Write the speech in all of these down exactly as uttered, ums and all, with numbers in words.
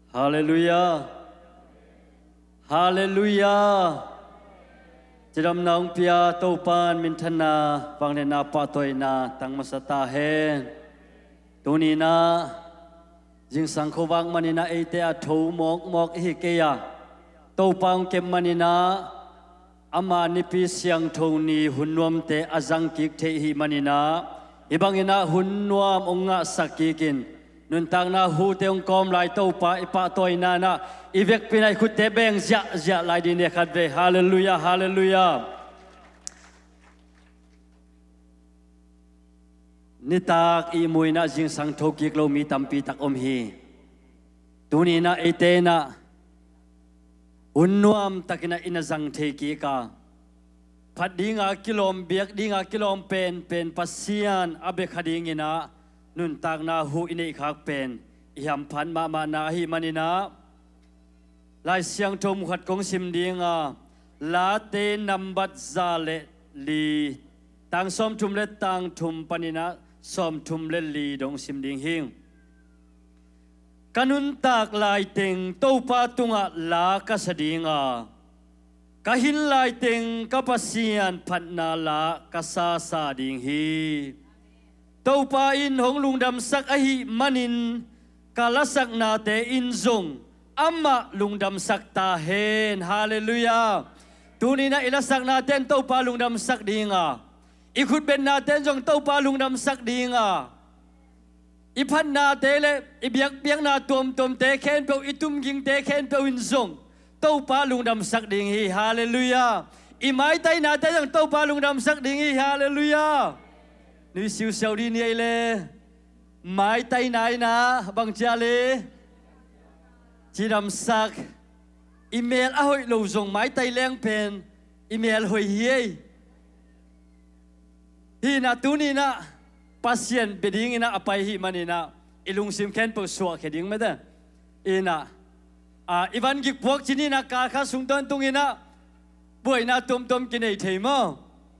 Halleluiah. Halleluiah. Cidamna hong pia Topa in minthanna, vangliatna, pahtawina tang masa ta hen. Tuni-in ah zingsang khuavak manin ah eite a tho mawkmawk i hi kei a, Topa hong kep manin ah ama Nipi Siangtho ni hun nuamte a zang kik thei i hih manin ah, hih bangin ah hun nuam hong ngahsak kik in, nuntakna hute hong kawm lai Topa i pahtawina in ah i vekpi-in ah i khutte beng ziahziah lai ding ni, khatvei. Halleluiah, halleluiah. Nitak ihmu-in ah zingsang tho kik lo mi tampi tak om hi. Tuni-in ah eite in ah hun nuamtakin ah i na zang thei kik a, phat dinga kilawm, biak dinga kilawm penpen Pasian a bia kha dingin ah nuntakna hu i neih khak pen i hamphat mahmahna ahih manin ah, Lai Siangtho mu khat kong sim ding a, Late nambat za le li, tang sawmthum le tang thum panin ah sawmthum le li dong sim ding hi. Ka nuntak laiteng Topa tungah la ka sa ding a, ka hin laiteng ka Pasian phatna la ka sasa ding hi. Topa in hong lungdamsak ahih manin ka lasaknate in zong amah lungdamsak ta hen. Halleluiah. Tuni-in ah i lasaknate in Topa lungdamsak ding a, i khutbetnate in zong Topa lungdamsak ding a, i phatnate le i biakpiakna tuamtuamte khempeuh, i tumgingte khempeuh in zong Topa lungdamsak ding hi. Halleluiah. I maitainate zong Topa lungdamsak ding hi. Halleluiah. Nui siusiau dih ni ei le. Maitaina in ah bang ci a le, cidamsak. I mel a hoih lo zong maitai leng pen i mel hoih hi ei. Hi-in ah tuni-in ah Pasian bia dingin ah a pai ahih manin ah i lungsim khempeuh suahkhia ding mete. Hi-in ah, a, i van gik puak ci ni-in ah, kal khat sung tawntung in ah buaina tuamtuam kinei thei maw?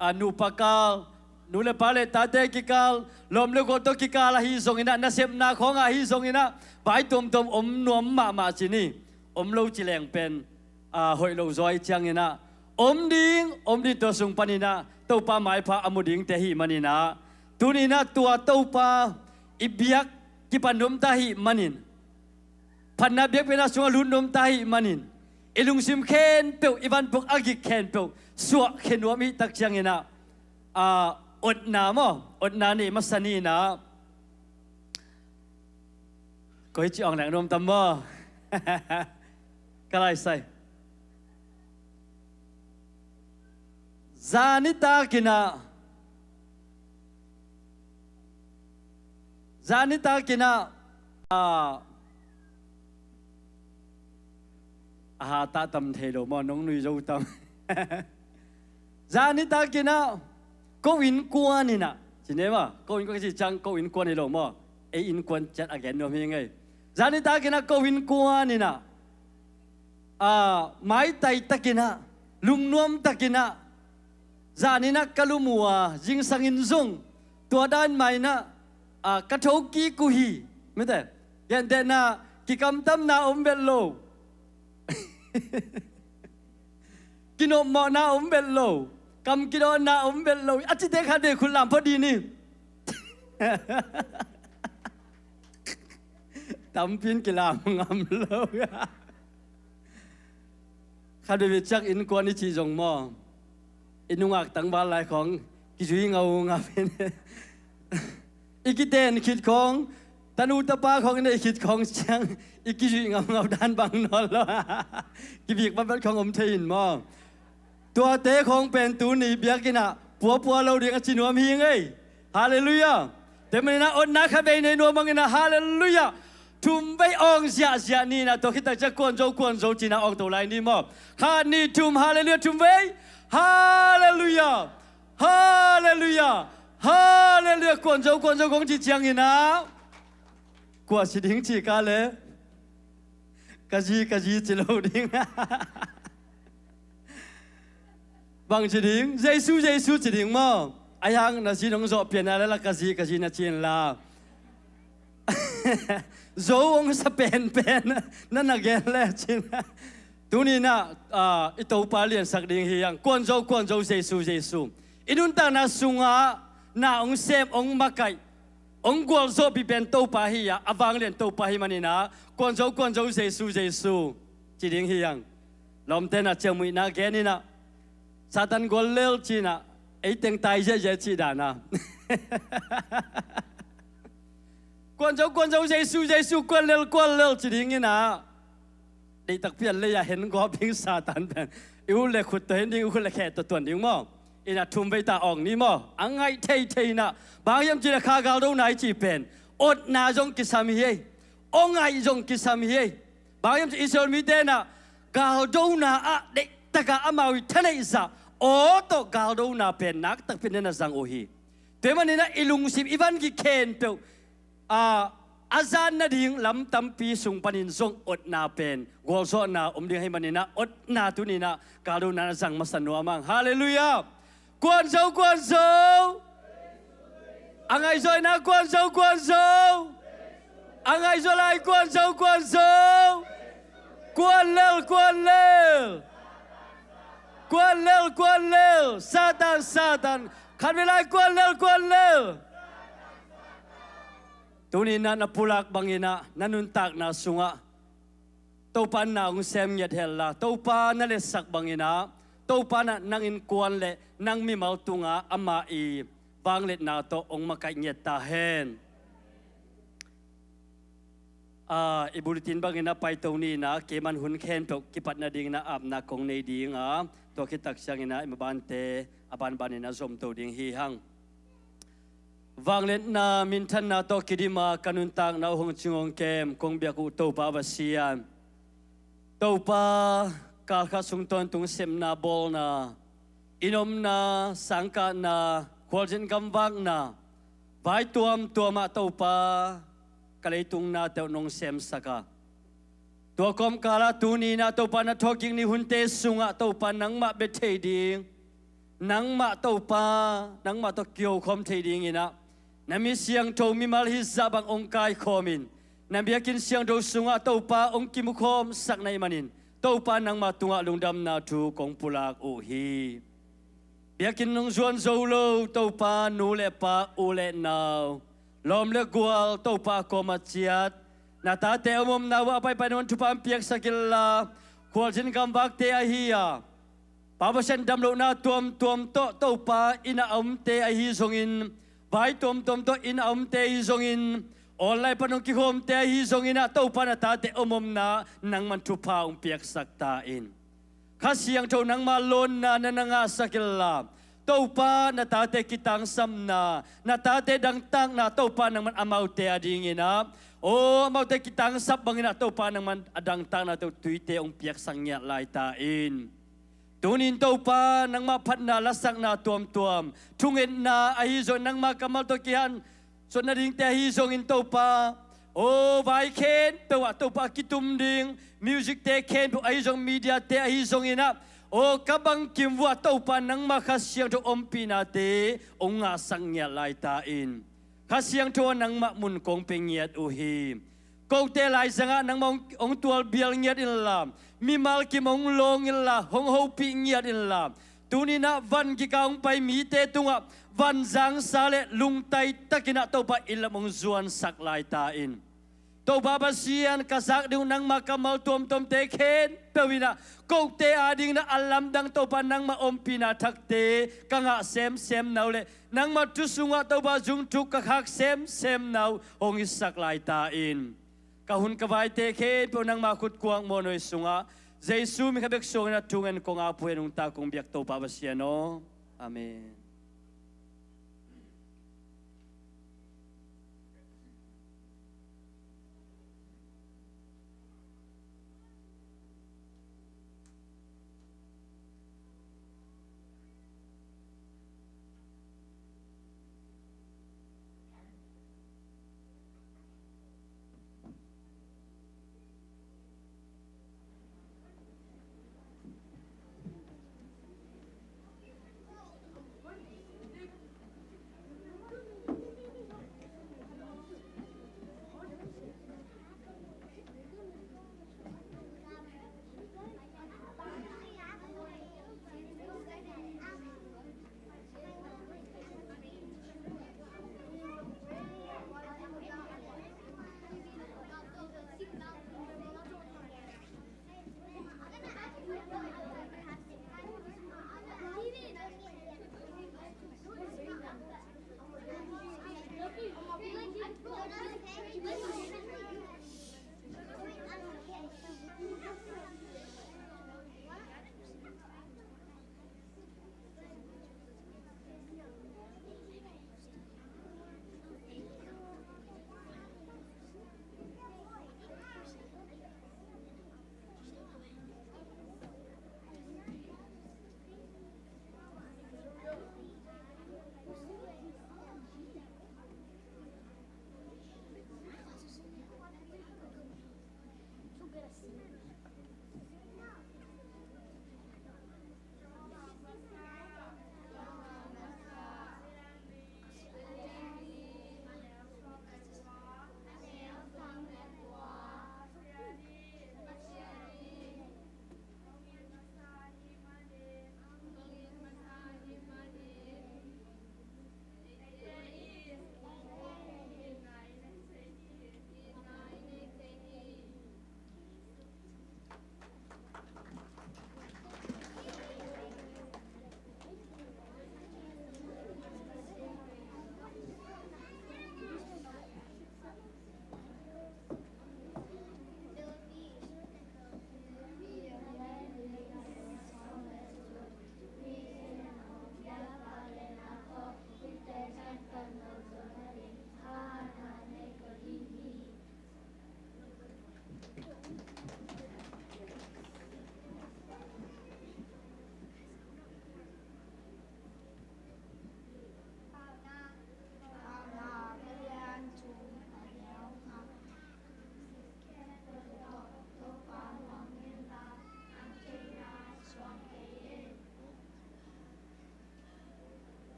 A, nupa kal, nu le pa le tate kikal, lawm le gual tawh kikal ahi zongin ah, nasepna khawng ahi zongin ah, vai tuamtuam om nuam mahmah ci ni. Om lo ci leng pen, a, hoih lo zaw ahih ciangin ah, om ding, om ding, tua sung panin ah Topa maipha a mu dingte ahih manin ah, tuni-in ah tua Topa i biak kipan nuam ta ahih manin, phatna biakpiakna sungah lut nuam ta ahih manin, i lungsim khempeuh, i vanpuk a gik khempeuh suahkhia nuam i hih tak ciangin ah, a, otna maw, otna nei masa ni-in ah, koi ci awng leng nuam tam maw? Ka laisai. Zan nitakin ah, zan nitakin ah, a, a hatah tam thei lo maw, nong nui zo tam. Zan nitakin ah ko innkuan in ah, ci ni maw, ko innkuan ka cih ciang ko innkuan hi lo maw, ei innkuan ciat a gen nuam hi ing ei. Zan nitakin ah ko innkuan in ah, a, maitai takin ah, lungnuam takin ah, zan in ah ka lum uh a, zingsang in zong tua dan mah in ah, a, ka thokik uh hi. Mite, gentehna, kikamtamna om vet lo. Kinopmawhna om vet lo, kam kidawnna om vet lo, a cite khatvei khut lam phot dih ni. Tampi in kilam ngam lo. Khat veivei ciang innkuan i cih zong maw, i nungak tangval lai khawng kizui ngaungau in, i kiten khit khawng, tanu tapa khawng i neih khit khawng ciang i kizui ngaungau dan bang nawn lo. Kibik batbat khawng om thei in maw. Tuate khawng pen tuni biakinn ah puapua lo ding a ci nuam hi ing ei. Halleluiah. Tua manin ah otna khatvei nei nuam bangin ah, halleluiah, thumvei awng ziahziah ni in ah, tua khit tak ciang kuanzo kuanzo ci-in ah awngto lai ni maw. Khat, nih, thum, halleluiah, thumvei. Halleluiah. Halleluiah. Halleluiah. Kuanzo kuanzo kong cih ciangin ah, kua ci ding cih ka leh, ka zi, ka zi ci lo ding. Bang ci ding? Jesu, Jesu ci ding maw. Ahi hang na zi nong zawh pian a leh la ka zi, ka zi na ci inla. Zo hong sa penpen na na gen le cin. Tuni-in ah, ah, i Topa liansak ding hi hang. Kuan zo, kuan zo, Jesu, Jesu. I nuntakna sungah na hong sem, hong makaih, hong gualzawhpih pen Topa hi a, a vanglian Topa hi manin ah, kuan zo, kuan zo, Jesu, Jesu, ci ding hi hang. Lawmte in ah ciamnuihna gen in ah, Satan gual lel ci-in ah, ei teng tai ziahziah cih dan a. Kuan zo, kuan zo, Jesu, Jesu, kuan lel, kuan lel ci ding in ah, deihtak pian lei-a hen gawp ding Satan pen. I ut le khut tawh hen ding, i khut le khe tawh tuan ding maw? In ah thum vei ta awng ni maw? A ngaih theithei in ah, bang hiam cih leh kha galdona i cih pen otna zong kisam hi ei. Aw ngaih zong kisam hi ei. Bang hiam cih leh Israel mite in ah galdona ah deihtak a amau i thaneih zah aw tawh galdona pen nakpi takin na na zang uh hi. Tua ahih manin ah i lungsim, i van gik khempeuh, a, a zat nading lam tampi sung panin zong otna pen gualzawhna om ding ahih manin ah, otna tuni-in ah galdona na zang masa nuam hang. Halleluiah. Kuan zo, kuan zo. A ngaihzawhna, kuan zo, kuan zo. A ngaihzawh lai, kuan zo, kuan zo. Kuan lel, kuan lel. Kuan lel, kuan lel. Satan, Satan. Khatvei lai, kuan lel, kuan lel. Tuni-in ah na pulak bangin ah, na nuntakna sungah Topa in na hong sem ngiat hen la, Topa na liansak bangin ah, Topa in ah nang innkuan le nang mimal tungah ama i vangliatna tawh hong makaih ngiat ta hen. Ah, i bulletin bangin ah paito ni in ah, keiman hun khempeuh kipat nadingin ah apna kong nei ding a, tua khit tak ciangin ah i mabante a banbanin ah zomto ding hi hang. Vangliatna minthanna tawh kidim a ka nuntakna uh hong cing hong kem kong biak uh Topa Pasian, Topa, kal khat sung tawntung sepna bawlna, inn omna, sangkahna, khualzin gamvakna, vai tuamtuam ah Topa, ka leitung nate uh nong semsak a, tua kawmkal ah tuni-in ah Topa na thawhkik ni hunte sungah Topa nangmah bia thei ding, nangmah Topa, nangmah tawh kiokhawm thei dingin ah, na mi siangtho mimal hih zah bang hong kaikhawmin, na biakinn siangtho sungah Topa hong kimukhawmsak na hih manin, Topa nangmah tungah lungdamna thu kong pulak uh hi. Biakinn hong zuan zo lo Topa, nu le pa, u le nau, lawm le gual, Topa kawmah ciat, na tate a om omna uh ah a paipaiin hong thupha hong piaksak inla, khualzin gamvakte ahi a, Pa Pasian damlohna tuamtuam tawh Topa inn a omte ahi zongin, vai tuamtuam tawh inn a omte ahi zongin, online pan hong kikhawmte ahi zongin ah Topa na tate a om omna nangman thupha hong piaksak ta in. Kha Siangtho nangmah lawnna na na ngahsak inla, Topa na tate kitangsapna, na tate dangtakna Topa nangman amaute a dingin ah, aw amaute kitangsap bangin ah Topa nangman a dangtakna tawh tuite hong piaksak ngiat lai ta in. Tunin Topa nangmah phatna lasakna tuamtuam, thungetna ahi zong nangmah kammal tawh kihan suan nadingte ahi zongin Topa, aw vai khempeuh ah Topa a kitum ding musicte khempeuh ahi zong, mediate ahi zongin ah, aw ka bangkim uh ah Topa nangmah Kha Siangtho ompihnate hong ngahsak ngiat lai ta in. Kha Siangtho ah nangmah mun kong pia ngiat uh hi. Kote laizangah nangmah hong, hong tualbial ngiat inla, mimal kim hong lawng inla, hong hopih ngiat inla, tuninah van kikah hong pai mite tungah vanzangsa le lungtaitakinah Topa inn lam hong zuansak lai ta in. Topa Pasian, ka zak ding uh nangmah kammal tuamtuamte khempeuh inah kote adinginah a lamdang Topa nangmah ompihna thakte ka ngah semsem na uh le nangmah thu sungah Topa zungthuk ka khak semsem na uh hong hisak lai ta in. Ka hun ka vaite khempeuh nangmah khut kuak muanhuai sungah Jesu min khat bek suangin a thungen kong ap uh hi, a nungta kong biak Topa Pasian aw. Amen.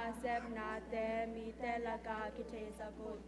Nasepnate mite lakah kitheisak un.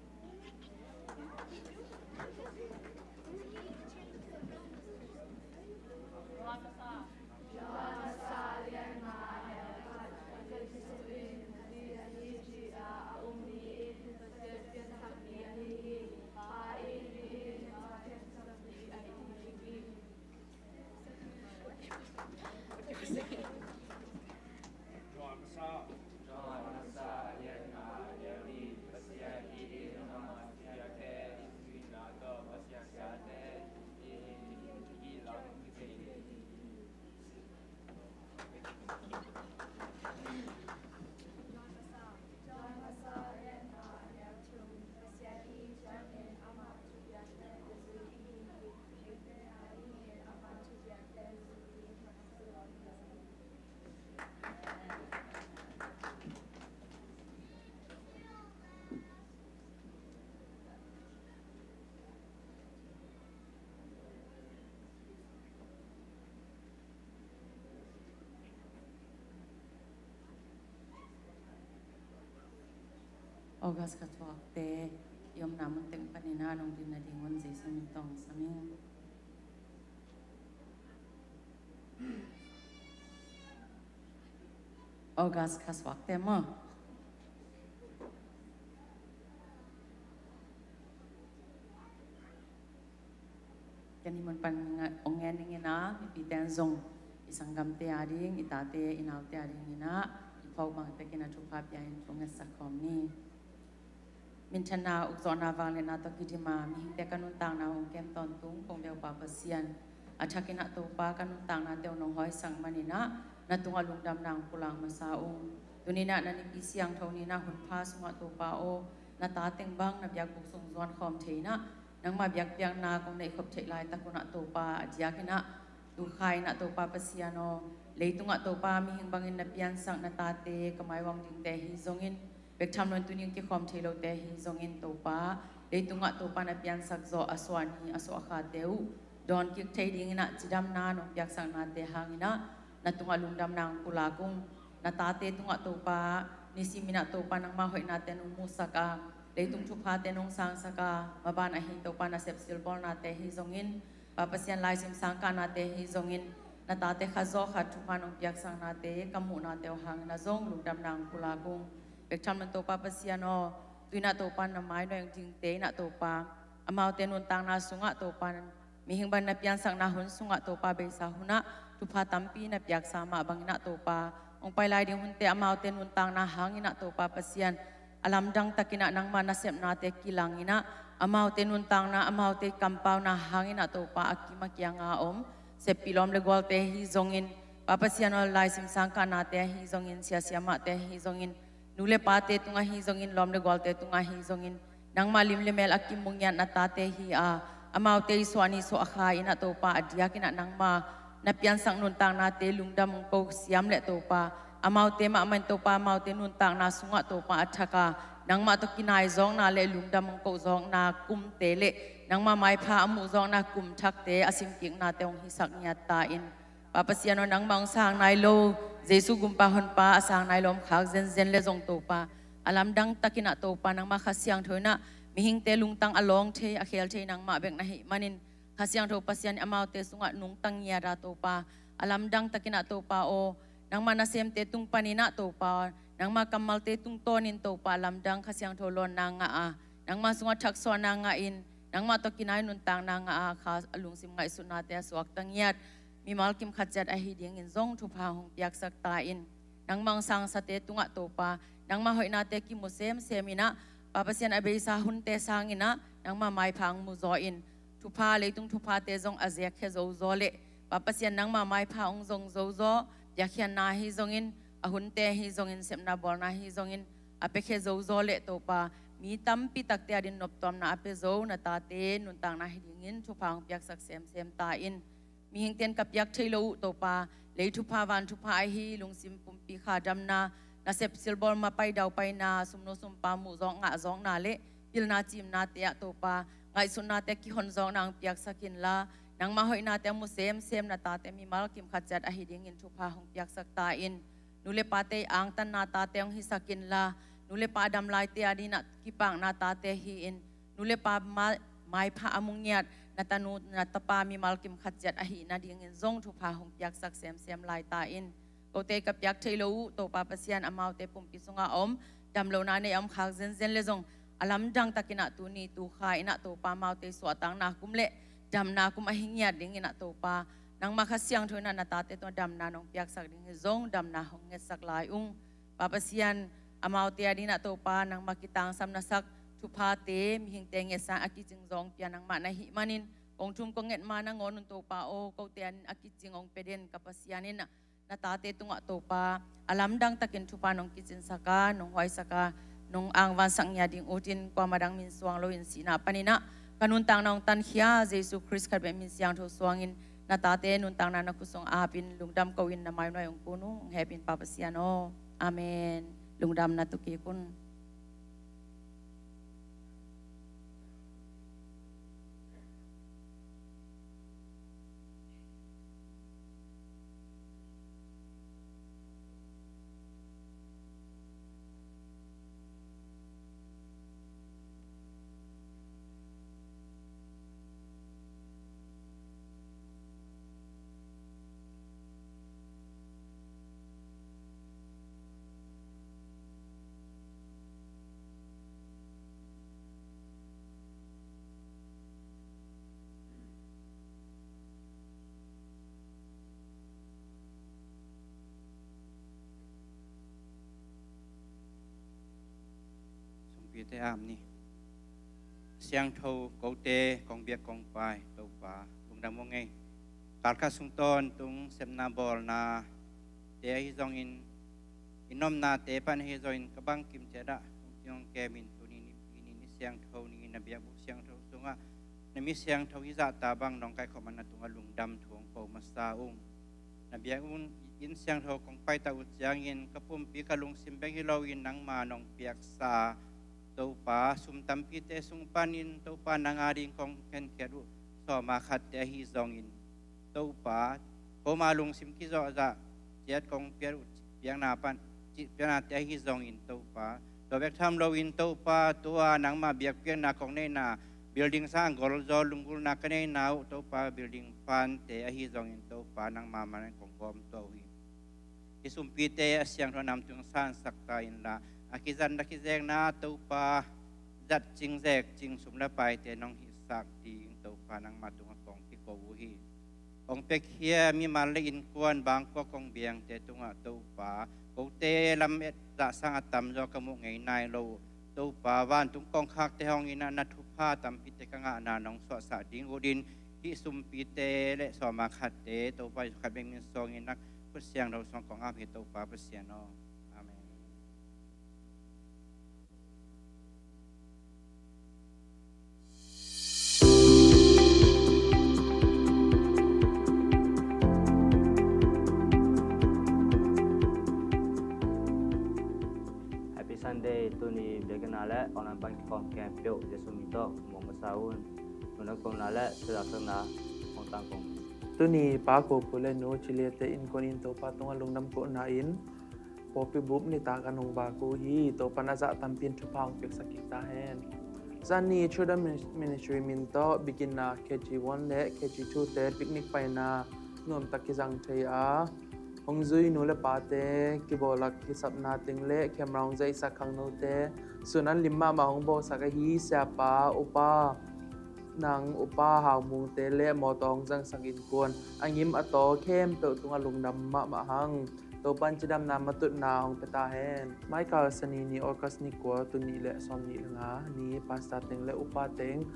August kha thuakte i omna mun teng panin ah nong din nadingun Jesu min tawh hong sam ing. August kha thuakte maw? Ken hih mun pan nga-, hong ngen ning in ah, mipite in zong i sanggamte a ding, i tate, i naute a ding in ah, i phawk bang tek in ah thupha pia in thu ngetsak khawm ni. Minthanna, ukzawhna, vangliatna tawh kidim a mihingte ka nuntakna hong kem tawntung kong biak Pa Pasian, a thak in ah Topa ka nuntaknate uh nong hawisak manin ah, na tungah lungdamna hong pulak masa ung. Tuni in ah na Nipi siangtho ni in ah hun pha sungah Topa aw, na ta teng bang na biakbuk sung zuan khawm thei in ah, nangmah biakpiakna kong neihkhop theih laitak un ah Topa, a diak in ah, tu kha in ah Topa Pasian aw, leitungah Topa mihing bangin na piansak na tate, ka maivuang dingte hi zongin, bek tham lo in tuni hong kikhawm thei lote hi zongin Topa, leitungah Topa na piansak zawh a suah ni, a suah khate uh dawn kik thei ding in ah cidamna nong piaksaknate hang in ah, na tungah lungdamna hong pulak ung. Na tate tungah Topa, nisim in ah Topa nangmah hoihnate nong musak a, leitung thuphate nong sangsak a, maban ahi Topa nasep silbawlnate hi zongin, Pa Pasian laisim sangkahnate hi zongin, na tate khat zawh khat thupha nong piaksaknate ka muhnate uh hang in ah zong lungdamna hong pulak ung. Bek tham lo in Topa Pasian aw, tu in ah Topa na mai nuai hong dingte in ah Topa, amaute nuntakna sungah Topa, mihing bang na piansakna hun sungah Topa beisa hun ah thupha tampi na piaksa mah bang in ah Topa, hong pai lai ding hunte amaute nuntakna hang in ah Topa Pasian, a lamdang tak in ah nangmah nasepnate kilang in ah, amaute nuntakna, amaute kampauna hang in ah Topa a kim a kiang a om seppih lawm le gualte hi zongin, Pa Pasian aw, laisim sangkahnate ahi zongin, sia siamahte ahi zongin, nu le pate tungah hi zongin, lawm le gualte tungah hi zongin, nangmah lim le mel a kimu ngiat na tate hi a, amaute i suah ni suah kha in ah Topa, a diak in ah nangmah na piansak nuntaknate lungdam hong ko siam leh Topa, amaute mahmah in Topa, amaute nuntakna sungah Topa a thak a, nangmah tawh kinai zawkna le lungdam hong ko zawkna kumte le nangmah maipha a muh zawkna kum thakte a simkiknate hong hisak ngiat ta in. Pa Pasian aw, nangmah hong sang nai lo, Jesu gumpa honpa a sang nai lo om khak zenzen le zong Topa, a lamdang tak in ah Topa, nangmah Kha Siangtho in ah mihingte lungtang a lawng thei, a khel thei nangmah bek na hih manin, Kha Siangtho Pasian in amaute sungah nungta ngiat a Topa, a lamdang tak in ah Topa aw, nangmah nasemte tung panin ah Topa, nangmah kammalte tungtawnin Topa, a lamdang Kha Siangtho lawnna ngah a, nangmah sungah thaksuahna ngah in, nangmah tawh kinai nuntakna ngah a, kha a lungsim ngaihsutnate a suakta ngiat mimal kim khat ciat ahi dingin zong thupha hong piaksak ta in. Nangmah hong sangsate tungah Topa, nangmah hoihnate kimu semsem in ah, Pa Pasian, a beisa hunte sang in ah nangmah maipha hong mu zaw in, thupha, leitung thuphate zong a zekkhia zozaw leh, Pa Pasian, nangmah maipha hong zong zozaw, piakkhiatna hi zongin, a hunte hi zongin, sepna bawlna hi zongin, a piakhia zozaw leh Topa, mi tampi takte adingin noptuamna a pia zo na tate nuntakna hi dingin thupha hong piaksak semsem ta in. Mihingte in ka piak thei lo uh Topa, lei thupha van thupha ahi lungsim pumpi kha damna, nasep silbawl mapai daupaina, sumnu sumpa muh zawk ngah zawkna le pilna cimnate ah Topa, ngaihsutnate kihon zawkna hong piaksak inla, nangmah hoihnate a mu semsem na tate mimal kim khat ciat ahi dingin thupha hong piaksak ta in. Nu le pate angtanna tate hong hisak inla, nu le pa a dam laite adingin a kipakna tate hi-in, nu le pa ma-, maipha a mu ngiat na tanu na tapa mimal kim khat ciat ahih nadingin zong thupha hong piaksak semsem lai ta in. Kote ka piak thei lo uh Topa Pasian, amaute pumpi sungah a om, damlohna nei a om khak zenzen le zong a lamdang takin ah tuni tukha in ah Topa, amaute suahtakna kum le damna kum ahi ngiat dingin ah Topa, nangmah Kha Siangtho in ah na tate tungah damna nong piaksak ding hi zong damna hong ngetsak lai ung. Pa Pasian, amaute adingin ah Topa, nangmah kitangsam na sak thuphate mihingte ngetsa a kicing zawng pia nangmah na hih manin, kong thum kong nget ma nangawn un Topa aw, kote adingin a kicing hong pia den ka Pasian in ah na tate tungah Topa, a lamdang takin thupha nong kicinsak a, nong huaisak a, nong angvansak ngiat ding utin, kuamah dang min suang loin sihna panin ah ka nuntakna hong tankhia Jesu Khrist khat bek min siangtho suangin na tate nuntakna na khut sungah ap in lungdam ko-in na mainuai hong kun ung. Hong hepin Pa Pasian aw. Amen. Lungdam na tu kik un. Sumpite am ni. Siangtho kote kong biak kong pai Topa, lungdam ung ei. Kalkhat sung tawntung sepna bawlnate ahi zongin, i nopnate pan ahi zongin ka bangkim ciat ah hong kem in, tuni nipi ni, ni siangtho ni-in na biakbuk siangtho sungah na mi siangtho i zahtak bang nong kaikhop man na tungah lungdam thu hong ko masa ung. Na biakinn siangtho kong paitak uh ciangin ka pumpi ka lungsim bek hi loin nangma nong piaksa Topa, sum tampite sung panin Topa nang ading kong khenkhiat uh sawma khatte ahi zongin Topa, koma lungsim kizawhzah ciat kong piak uh piakna pan, piaknate ahi zongin Topa, tua bek tham loin Topa, tua nangma biakpiakna kong neihna building sang golzaw lunggulhna ka neihna uh Topa, building fund-te ahi zongin Topa, nangma manin kong gawm tuah uh hi. Hih sumpite a siangtho a namtung sansak ta inla, a kizatna kizekna Topa, zat cing zek cing sum le paite nong hihsak ding Topa, nangma tungah kong kiko uh hi. Hong piakhia mimal le innkuan bangkua kong biangte tungah Topa, kote lamet zahsang a tamzaw ka muh ngei nai lo uh Topa, vantung kongkhakte hong in ah na thupha tampite ka ngahna nong suahsak ding uh din, hih sumpite le sawma khatte Topa Jesu khat bek min suangin na khut siangtho suang kong ap hi Topa Pasian aw. Amen. Happy Sunday. Tuni biakinn ah le online pan kikhawm khempeuh Jesu min tawh mong masa un. Nuntak komna le thuzaksakna hong tang kong. Tuni Pa Ko Pu le Nu Ci Lia te innkuan in Topa tungah lungdam kohna in pawlpi bup nitak an hong vak uh hi. Topa'n a zah tampi in thupha hong piaksak kik ta hen. Zani Children Ministry min tawh biakinn ah K G one le K G two te picnic paina nuamtak kizang thei a, hong zui nu le pate, kibawl lak kisapna teng le camera hong zaihsak khangnote, sun an lim mahmah hong bawlsak ahi siapa, upa, nang upa Hau Mung te le mawtaw hong zangsak innkuan a ngim a taw khempeuh tungah lungdam mahmah hang. Topa'n cidamna matutna hong pia ta hen. Maikal Sani ni August ni kua, tul nih le sawm nih le nga ni, pastor teng le upa teng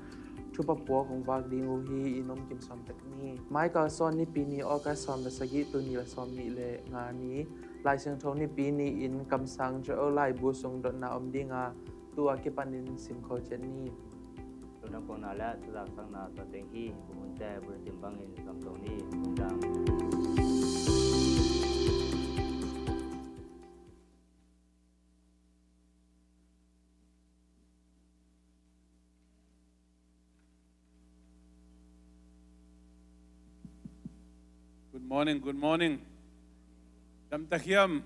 thupha puak hong vak ding uh hi, i nomkim sawm pek ni. Maikal Sawn Nipi ni August sawm le sagih, tul nih le sawm nih le nga ni, Lai Siangtho Nipi ni-in kamsang Joel laibu sung dotna om ding a, tu a kipanin simkho ciat ni. Lungdam kohna le thuzaksakna tua teng hi. Bumunte bulletin bangin zom to ni. Lungdam. Good morning, good morning. Dam ta hiam?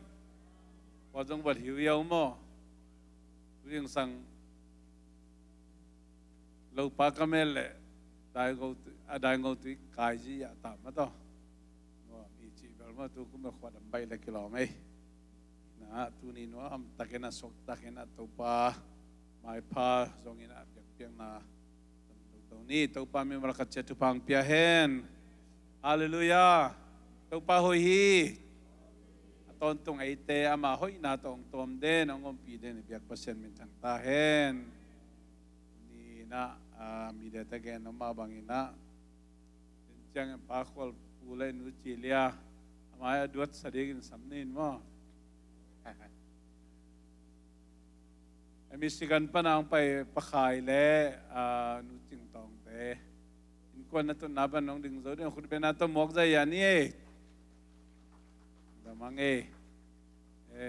Kua zong vat hiu hiau maw? Ring sang lopa ka mel le dai ngo tu, a dai ngo tu kai ji ya ta ma to. Maw, mi ci bel maw, tu kum khua dam bai le kilawm ei. Na, tuni nuam takin a sok takin a Topa maipha zongin a biakpiakna Tonto ni, Topa mimal khat ciat thupha pia hen. Halleluiah. Topa hoih hi. A tawntung eite ama hoihna tawh hong tawm den, hong ompih den i biak Pasian min thang ta hen. Ni na, a, mi dete gen om a bangin a, den ciang Pa Khual Pu le Nu Ci Lia ama a duat sa dingin sam nin maw? E, Michigan pan a hong pai Pa Khai le, a, Nu Cing Tawngte innkuan na tunna pan hong ding zo ding, khut bena tawh muak zai a ni ei. Damang ei. E,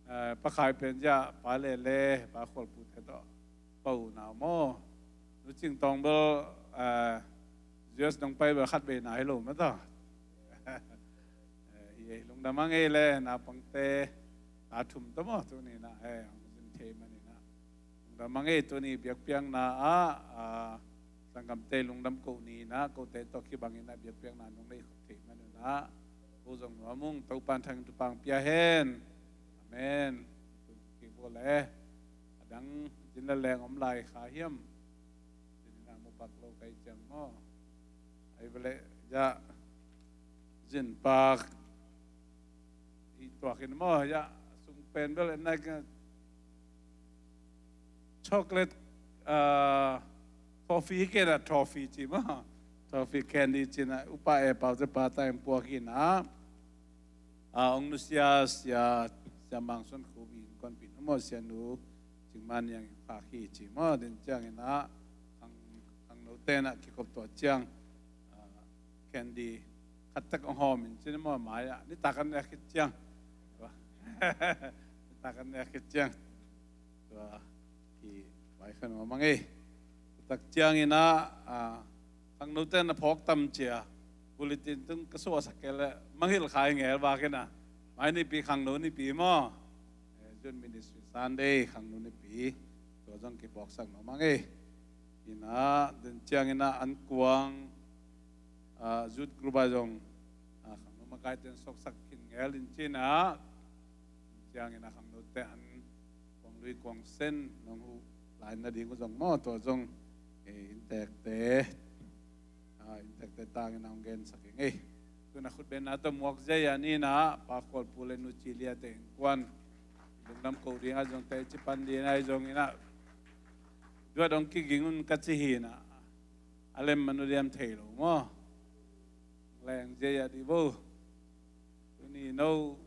a, Pa Khai pen zia Pa Le le Pa Khual Pu te tawh pau na maw? Nu Cing Tawng bel, a, U S nong pai bel khat bei na hi lo ma ta. E, hi ei, lungdam a ngei le, naupangte ta thum ta maw, tuni na, e, hong zin thei manin a. Lungdam a ngei, tuni biakpiakna ah, a, sanggamte lungdam ko ni na, kote tawh kibangin a biakpiakna nong nei khop thei manin a. Ko zong nuam ung, Topan thang thupha pia hen. Amen. Kiko le, a dang zin le leng om lai kha hiam? Zin na mu pak lo kai ciang maw? Ai bele, ya. Zin pak. I tuakin maw, ya. Sung pen bel, en nai ka chocolate, ah, toffee hi kei na, toffee ci maw. Toffee candy ci na, upa e pau te pa ta em puak hi na. A, hong nusia sia, sia Mang Suan Khup innkuanpih nu maw, sia Nu Cing Man Niang in phak hi ci maw, den ciangin a, khang, khangnote na kikhop tua ciang, a, candy khat tek hong hawm in cin maw, mai a, nitak an nek khit ciang. Nitak an nek khit ciang. Tua, ki vai khan ma mang ei. Tak ciangin a, a, khangnote na phawk tam cia. Bulletin tung ka suahsak kei le, mangngilh khai ngel bak in a. Mai nipi khangno nipi maw? E, Youth Ministry Sunday, khangno nipi. Tua zong kiphawksak ma mang ei. Ina, den ciangin a an kuang, a, youth group a zong, a, khangno makaite in soksak khin ngel in cin a. Ciangin a khangnote an kuang lui kuang sen nong huh lai nading uh zong maw, tua zong, e, inntekte, a, inntekte tangin a hong gensak ing ei. Tuna khutbetna tawh muak zia a ni na, Pa Khual Pu le Nu Ci Lia te innkuan lungdam ko ding a zong te ci pan ding a zong ina. Duat hong kiging un ka ci hi na. A lem manu diam thei lo maw? Leng zia a di bo. Tuni no,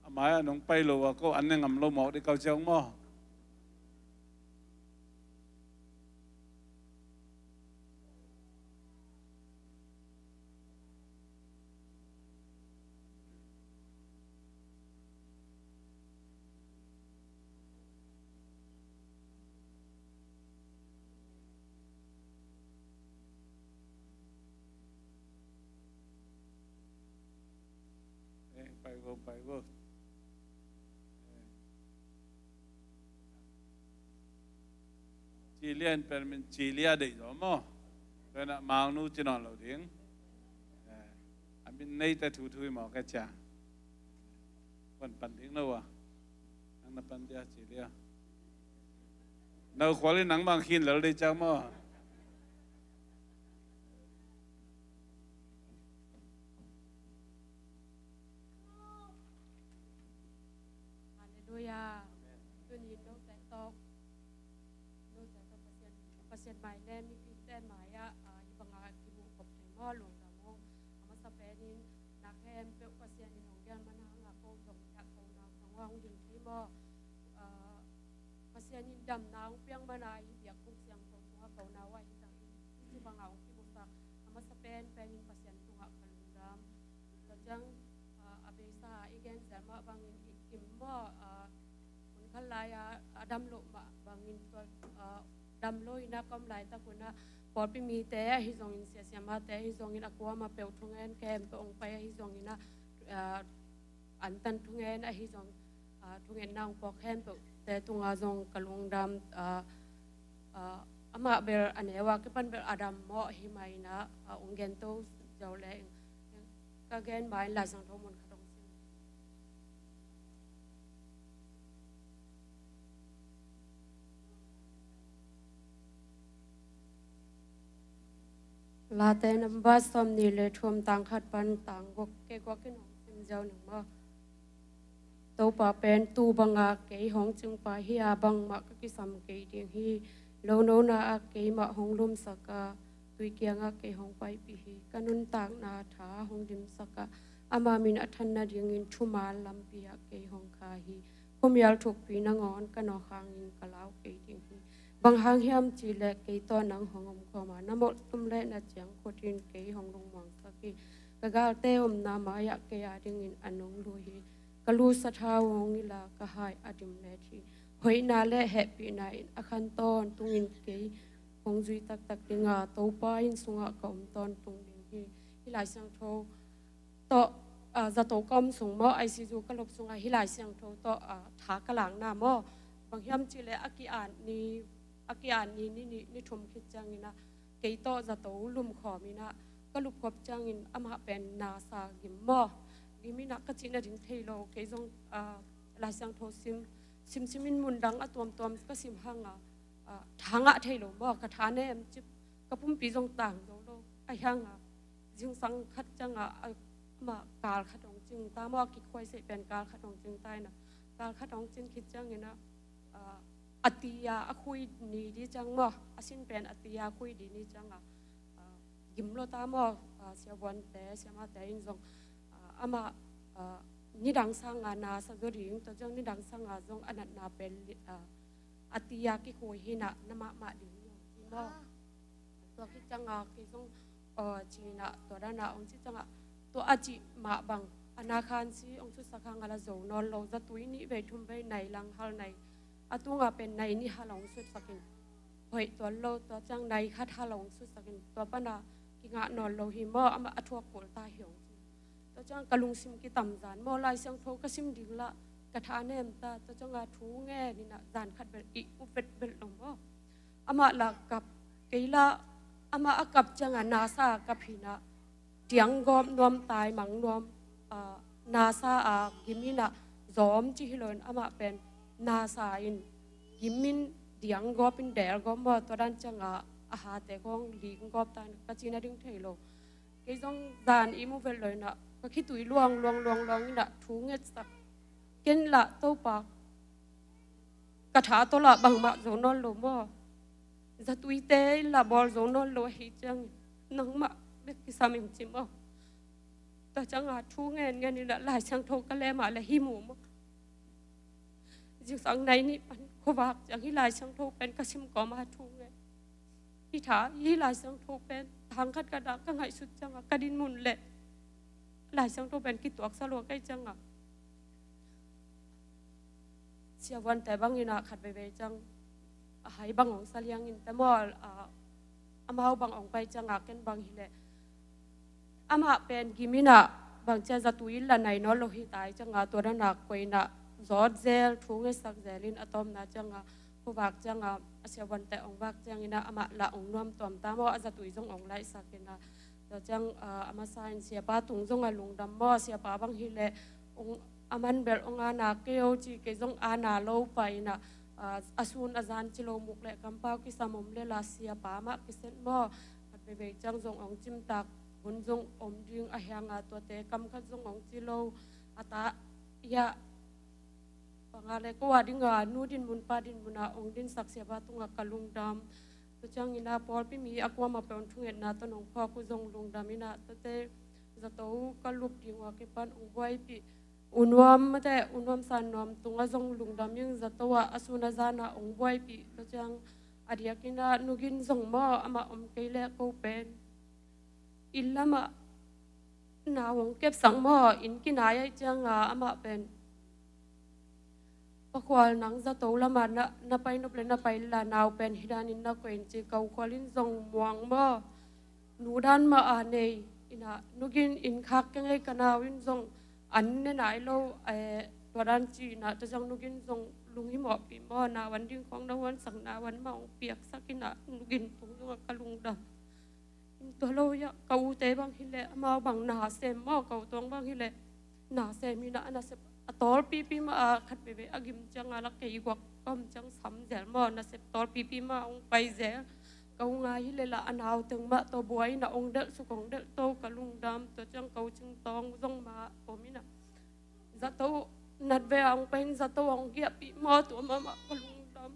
a mai a nong pai lo a ko an ne ngam lo mawk di kau ciang maw? Eh, pai vo, pai vo. Eh. Ci Lia in pen min Ci Lia deih zaw maw? Tua in a Mangnu ci nawn lo ding. Eh, a min neite thu thu hi maw ka cia. Kuan pan ding no a. Nang na pan dia Ci Lia. Nau khual in nang bang khin lel dei ciang maw? Halleluiah. Tuni note tawh, note tawh Pasian, Pasian mai le mipite mai ah, ah, hih bangah kimuh khop thei maw, lungdam ung. A masa penin na khempeuh Pasian in hong gelh man hangah ko zong i dak ko nau zong hong ding thei maw? Ah, Pasian in damna hong piak man a, hih biakbuk siangtho sungah ko nau ah hih tangin hih ci bangah hong kimusak. A masa pen penin Pasian tungah ka lungdam. Tua ciang, ah, a beisa i gen zel mah bangin i kim maw, ah, hun khat lai-a a dam loh mah bangin tua, ah, dam lo in a ka om laitak un a pawlpi mite ahi zongin, sia siamahte ahi zongin, a kuamah peuh thungen khempeuh hong pai ahi zongin a, ah, antan thungen ahi zong, ah, thungetna hong puak khempeuhte tungah zong ka lungdam, ah, ah, amah bel a neu a kipan bel a dam mawh hi mah in ah, ah, hong gento zo le ka gen mah in Lai Siangtho mun khat hong sim. Late number sawmnih le thum, tang khat pan tang guk, kei guak in hong sim ziau ning maw. Topa pen tuu banga kei hong cingpa hi a, bangmah ka kisam kei ding hi. Lonona ah keimah hong lumsak a, tui kiangah kei hong paipih hi. Ka nuntakna tha hong dimsak a, ama min a than nadingin thuman lampi ah kei hong kha hi. Khuamial thukpi nangawn ka nawk hangin ka lau kei ding hi. Bang hang hiam cih leh kei tawh nang hong om khawm a, na mawhtum le na ciangkhut in kei hong lungmuangsak hi. Ka galte omna mai-ah kei adingin a nungluh hi. Ka lu sathau hong ila ka hai a dim let hi. Hoihna le hehpihna in a khan tawntungin kei hong zui taktak ding a, Topa inn sungah ka om tawntung ding hi. Hih Lai Siangtho tawh, ah, zato ka om sung maw, I C U ka lop sungah hih Lai Siangtho tawh, ah, tha ka lakna maw. Bang hiam cih leh a ki-at ni, a ki-at ni, ni, ni, ni thum khit ciangin ah, kei tawh zato lumkhawm in ah, ka lupkhop ciangin amah pen nasa gim maw. Gim in ah ka cih nading thei lo, kei zong, ah, Lai Siangtho sim, sim, sim in mun dang a tuamtuam ka sim hang a, ah, tha ngah thei lo maw, ka tha nem cip, ka pumpi zong tang zo lo. Ahi hang a, zingsang khat ciang a, a, amah kal khat hong cing ta maw, a kikhuai seih pen kal khat hong cing ta in ah, kal khat hong cin khit ciangin ah, ah, a ti a, a khui ni di ciang maw, a sin pen a ti a, a khui di ni ciang a, ah, gim lo ta maw, ah, siavuante, siamate in zong, ah, amah, ah, nidang sang a nasa zo ding, tua ciang nidang sang a zong a natna pen li-, ah, a ti a kikhui hi in ah, na mahmah ding hi maw. Tua khit ciang a kei zong, aw, ci in ah, tua dan a hong ci ciang a, tua a cih mah bang, a na khan si hong sutsak hang a la zo nawn lo, zatui nih vei thum vei nai lang hal nai, a tung a pen nai nih hal hong sutsak in, hoih tuan lo, tua ciang nai khat hal hong sutsak in, tua pan a kingah nawn lo hi maw, amah a thuak kul ta hi hong ci. Tua ciang ka lungsim kitam zan maw, Lai Siangtho ka sim ding lah ka tha nem ta, tua ciang a thu ngen in ah zan khat bel i up vetvet lo maw. Amah lah kap, kei lah amah a kap ciang a nasa a kap hi in ah, diang gawp nuam, taimang nuam, ah, nasa a gim in ah, zawm ci hi lo in amah pen nasa in gim in, diang gawp in del gawp maw, tua dan ciang a a hate khawng ling gawp ta in ka cih nading thei lo. Kei zong zan i mu vet lo in ah, ka khitui luang, luang, luang, luang in ah thu ngetsak. Ken lah Topa, ka tha tawh lah bangmah zo nawn lo maw. Zatuite in lah bawl zo nawn lo ahi ciangin, nangmah bek kisam ing ci maw. Tua ciang a thu ngen ngen in ah Lai Siangtho ka lem a leh hih mu maw. Zingsang nai nih pan khuavak ciang hih Lai Siangtho pen ka sim kawm a thu ngen. Hih tha, hih Lai Siangtho pen tang khat khat ah ka ngaihsut ciang a, ka dinmun leh Lai Siangtho pen kituaksa lua ka hih ciang a, siavuante bang in ah khat veivei ciang a hai bang hong sa liang in te maw, ah, amau bang hong pai ciang a, ken bang hi leh amah pen gim in ah bang ci a, zatui lah nai nawn lo hi ta ahih ciang a, tua dan a koih in ah zawt zel, thu ngetsak zel in, a tawpna ciang a khuavak ciang a, a siavuante hong vak ciangin ah amah lah hong nuam tuam ta maw, a zatui zong hong laihsak in ah. Tua ciang, ah, a masa in siapa tung zong a lungdam maw, siapa bang hi leh hong, a man bel hong ana kei o ci, kei zong ana lo pai in ah, ah, a sun a zan ci lo, muk leh kampau kisam om leh lah siapa mah kiset maw. Khat veivei ciang zong hong cimtak hun zong om ding, ahi hang a tuate kam khat zong hong ci lo. A ta, ia, bang a leh ko a ding a nu dinmun pa dinmun ah hong dinsak siapa tungah ka lungdam. Tua ciangin ah pawlpi mi a kuamah peuh in thungetna tawh nong phawk uh zong lungdam in ah, tuate zato ka lup ding uh a kipan hong buaipih U Nuam mate, U Nuam San Nuam tungah zong lungdam ing, zato ah a sun a zan ah hong buaipih. Tua ciang a diakin ah Nu Gin zong maw, amah om kei leh ko pen inn lamah nau hong kepsak maw, inn kinai ahih ciang a amah pen, Pa Khual, nang zato lamah na, na pai nop leh na pai la, nau pen hih danin na koih in ci, ka U Khual in zong muang maw. Nu dan mah a nei in ah, Nu Gin, inn khak keng ei, ka nau in zong an ne nai lo, eh, Padan ci-in ah, tua ciang nugin zong lunghimawhpih maw, na wan ding khawng na huansak, na wan mah hong piaksak in ah, nugin tung zongah ka lungdam. Tua lo hiah ka ute bang hileh amau bang nasem maw, ka u Tuang bang hileh nasem in ah, a nasep a tawlpipi mah a khat veivei a gim ciang a lak kei guak ka om ciang sam zel maw, nasep tawlpipi mah a hong pai zel. Ka u Ngai hileh lah a nau teng mah tawh buai in ah hong delh suk hong delh to, ka lungdam. Tua ciang ka u Cing Tawng zong mah om in ah zato nat ve a hong pai in zato a hong giahpih maw, tua mahmah ka lungdam.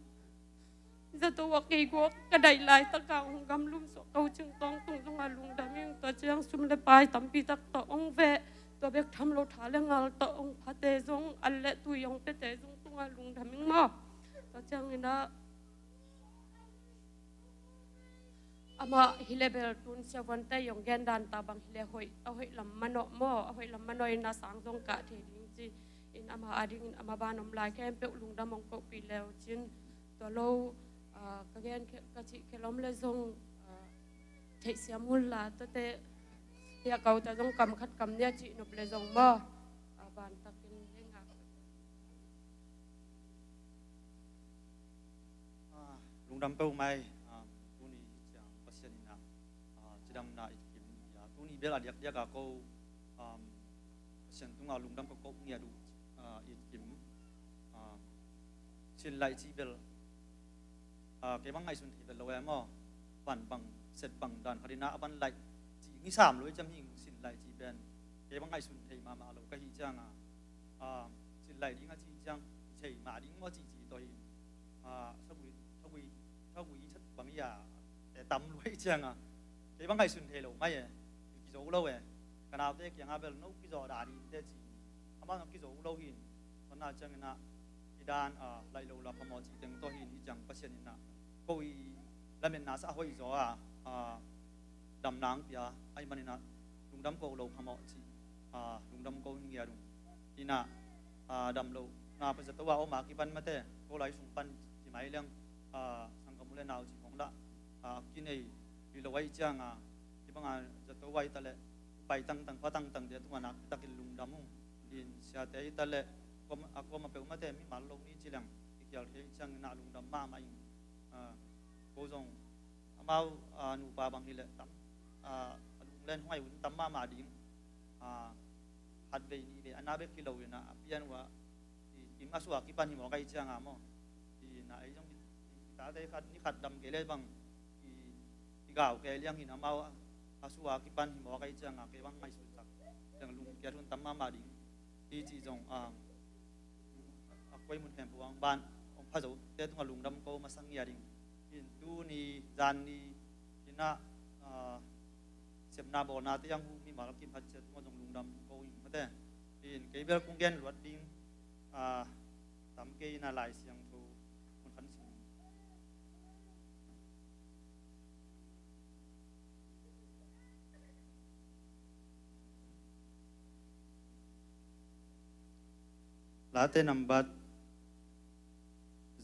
Zato a kei guak ka daih laitak a hong gamlum suak ka u Cing Tawng tung zongah lungdam ing. Tua ciang sum le pai tampi tak tawh hong veh, tua bek tham lo tha le ngal tawh hong phate zong, al le tui hong piate zong tungah lungdam ing maw. Tua ciangin ah amah hileh bel tun siavuante i hong gen dan ta bang hileh hoih, a hoih lam manawh maw, a hoih lam manawh in a sang zong kah thei ding ci-in amah adingin amah ban om lai khempeuh lungdam hong kohpih le uh cin. Tua lo, ah, ka gen khe-, ka cih khelh om le zong, ah, theihsiam hun la tuate, hiah ka ute zong kam khat kam nih a cih nop le zong maw, ah, bantakin hei ngak. Ah, lungdam peuhmah ei, ah, tuni hih ciang Pasian in ah, ah, cidamna it kim, ah, tuni bel a diakdiak a ko, ah, Pasian tungah lungdam ka ko ngiat uh, ah, it kim, ah, sin laih cih bel, ah, kei bang ngaihsun thei vet lo e maw. Van bang, set bang dan khat in ah a van laih cih ngisam lo i ciam hing sin laih cih pen kei bang ngaihsun thei mahmah lo ka hih ciang a, ah, sin laih ding a cih ciang thei mah ding maw cih cih tawh hi. Ah, sagui, sagui, sagui i chat bang i a, e tam lo i ciang a, kei bang ngaihsun thei lo mai e. Kizo lo e. Ka naute kiangah bel no kizo dan in te ci. Amah no kizo lo hin. Tua na ciangin ah i dan, ah, laih lo la phamawh cih teng tawh hin i ciang Pasian in ah ko i lametna sa hoih zaw a, ah, damna ang pia ahih manin ah lungdam ko lo phamawh cih, ah, lungdam ko ngiat uh. Hi in ah, ah, dam lo na pa zato a om a kipan mate ko lai sung pan ci mai leng, ah, sanggam u le nau cih hong lah, ah, kinei hi lo ahih ciang a, hi bang a zato a hi ta leh pai tangtang, pha tangtang te tungah nakpi takin lungdam ung. Din siate hi ta leh kuam, a kuamah peuhmah te mimal lo ni ci leng i khial thei ciangin ah lungdam mahmah ing. Ah, ko zong amau, ah, nupa bang hileh tam, ah, a lunglen huai hun tam mahmah ding. Ah, khat vei nih vei a na bek hi lo in ah a pian uh ah i kim a sua kipan hi mawk ahih ciang a maw. Hi in ah ei zong i, i tate khat ni khat dam kei le bang i, i gau kei liang in amau a, a sua kipan hi mawk ahih ciang a kei bang ngaihsutsak ciang lungkiat hun tam mahmah ding. Hi cih zong, ah, a koi mun khempeuh ah hong ban hong pha zote tungah lungdam ko masa ngiat ing. Hi in tuni zan ni hi in ah, ah, sepna bawlnate hong huh mimal kim khat ciat tungah zong lungdam ko ing mate. Hi in kei bel kong gen luat ding, ah, tam kei in ah Lai Siangtho mun khat sim. Late nambat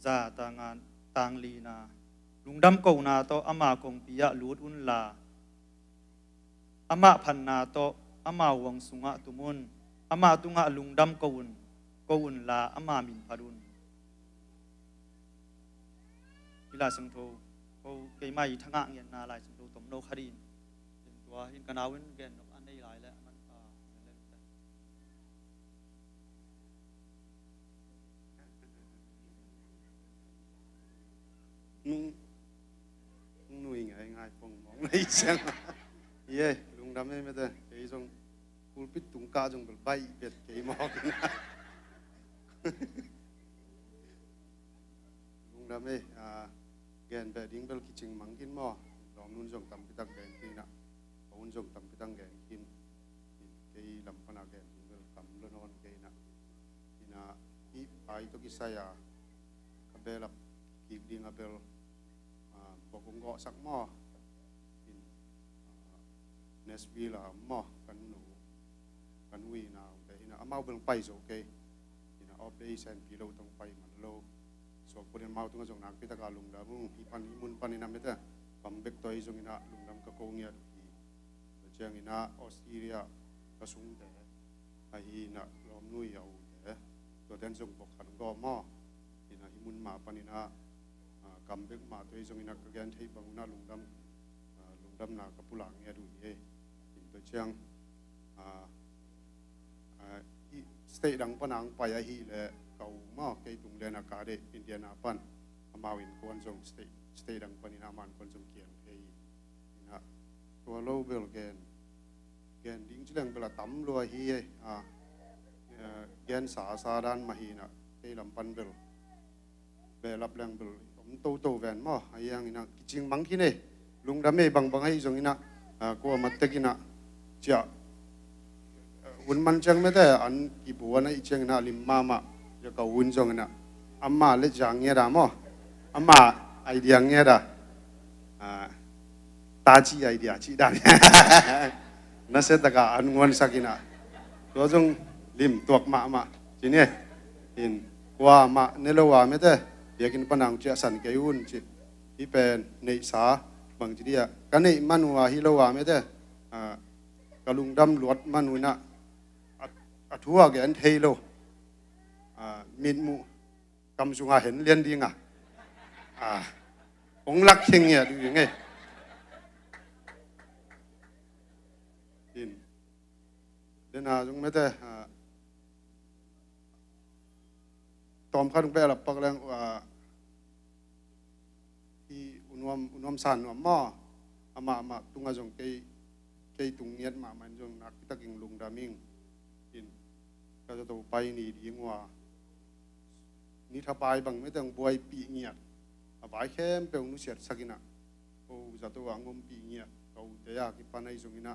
za tang nga, tang lina. Lungdam kona tawh ama kongpi ah lut unla, ama phatna tawh ama huang sungah tum un. Ama tungah lungdam ko un, ko unla ama min phat un. Hih Lai Siangtho, ko keimah i thangah ngiatna Lai Siangtho tomno khat in, in tua in ka nau in gen nop a nei lai leh a man, a, nung, nung nui ngai ngai pong mong lei siang. Ye, lungdam ei mete, kei zong pulpit tung kah zong bel baih bet kei mawk. Lungdam ei, a, gen beh ding bel kicing mang khin maw. Lawmnu in zong tampi tak gen khin a, ka u in zong tampi tak gen khin. Kei lam pan a gen ding bel kam lo nawn kei na. Hi in a, hih pai tawh kisai a, ka bel a kik ding a bel, a, bawk hong gawhsak maw. Hi in, a, Nashville a om maw, ka nu, ka nu in a, te hi in a, amau bel hong pai zo kei. Hi in a, off day senpi lo tawh hong pai man lo. Suak put in amau tungah zong nakpi tak a lungdam ung. Hih pan, hih mun pan in a mete, kam bek tawh hi zongin a lungdam ka ko ngiat uh hi. Tua ciangin a Australia ka sungte, ahi in a lawmnu i a ute, Tua ten zong vok khat gawh maw. Ina hih mun mah panin ah, ah, kam bek mah tua hi zongin ah ka gen theih bang un ah lungdam, ah, lungdamna ka pulak ngiat uh hi. In tua ciang, ah, ah, hih state dang pan ang pai ahih leh ka u maw, kei tung lian a ka deih Indiana pan, amau innkuan zong state, state dang panin ah amau innkuan zong kiang thei hi. Ina tua lo bel gen, gen ding ci leng bel a tam lua hi. Ah, eh, gen sa sa dan mah hi ina, kei lam pan bel behlap leng bel om toto ven maw. A hiang ina kicing mang khin ei, lungdam ei, bangbang ahi zong ina, ah, kua mat tek ina ciah, eh, hun man ciang mete an kibuan ahi ciang ina lim mahmah. Ia ka un zong ina ama le zang ngiat a maw, ama idea ngiat a, ah, taci idea cih dan. Nasia taka an nguansak ina tua zong lim tuak mahmah ci ni. In kua mah ne lo a mete, biakinn pan ang ciah san kei un ci. Hih pen neihsa bang ci dia ka neih man uh a hi lo a mete, ah, ka lungdam luat man uh ina a, a thu a gen thei lo, ah, mitmuh kam sungah hen lian ding a, ah, hong lak kheng ngiat uh hi ngei. In dena zong mete, ah, tawm khat hong behlap pak leng, ah, hi u nuam, u nuam san nuam maw. Amah, amah tungah zong kei, kei tung ngiat mahmah in zong nakpi takin lungdam ing. In ka zato pai ni ding uh a, ni thapai bang mete hong buaipih ngiat, a vai khempeuh nusiatsak ina ko zato a hong ompih ngiat, ka ute a kipan ahi zong ina,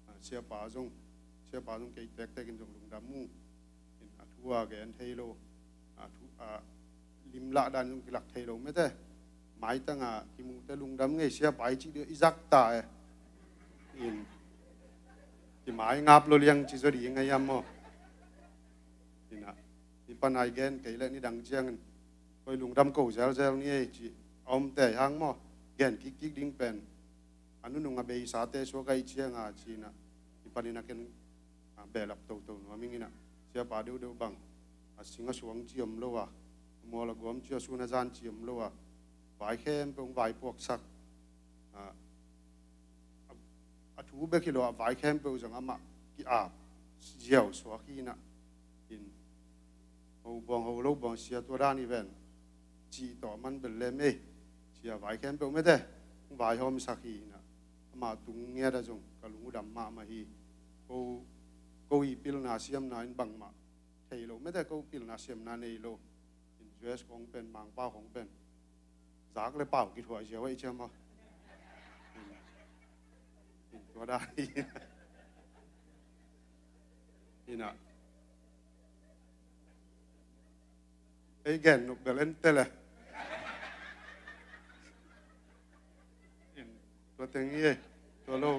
ah, siapa zong, siapa zong kei tektek in zong lungdam uh. In a thu a gen thei lo, a thu a limlah dan zong kilak thei lo mete. Maitang a kimuhte lungdam ngei, siapa i cih dia i zak ta e. In kimai ngap lo liang ci zaw ding a hiam maw. Ina i pan ai gen kei leh nidang ciangin koi lungdam ko zelzel ni ei ci a omte hang maw. Gen kikkik ding pen a nunung a beisate suak ahi cianga ci ina i panin a ken, ah, behlap toto nuam ing ina. Siapa deuhdeuh bang a sing a suang ci om lo a, a mual a guam ci a sun a zan ci om lo a, vai khempeuh hong vaipuaksak, ah, a, a thu bek hi lo a vai khempeuh zong amah ki-ap ziau suak hi ina. In ho buang ho lo buang sia tua dan hi ven cih tawh man bel lem ei sia vai khempeuh mete hong vaihawmsak hi ina. Amah tung ngiat a zong ka lung uh dam mahmah hi. Ko, ko i pilna siamna in bangmah thei lo mete, ko pilna siamna nei lo. In U S khong pen, Mangpau khong pen zak le pau kithuah ziau ahi ciam aw. In, in tua dan hi. Ina ei gen nop bel en tele. In tua teng hi ei, tua lo.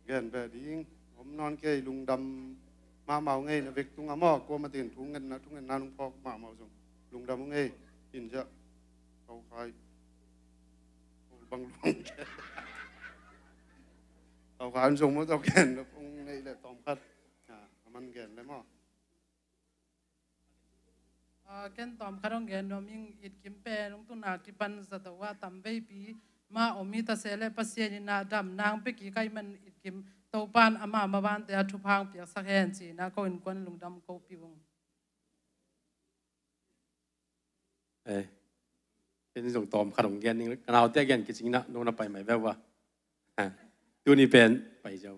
Gen beh ding om nawn kei, lungdam mahmah uh ngei. Na vek tungah maw, kuamah tin thungetna, thungetna nung phawk mahmah uh zong lungdam uh ngei. In ziah kau khai bang lung kau khai an zong maw, tawh gen hong neih leh tawm khat a man gen le maw. Ah, ken tawm khat hong gen nuam ing. It Kim pen hong tuna kipan zato ah tam veipi mah om hi ta se leh Pasian in ah dam nang pia kik ahih man It Kim, Topa'n ama mavante ah thupha hong piaksak hen ci-in ah ko innkuan lungdam ko pia ung. Eh, ken zong tawm khat hong gen ning. Ka naute gen kicing na, no na pai mai veu a. Ha. Tuni pen pai ziau.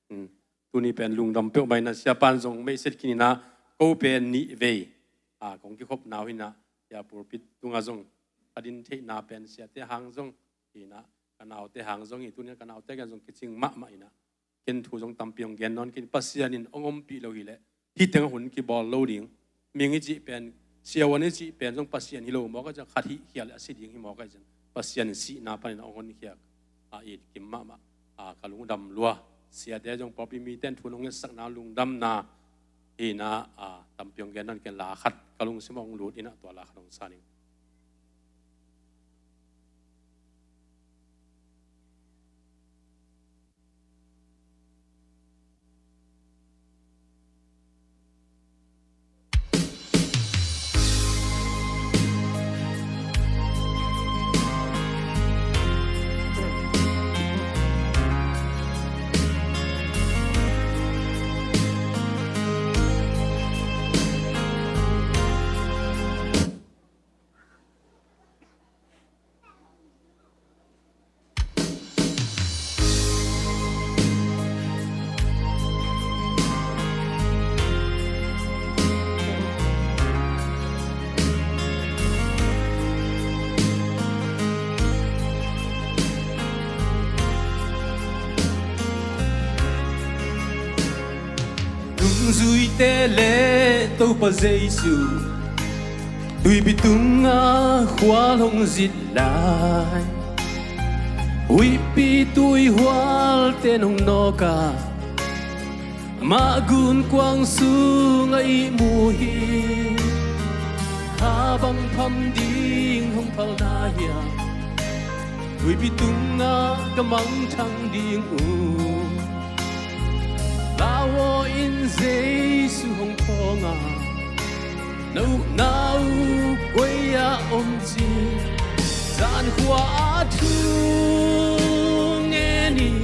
Hmm. Tuni pen lungdam peuhmah ina, siapa'n zong meihset khin ina, ko pen nih vei a kong kikhopna uh ina, sia pulpit tungah zong ka din theihna pen siate hang zong ina, ka naute hang zong hi. Tuni ka naute gen zong kicing mahmah ina, ken thu zong tampi hong gen nawn kei, Pasian in hong ompih lo hileh hih tengah hun kibawl lo ding. Mihing i cih pen, siavuan i cih pen zong Pasian hi lo mawk a, ciang khat hih khial a si ding hi mawk a, ciang Pasian in sihna panin a hong honkhiak a, It Kim mahmah a, ka lungdam lua. Siate zong pawlpi mite in thu hong ngetsakna, lungdamna hi ina a, tampi hong gen nawn kei, la khat ka lungsim ah hong lut ina, tua la khat hong san ing. Te le Topa Jesu, tuipi tungah khual hong zit lai. Huihpi tuihual ten hong nawk a, amah gunkuang sungah ihmu hi. Kha bang pham ding hong phal na hiam? Tuipi tungah ka mangthang ding uh. Lau aw in Jesu hong phawng a, na ukna uh koi ah om ci. Zankhua a thu ngen hi.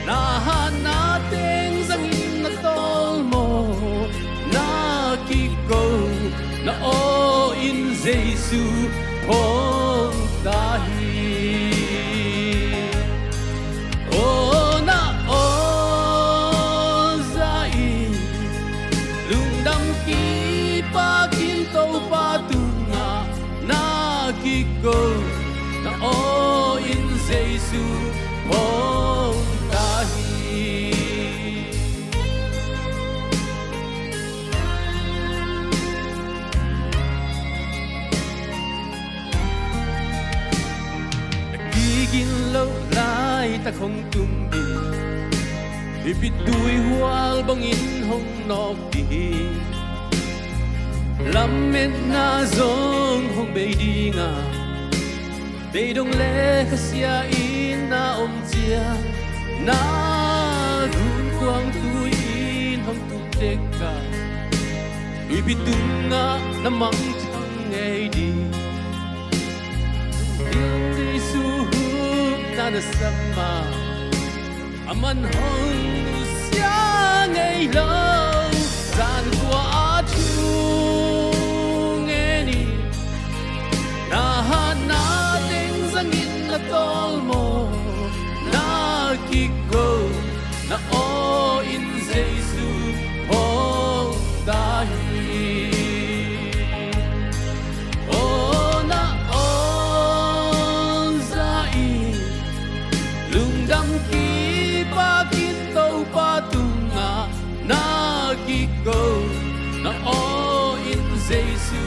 Na hatna teng zangin na tawlmawh, na kiko, na aw in Jesu phawng ta hi. Aw na aw za in, lungdam kipakin Topa tungah na kiko, na aw in Jesu phawng ta hi. Na kigin loh laitak hong tung ding, tuipi tuihual bangin hong nawk ding. Lametna zong hong bei ding a, beidong le khasia in na om ciang, na gunkuang tui in hong tuk dek a, tuipi tungah na mangthang ngei ding. Jesu hupna na sam a, aman hong nusia ngei lo. Zankhua a thu ngen hi. Na hatna teng zangin na tawlmawh, na kiko, na aw in Jesu phawng ta hi. Aw na aw za in, lungdam kipakin Topa tungah na kiko, na aw in Jesu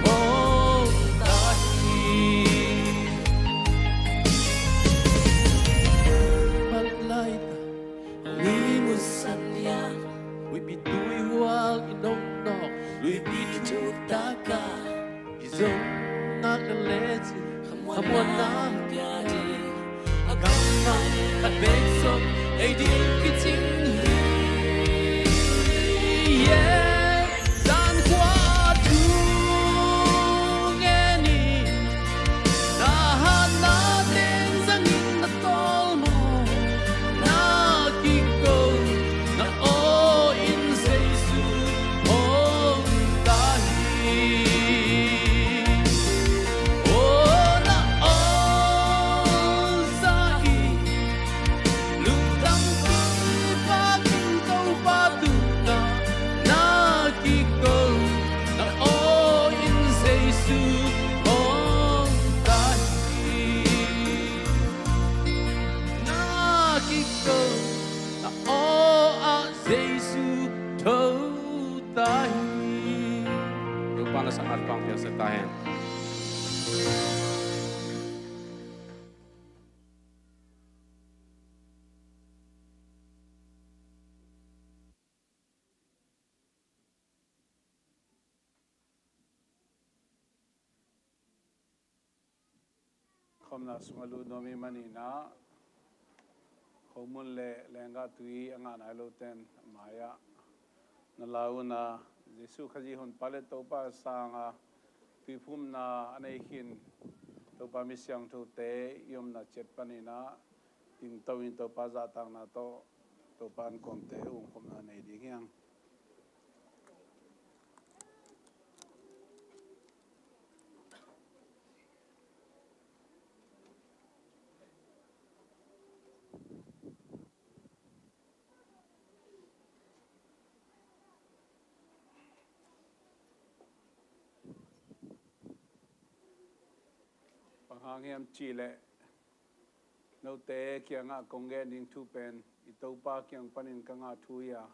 phawng ta hi. Pat laitak ni mun san hiam, huihpi tuihual in hong nawk, luipi thuk tak a, i zong ngak na lecin, khamuanna pia ding, a gamvang khat bek zong ei ding kicing hi. Yeah, zankhua thu ngen hi. Na hatna teng zangin na tawlmawh, na kiko, na aw in Jesu phawng ta hi. Aw na aw za in, lungdam kipakin Topa tungah na kiko, na aw in Jesu phawng ta hi. Na kiko, na aw ah Jesu tho ta hi. Topa na sangat pang piangsak ta hen. Khawmna sungah lut nuam ih manin ah, khomun le lenggah tui a ngah nai lote'n a mai-ah na la un ah, Jesuh Khazih Honpa le Topa sangah tuiphumna a nei khin Topa mi siangthote i omna ciat panin ah, dingto in Topa zahtakna tawh Topa ankuangte umkhopna nei ding hi hang. Bang hang hiam cih leh, note kiangah kong gen ding thu pen i Topa kiang panin ka ngah thu hi a,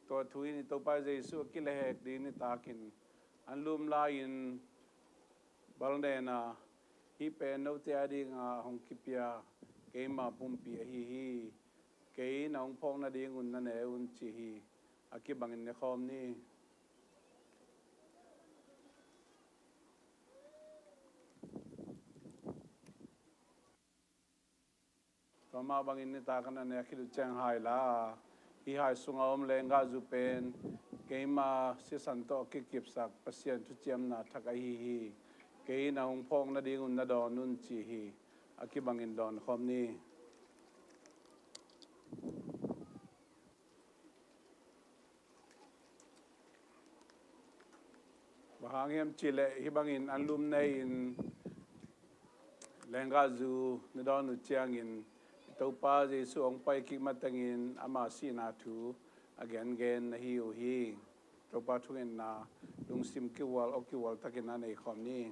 Tua thu in i Topa Jesuh a kilehhek ding nitakin an lum lai-in bal nen a, "Hih pen note a dingah hong kipia keima pumpi ahi hi. Kei na hong phawk nadingun na ne un," ci hi. A kibangin ne khawm ni. Tua mah bangin nitak a na nek khit uh ciang hai la a, hih hai sunga om lenggahzu pen keima sisan tawh a kikipsak Pasian thuciamna thak ahi hi. "Kei na hong phawk nadingun na dawn un," ci hi. A kibangin dawn khawm ni. Bang hang hiam cihleh hih bangin an lum nei-in lenggahzu na dawn uh ciangin, i Topa Jesuh hong pai kik matengin ama sihna thu a gengen na hi uh hi. Topa thungetna lungsim kihual, aw kihual takin a nei khawm ni.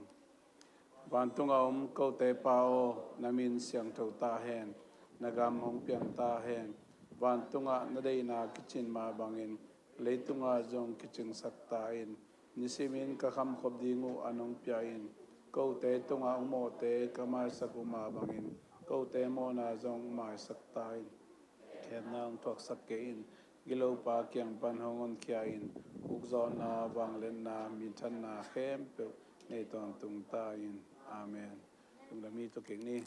Vantung a om kote Pa aw, na min siangtho ta hen, na gam hong piang ta hen. Vantungah na deihna kicin mah bangin leitungah zong kicingsak ta in. Nisimin ka khamkhop ding uh an hong pia in. Kote tungah hong mawhte ka maisak uh mah bangin kote mawhna zong maisak ta in. Khemna hong thuaksak kei in. Gilopa kiang pan hong honkhia in. Ukzawhna, vangliatna, minthanna khempeuh nei tawntung ta in. Amen. Lungdam hi. Thukik ni.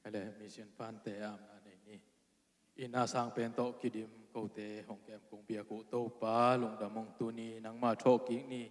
Kale, mission fante amna nei ni. Inn a sang pen tawh kidim kote hong kem kong biak uh Topa, lungdam hong tun ni. Nangmah thawhkik ni.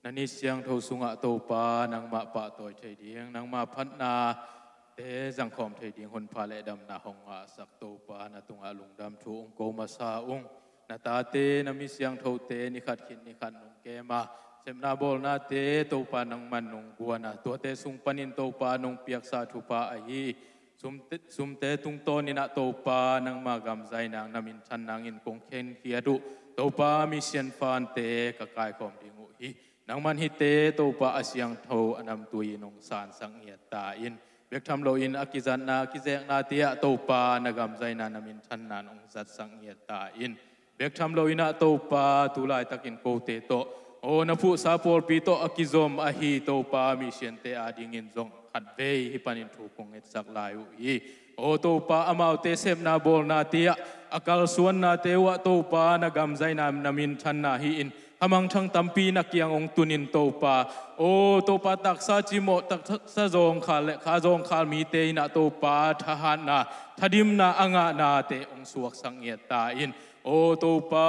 Na ni siangtho sungah Topa, nangmah pahtawi thei ding, nangmah phatnate zangkhawm thei ding honpha le damna hong ngahsak Topa, na tungah lungdam thu hong ko masa ung. Na tate, na mi siangthote nikhat khit nikhat nong kem a, sepna bawlnate Topa nangman nong guan a, tuate sung panin Topa nong piaksa thupha ahi sumte, sumte tungtawnin ah Topa nangma gam zai nang, na minthan nangin kong khenkhiat uh Topa, mission fante ka kaikhawm ding uh hi. Nangman hihte Topa a siangtho a namtui in hong sansak ngiat ta in. Bek tham loin a kizatna, a kizeknate ah Topa na gam zaina, na minthanna in hong zatsak ngiat ta in. Bek tham loin ah Topa, tu laitakin kote tawh, aw, na phuhsa pawlpi tawh a kizom ahi Topa, missionte adingin zong khatvei hih panin thu kong ngetsak lai uh hi. Aw Topa, amaute sepna bawlnate ah, a kalsuannate uh ah Topa, na gam zaina, na minthanna hi in, khamangthang tampi na kiang hong tunin Topa, aw Topa, taksa cimawh, taksa zawngkhal le kha zawngkhal mite in ah Topa, thahatna, thadimna a ngahnate hong suaksak ngiat ta in. Aw Topa,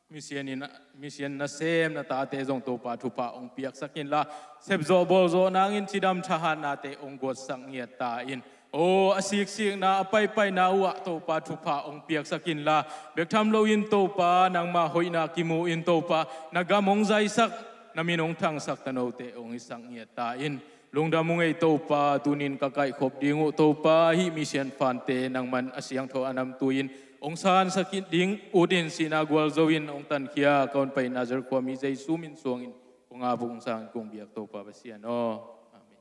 mission in, mission nasem na tate zong Topa thupha hong piaksak inla, sepzawh bawlzawh nangin cidam thahatnate hong guatsak ngiat ta in. Aw, a siksikna, a paipaina uh ah Topa thupha hong piaksak inla, bek tham loin Topa, nangma hoihna kimu in Topa, na gam hong zaisak, na min hong thangsak tanote hong hisak ngiat ta in. Lungdam ung ei Topa, tunin ka kaikhop ding uh Topa, hih mission fante nangman a siangtho a namtui in hong sansak ding utin, sihna gualzo in hong tankhia ka honpa i Nazareth khuami Jesu min suangin kong ap uh, hong sangin kong biak Topa Pasian aw. Amen.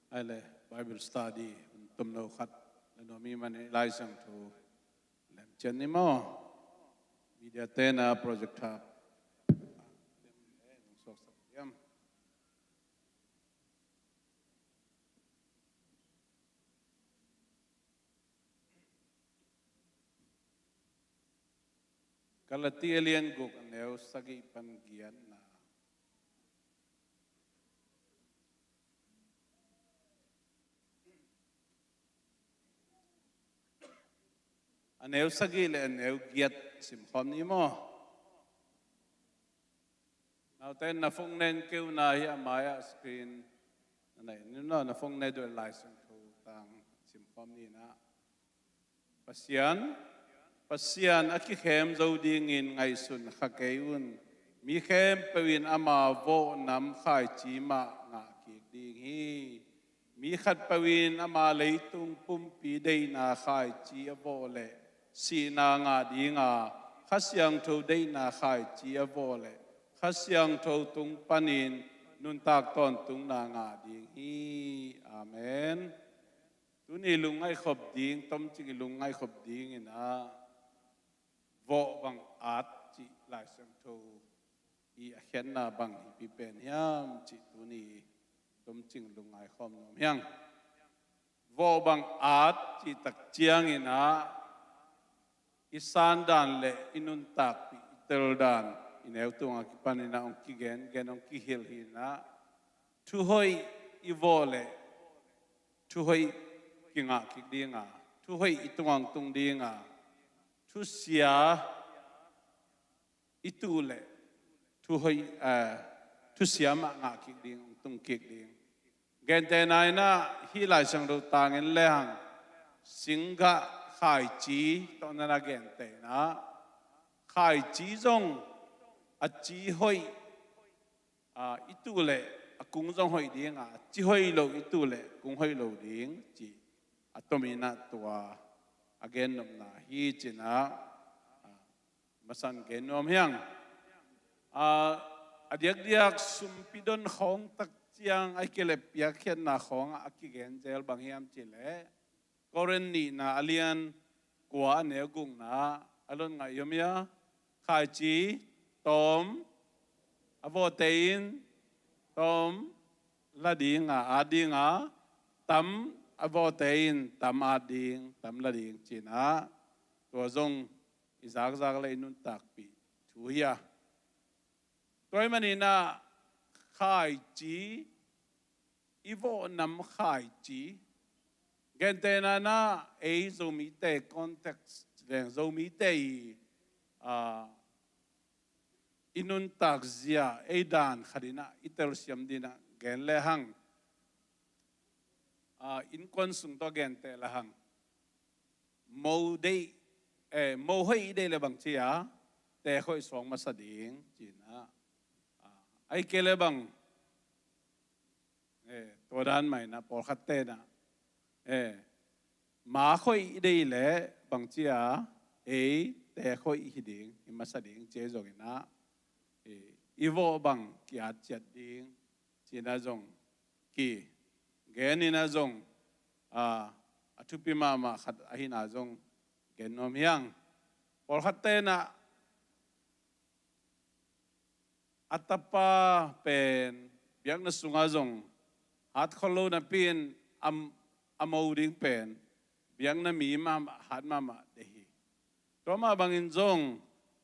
Ai le, Bible study hun tomno khat la nuam i hih manin Lai Siangtho lem ciat ni maw. Media te na projector suaksak diam. Galati a lian guk, a neu sagih pan giatna. A neu sagih le a neu giat simkhawm ni maw? Naute, na phone nen keu na hi a, mai-ah screen na nei ni maw, na phone ne duh Lai Siangtho tang simkhawm ni na. Pasian, Pasian a kikhem zo dingin ngaihsun kha kei un. Mi khempeuh in ama vawh nam khaici mah ngah kik ding hi. Mi khatpeuh in ama leitung pumpi deihna khaici a vawh leh sihna ngah ding a, Kha Siangtho deihna khaici a vawh leh Kha Siangtho tung panin nuntak tawntungna ngah ding hi. Amen. Tuni lungngaihkhop ding, tomcing i lungngaihkhop ding in ah, vawh bang at cih Lai Siangtho i a khiatna bang hipi pen hiam cih tuni tomcing lungngai khawm nuam hiang. Vawh bang at cih tak ciangin ah, i sandan le i nuntakpih, i teldan, i neu tungah kipanin ah hong kigen, gen hong kihilh hi in ah, thuhoih i vawh leh thuhoih kingah kik ding a, thuhoih i tungah hong tung ding a, thusia i tuh leh thuhoih, eh, thusia mah ngah kik ding, hong tung kik ding. Gentehna in ah, hih Lai Siangtho tangin lehang, singgah khaici tawh na na genteh in ah, khaici zong a ci hoih, ah, i tuh leh a kung zong hoih ding a, a ci hoih loh i tuh leh kung hoih lo ding cih a tomin ah tua a gennopna hi ci in ah, ah, masan gen nuam hiang. Ah, a diakdiak sumpi don khawng tak ciang, ahih kei leh piakkhiatna khawngah a kigen zel bang hiam cih leh, Korin nihna a lian kua, a neu gukna, a lotngah i om hia? Khaici tawm a vawhte in tawm la ding a, at ding a, tam a vawhte in tam at ding, tam la ding ci in ah, tua zong i zakzak le i nuntakpih thu hi a. Tua ahih manin ah, khaici, i vawh nam khaici, gentehna in ah, ei Zomite context leng, Zomite i, ah, i nuntak zia, ei dan khat in ah i telsiam ding in ah gen lehang, ah, innkuan sung tawh genteh lehang, mo deih, eh, mo hoih i deih leh bang ci a, teek hoih suak masa ding ci in ah, ah, ahih kei leh bang, eh, tua dan mah in ah pawlkhatte in ah, eh, maak hoih i deih leh bang ci a, ei teek hoih hi ding, hi masa ding ci, ahi zongin ah, eh, i vawh bang ki-at ciat ding ci in ah zong kigen in ah zong, ah, a thupi mahmah khat ahihna zong gen nuam hiang. Pawlkhatte in ah a tapa pen biakna sungah zong hat khol lo napi in a, a mo ding pen biakna mi mahmah, hat mahmah deih hi. Tua mah bangin zong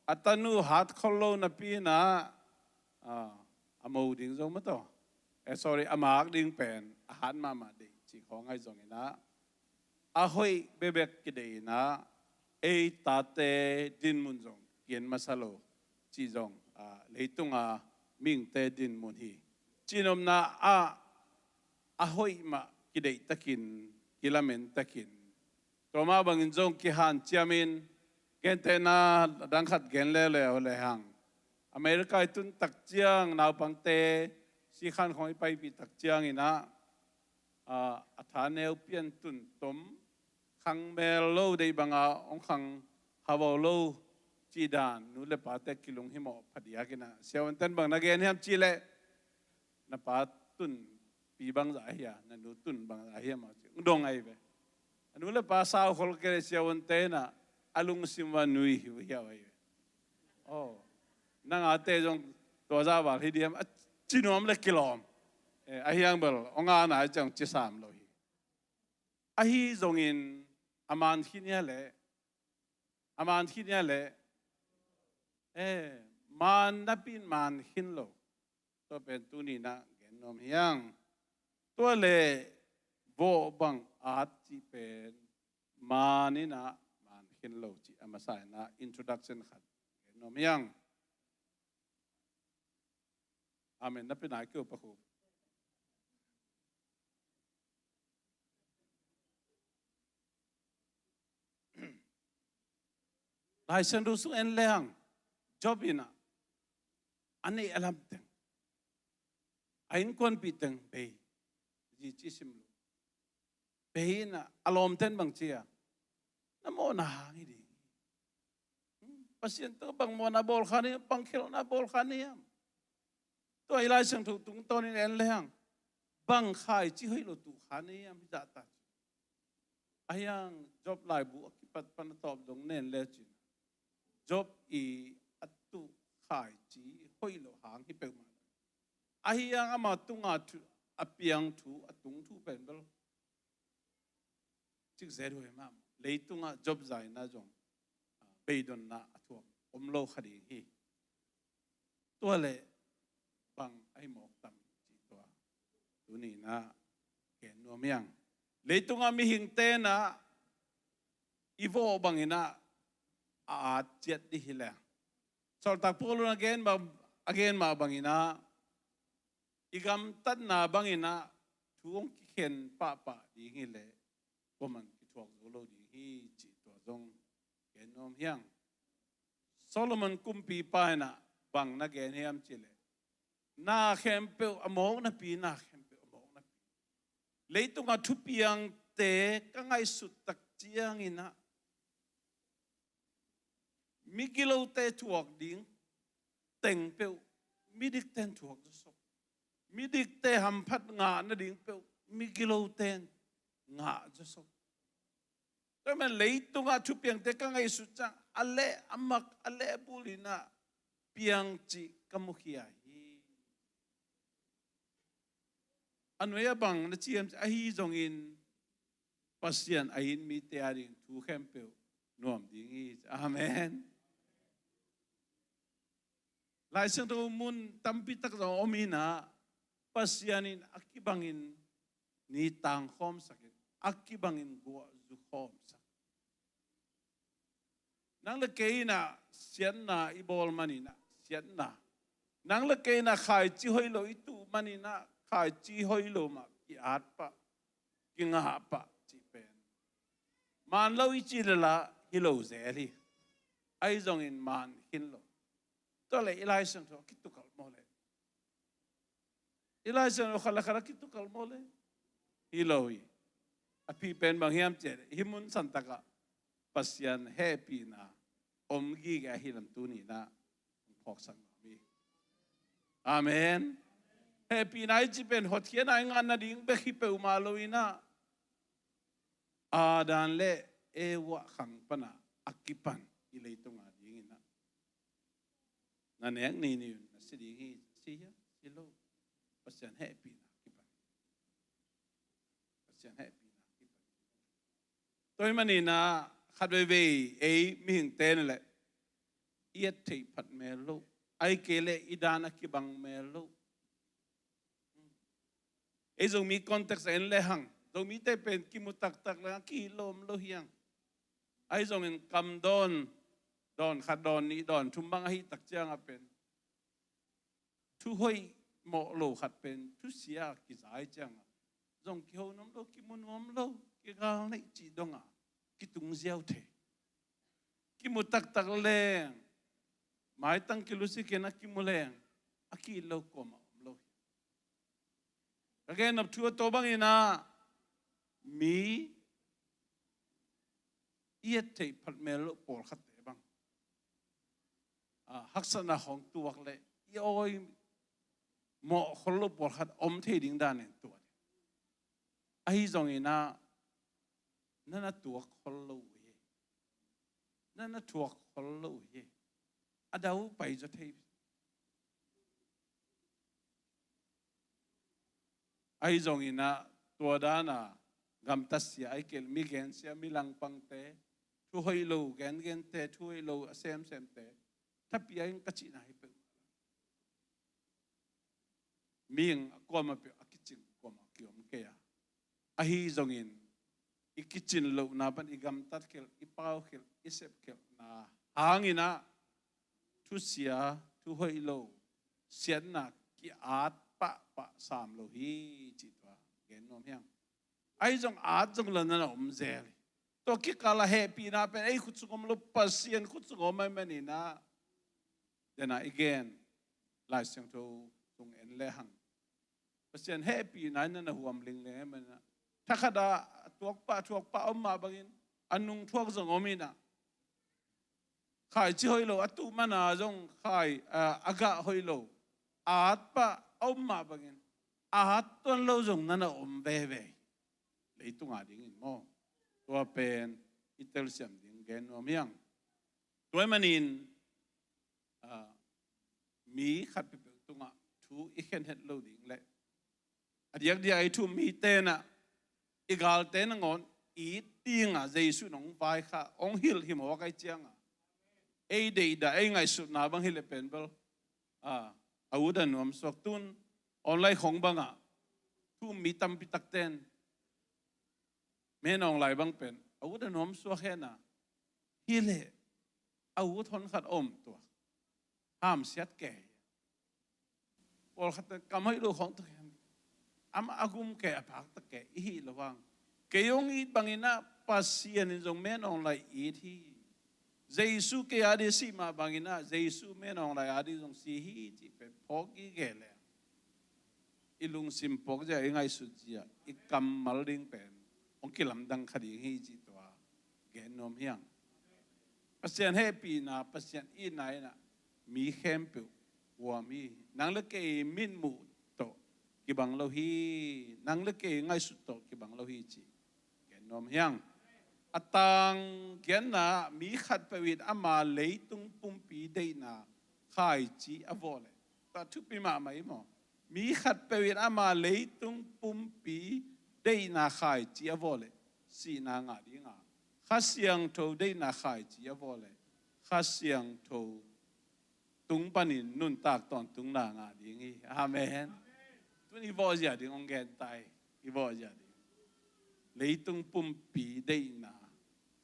a tanu hat khol lo napi in ah, ah, a mo ding zong maw taw, eh, sorry, a maak ding pen a hat mahmah deih cih khawng ahi zongin ah, a hoih bekbek kideih in ah, ei tate dinmun zong ki-en masa lo cih zong, ah, leitung a mihingte dinmun hi. Cihnopna ah, a hoih mah kideih takin, kilamen takin, tua mah bangin zong kihanciamin, gentehna a dang khat gen leuleu lehang, America i tun tak ciang naupangte sikhan khawng i paipih tak ciangin ah, ah, a thaneu pian tun tom, khang mel lo deih banga hong khang hau lo cih dan nu le pate kilunghimawh phadiak in ah, siavuanten bang na gen hiam cih leh, na pa tunpi bangzah ahi a, na nu tun bangzah ahi a maw ci, hong dong ahi ve. A nu le pa sau khol kei leh siavuante in ah a lungsim uah nui hiuhiau ahi ve. Oh, nang ate zong tua zah val hi diam a ci nuam le kilawm. Eh, ahi hang bel hong ana ciang ci sam lo hi. Ahi zongin a man khin hia leh, a man khin hia leh, Eh, maan napi in maan khin lo. Tua pen tuni in ah gen nuam hi hang. Tua le vawh bang at cih pen maan in ah maan khin lo cih a masa in ah introduction khat gen nuam hi hang. Amen. Na pi nai keu pa khu. Lai Siangtho sung en le hang, Job in ah a neih a lam teng, a innkuanpih teng bei, zi ci sim lo. Bei in ah a lawmte'n bang ci a, na mawhna hang hi ding. Pasian tawh bang mawhna bawl kha na hiam, bang khialhna bawl kha na hiam. Tua i Lai Siangtho tungtawnin en le hang, bang khaici hoih lo tuh kha na hiam, hi zahta. Ahi hang Job laibu a kipat pan a tawp dong nen le cin, Job i a tuh khaici hoih lo hang hi peuhmah. Ahi hang ama tunga thu, a piang thu, a tung thu pen bel cik zet huai mah. Leitungah Job zai in ah zong, ah, beidonna a thuak om lo kha ding hi. Tua le bang ahi mawk tam cih tua tuni in ah gen nuam hi hang. Leitungah mihingte'n ah i vawh bang in ah a at ciat ding hi leh, sawltak Paul in a gen ma, a gen mah bang in ah i gamtatna bang in ah thu hong kikhen pahpah ding hi leh, kuaman kithuak zo lo ding hi cih tua zong gen nuam hi hang. Solomon kumpipa in ah bang na gen hiam cih leh, na khempeuh a mawk napi, na khempeuh a mawk napi. Leitungah thupiangte ka ngaihsut tak ciangin ah migilote thuak ding teng peuh midikte'n thuak zawsop. Midikte hamphat ngah nading peuh migilote'n ngah zawsop. Tua man leitungah thupiangte ka ngaihsut ciang a leh a mak, a leh a bul in ah piang cih ka mukhia hi. A nuai a bang na ci hiam cih leh, ahi zongin Pasian a it mite a ding thu khempeuh nuam ding hi. Amen. Lai Siangtho mun tampi tak zong om in ah, Pasian in a kibangin ni tang khawmsak in, a kibangin guah zu khawmsak. Nang le kei in ah siatna i bawl man in ah siatna, nang le kei in ah khaici hoih lo i tuh man in ah khaici hoih lo mah ki-at pah, kingah pah cih pen maan lo i cih leh lah hi lo zel hi. Ahi zongin maan khin lo. Tua le i Lai Siangtho a kitukalh maw le? I Lai Siangtho khat le khat a kitukalh maw le? Hi lo hi. A pi pen bang hiam cih leh, hih mun santak ah Pasian hehpihna om gige ahi lam tuni in ah phawksak nuam hi. Amen. Hehpihna i cih pen hotkhiatna i ngah nading bek hi peuhmah lo in ah, Adam le Eva khang pan a kipan i leitung a ding in ah na nek ni ni un na si ding hi, si hia, si lo. Pasian hehpihna kipan. Pasian hehpihna kipan. Tua ahih manin ah khat veivei ei mihingte in leh i et theih phat mel lo, ahih kei leh i dan a kibang mel lo. Ei Zomi context en le hang, Zomite pen kimu taktak le a ki-it lo om lo hi hang. Ahi zongin kam dawn, dawn khat, dawn nih, dawn thum bang ahih tak ciang a pen thu hoih mawh lo khat pen thusia a kiza ahih ciang a zong kiho nuam lo, kimu nuam lo, kigal neih cih dong a kitung ziau thei. Kimu taktak leng, maitang kilusikin a kimu leng a ki-it lo kuamah om lo hi. Ka gen nop thu a, tua bangin ah mi i et theih phat mel lo pawlkhatte bang, ah, haksatna hong tuak leh i awi mawh khol lo pawlkhat om thei ding dan in tuak. Ahi zongin ah na na tuak khol lo uh hi. Na na tuak khol lo uh hi. A dau pai zaw thei. Ahi zongin ah tua dan a gamtat sia, ahih kei leh mi gen sia, mi langpangte, thu hoih lo gengente, thu hoih lo a semsemte, Thapi a ing ka cihna hi peuh. Mihing a kuamah peuh a kicing kuamah kiom kei a. Ahi zongin i kicin lohna pan i gamtat khelh, i pau khelh, i sep khelhna hangin ah thusia, thu hoih lo, siatna ki-at pahpah sam lo hi, cih tua gen nuam hiang. Ahi zong at zong lo na na om zel hi. Tua kikal a hehpihna pen ei khut sung om lo, Pasian khut sung om ahih manin ah, dena i gen Lai Siangtho sung en le hang, Pasian hehpihna in na na huam lingling ahih manin ah, thakhat ah a tuakpah, a thuakpah a om mah bangin a nungthuak zong om in ah, khaici hoih lo, a tuh mana zong khai, a, a gah hoih lo, at pah a om mah bangin at tuan lo zong na na om veve hi. Leitung a dingin maw, tua pen i telsiam ding gen nuam hiang. Tua ahih manin, a, mi khat peuhpeuh tungah thu i khen het lo ding leh, a diakdiak i thu-um mite in ah, i galte nangawn it dinga Jesu in hong vaikhak, hong hilh hi mawk ahih cianga, ei deihdah, ei ngaihsutna bang hileh pen bel, a, a ut a nuamsuak. Tun online khong bangah thu-um mi tampi takte in Myaung Aung Hlaing bang pen a ut a nuamsuak hen a, hileh a ut honkhat om tua, hamsiat kei hi. Pawlkhat kam hoih lo khong tua hi. Amah a gum kei, a phak tak kei i hih loh hang, kei hong it bangin ah Pasian in zong Myaung Aung Hlaing it hi. Jesu kei a ding si mah bangin ah Jesu Myaung Aung Hlaing a ding zong si hi cih pen phawk gige leh, i lungsim phawk zia, i ngaihsut zia, i kammal ding pen hong kilamdang kha ding hi cih tua gen nuam hiang. Pasian hehpihna, Pasian itna in ah mi khempeuh huam hi. Nang le kei mitmuh tawh kibang lo hi. Nang le kei ngaihsut tawh kibang lo hi cih gen nuam hiang. A tang giatna, mi khatpeuh in ama leitung pumpi deihna khaici a vawh leh, tua thupi mahmah hi maw. Mi khatpeuh in ama leitung pumpi deihna khaici a vawh leh sihna ngah dinga, Kha Siangtho deihna khaici a vawh leh Kha Siangtho tung panin nuntak tawntungna ngah ding hi. Amen. Tun i vawh zia ding hong gen ta hi. I vawh zia ding, leitung pumpi deihna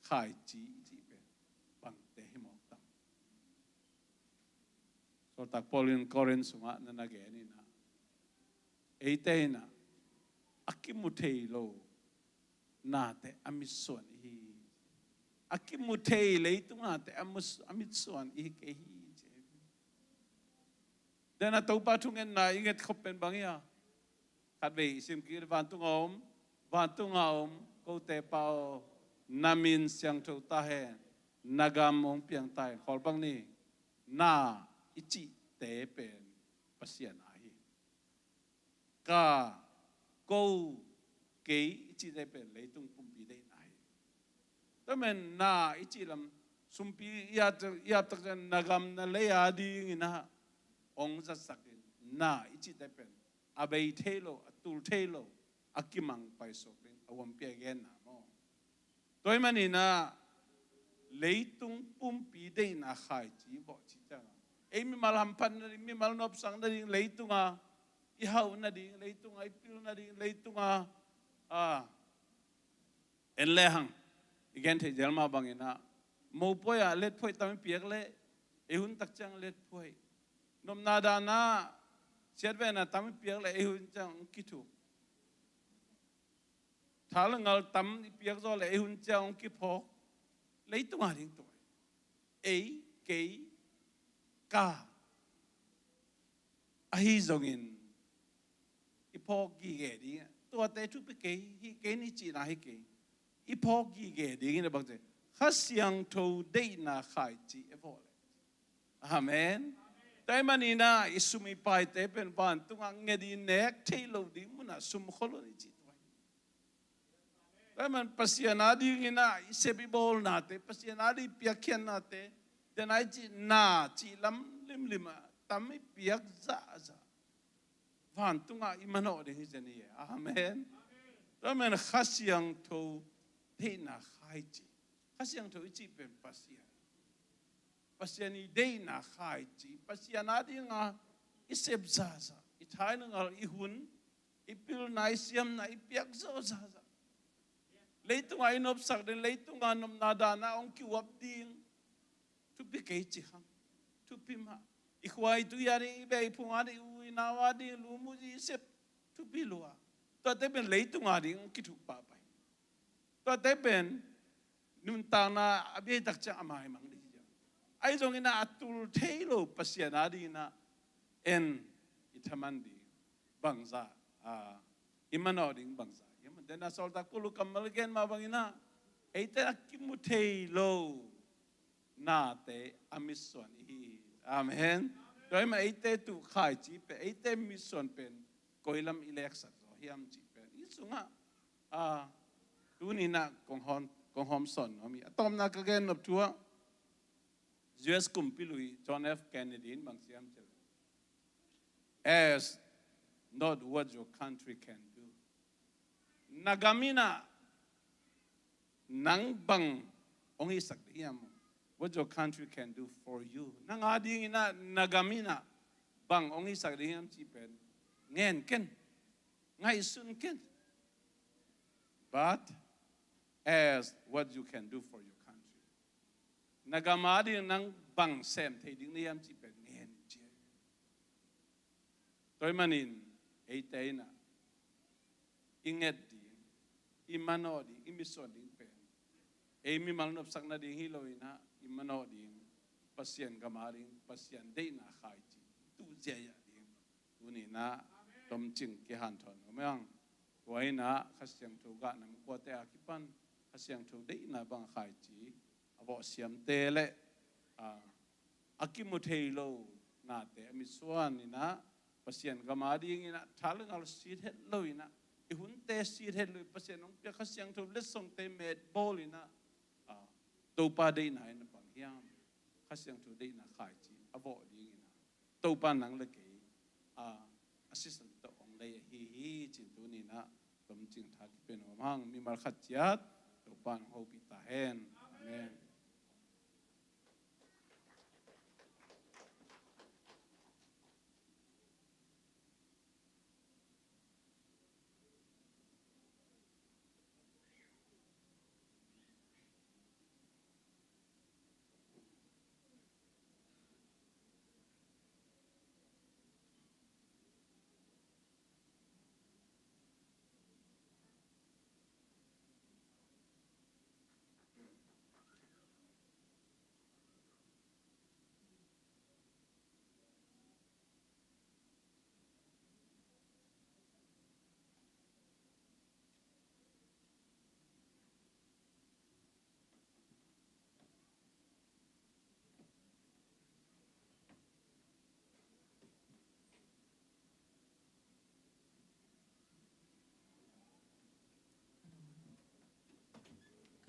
khaici i cih pen bangte hi mawk tam? Sawltak Paul in Korin sungah na na gen in ah, eite in ah a kimu thei lo nate a mitsuan i hi. A kimu thei leitung nate a mus-, a mitsuan i hi kei hi, ci hi. Dena Topa thungetna i nget khop pen bang hia? Khatvei i sim kik, vantung a om, vantung a om kote Pa aw, na min siangtho ta hen, na gam hong piang ta hen. Khawl bang ni, na i cihte pen Pasian a hi. Ka, ko, kei i cihte pen leitung pumpi deihna hi. Tua men na i cih lam, sumpi i ap tak, i ap tak ciang na gam na lei a dingin ah hong zatsak in, na i cihte pen a bei thei lo, a tul thei lo, a kimang paisuak ding a huampi a genna maw. Tua ahih manin ah leitung pumpi deihna khaici vawh cih ciang, ei mimal hamphat nading, mimal nopsak nading, leitunga i hauh nading, leitunga i pil nading, leitunga, a, en le hang, i gen theih zel mah bangin ah, mopawi ah letphuaih tam i piak leh ei hun tak ciang letphuaih. Nopna dana siatvena tam i piak leh ei hun ciang hong kithuk. Thalengal tam i piak zaw leh ei hun ciang hong kiphawk. Leitung a ding tua hi. Ei, kei, ka. Ahi zongin i phawk gige ding, tuate thupi kei, hih kei ni cihna hi kei. I phawk gige dingin a bang ci, Kha Siangtho deihna khaici a vawh leh. Amen. Tua ahih manin ah i sum i paite pen vantungah nget i nek thei lo ding munah sumkhol un i cih tua hi. Tua ahih man Pasian a dingin ah i sep i bawlnate, Pasian a ding i piakkhiatnate, dena i cih na cih lam limlim ah tam i piak zahzah, vantungah i manawh ding hi zen hi. Amen. Tua ahih man Kha Siangtho deihna khaici. Kha Siangtho i cih pen Pasian. Pasian i deihna khaici, Pasian adinga i sep zaza, i thainungal, i hun, i pilna, i siamna i piak zawh zaza. Leitunga i nopsak ding, leitunga nopna dana hong kiuap ding. Thupi kei ci khang. Thupi mah. I khua i tui ading, i beh i phung ading, i u i nau ading, lu mu zi i sep. Thupi lua. Tuate pen leitung ading hong kithuk pahpah hi. Tuate pen nuntakna a biaitak ciang a maimang ding hi. Ahi zongin a tul thei lo Pasian adingin a en i thaman ding bangza, a, i manawh ding bangza. Hiam dena Sawltak Paul kammal gen mah bangin a eite a kimu thei lo nate a mitsuan i hi hi. Amen. Tua hi mah eite tu khaici pen, eite mitsuan pen koi lam i leksak zaw hiam cih pen i sungah, a, tuni-in ah kong hawm, kong hawm sawn nuam hi. A tawpna ka gen nop thu ah U S kumpi lui John F Kennedy in bang ci hiam cih leh, "Ask not what your country can do." Na gam in ah nang bang hong hisak ding hiam? What your country can do for you. Nang adingin ah na gam in ah bang hong hisak ding hiam cih pen ngen ken, ngaihsun ken. But ask what you can do for your country. Na gam ading nang bang sem thei ding na hiam cih pen ngen in ci hi. Tua ahih manin eite in ah i nget ding, i manawh ding, i mitsuan ding pen ei mimal nopsak nading hi lo in ah i manawh ding Pasian gam ading, Pasian deihna khaici tu ziahziah ding tuni-in ah tomcing kihanthawn nuam ing. Tua in ah Kha Siangtho gah nam kuate a kipan Kha Siangtho deihna bang khaici a vawh siamte le, a, a kimu thei lo nate a mitsuan in ah Pasian gam adingin ah thalengal sit het lo in ah, i hunte sit het lo, Pasian hong piak Kha Siangtho letsongte metbawl in ah, a, Topa deihna in a bang hiam, Kha Siangtho deihna khaici a vawh dingin ah Topa nang le kei, a, a sisan tawh hong lei ahi hi cih tuni-in ah tomcing tha kipia nuam hang. Mimal khat ciat Topa nang hopih ta hen. Amen.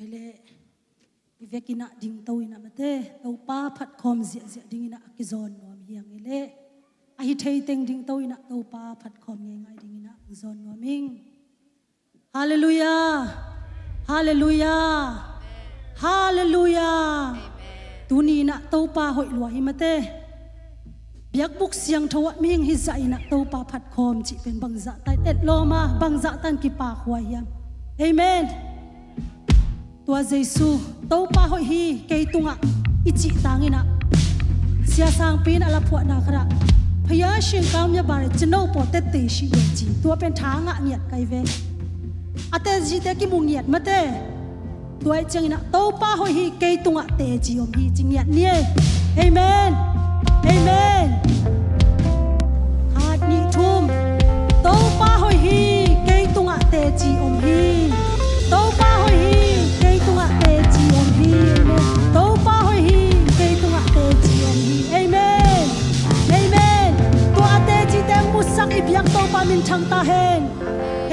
Kei le i vekin ah dingto in ah mate, Topa phatkhawm ziahziah dingin ah a kizawn nuam hi hang. Ei le a hi thei teng dingto in ah Topa phatkhawm ngeingai dingin ah zawn nuam ing. Halleluiah. Halleluiah. Halleluiah. Tuni-in ah Topa hoih lua hi mate. Biakbuk siangtho ah mihing hizah in ah Topa phatkhawm cih pen bangzah tan etlawm a, bangzah tan kipakhuai hiam? Amen. Tua Jesu, Topa hoih hi kei tungah i cih tangin ah, Sia Sangpi in a laphuahna khatah, พระเยซู ကောင်းမြတ်ပါတယ်, ကျွန်ုပ်ပေါ်သက်သေရှိတယ် ci. Tua pen tha ngah ngiat kai ve. A teci te kimu ngiat mate. Tua ahih ciangin ah Topa hoih hi kei tungah teci om hi ci ngiat ni ei. Amen. Amen. Khat, nih, thum. Topa hoih hi kei tungah teci om hi. Topa hoih hi kei tungah teci om hi. Amen. Topa hoih hi kei tungah teci om hi. Amen. Amen. Tua a teci te musak i biak Topa minthang ta hen.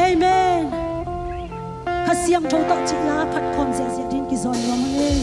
Amen. Kha Siangtho tawh cih la phatkhawm ziahziah dingin kizawn nuam ing.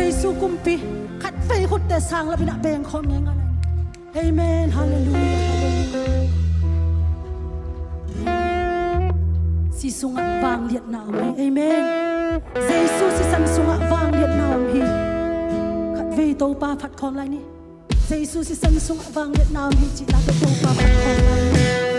Jesu kumpi, khatvei khutte sang lapin a bengkhawm ngeingai lai. Amen. Halleluiah. Halleluiah. Sisan sungah vangliatna om hi. Amen. Jesu sisan sungah vangliatna om hi. Khatvei Topa phat khawm lai ni. Jesu sisan sungah vangliatna om hi cih lak tawh Topa phat khawm lai ni.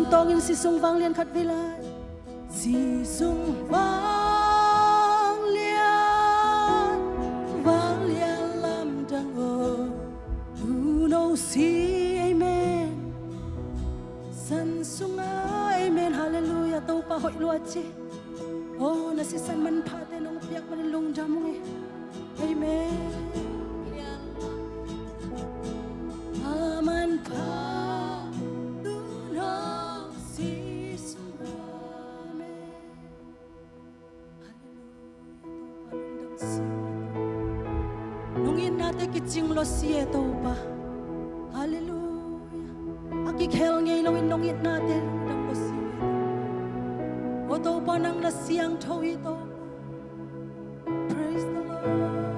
Tawngin si sung vanglian khat vei lai. Si sung vanglian, vanglian lamdang aw, tuno si. Amen. San sunga, amen. Halleluiah. Topa hoih lua ci. Oh, na sisan manphate nong piak manin lungdam ung e. Amen. A manpha tuno si sung. Amen. Halleluiah. Topa lungdam si. Nong itnate kicing lua si e Topa. Halleluiah. A kikhel ngei loin nong itnate lungdam lua si e. O Topa nang na siangtho hi Topa. Praise the Lord. Amen.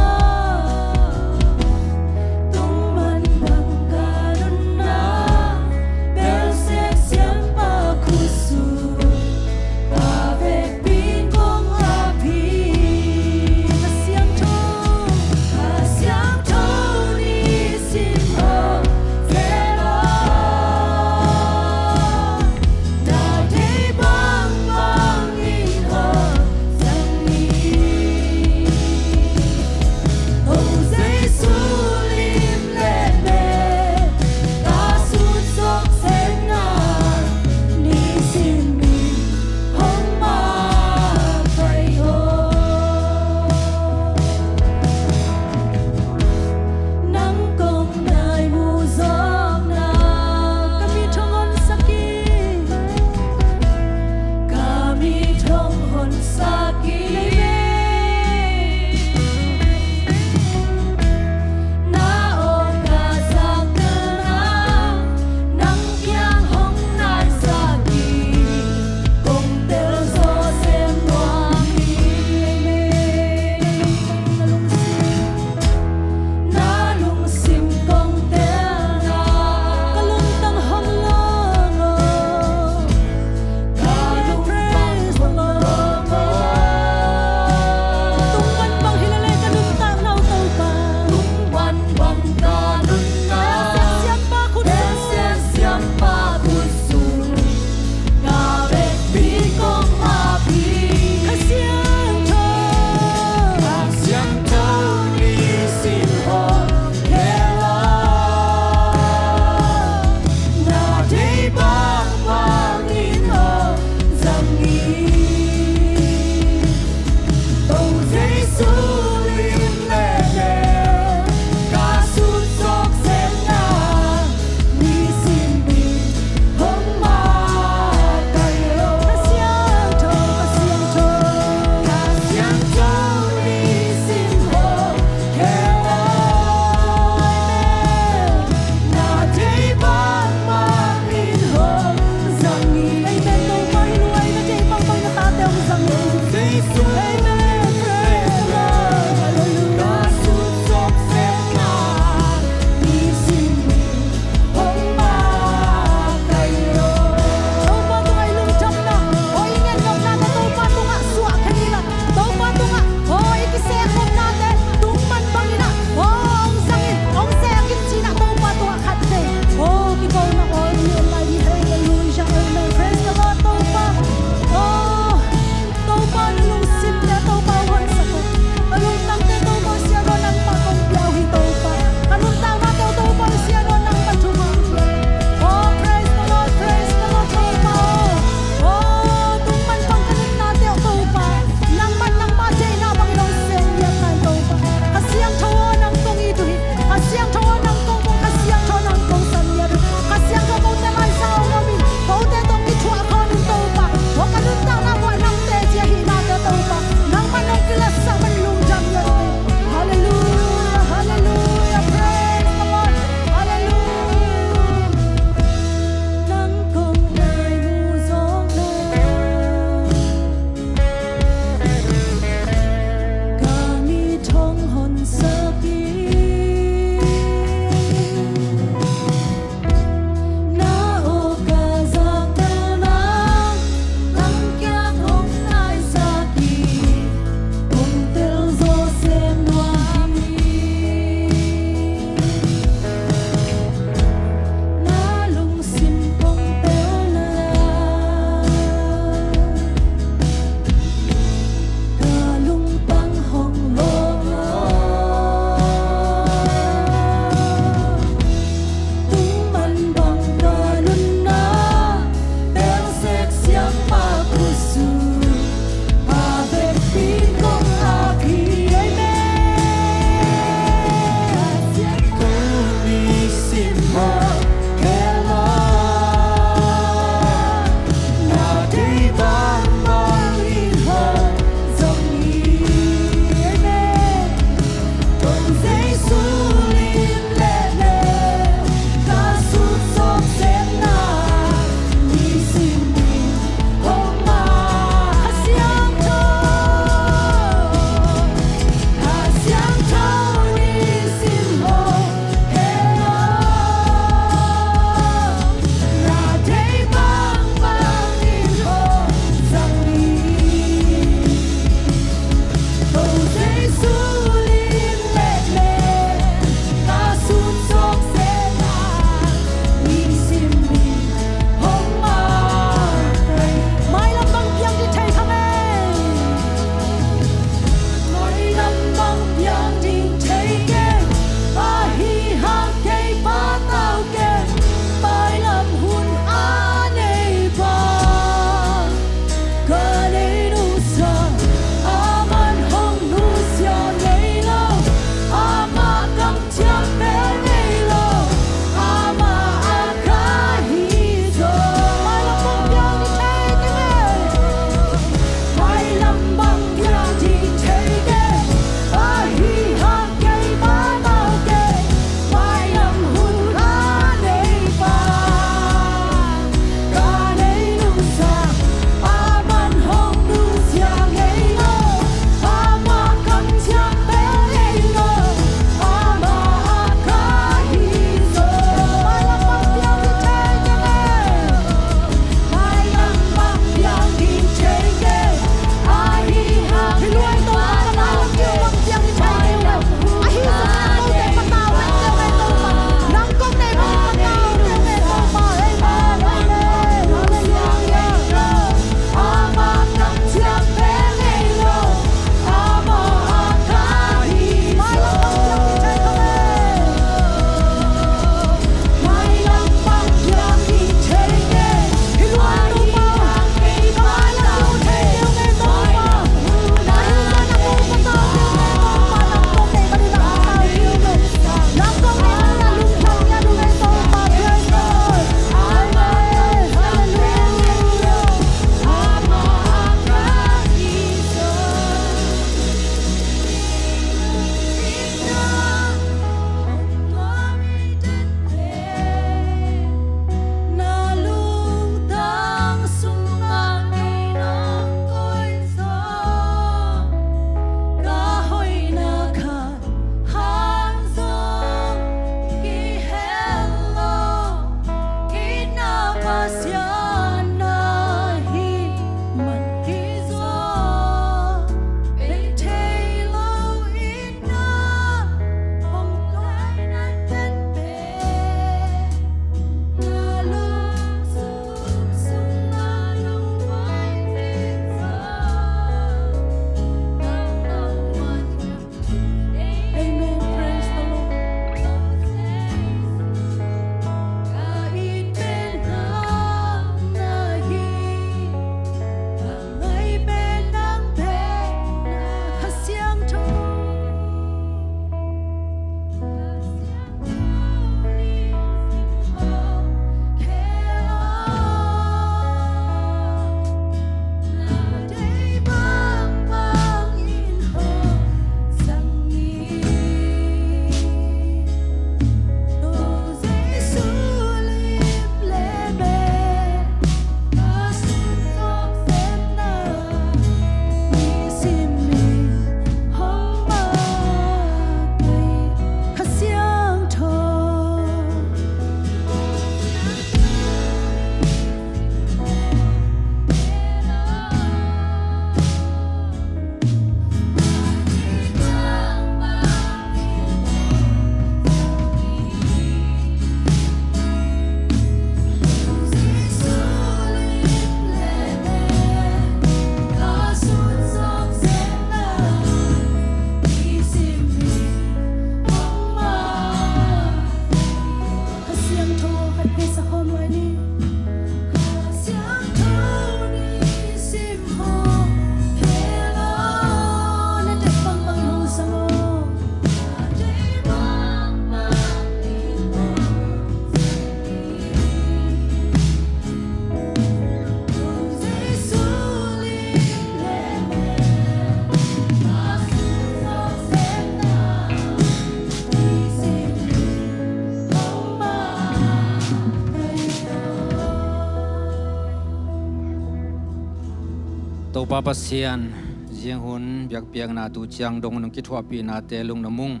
Pa Pasian, zinghun biakpiakna tu ciang dong nong kithuahpihnate lungdam ung.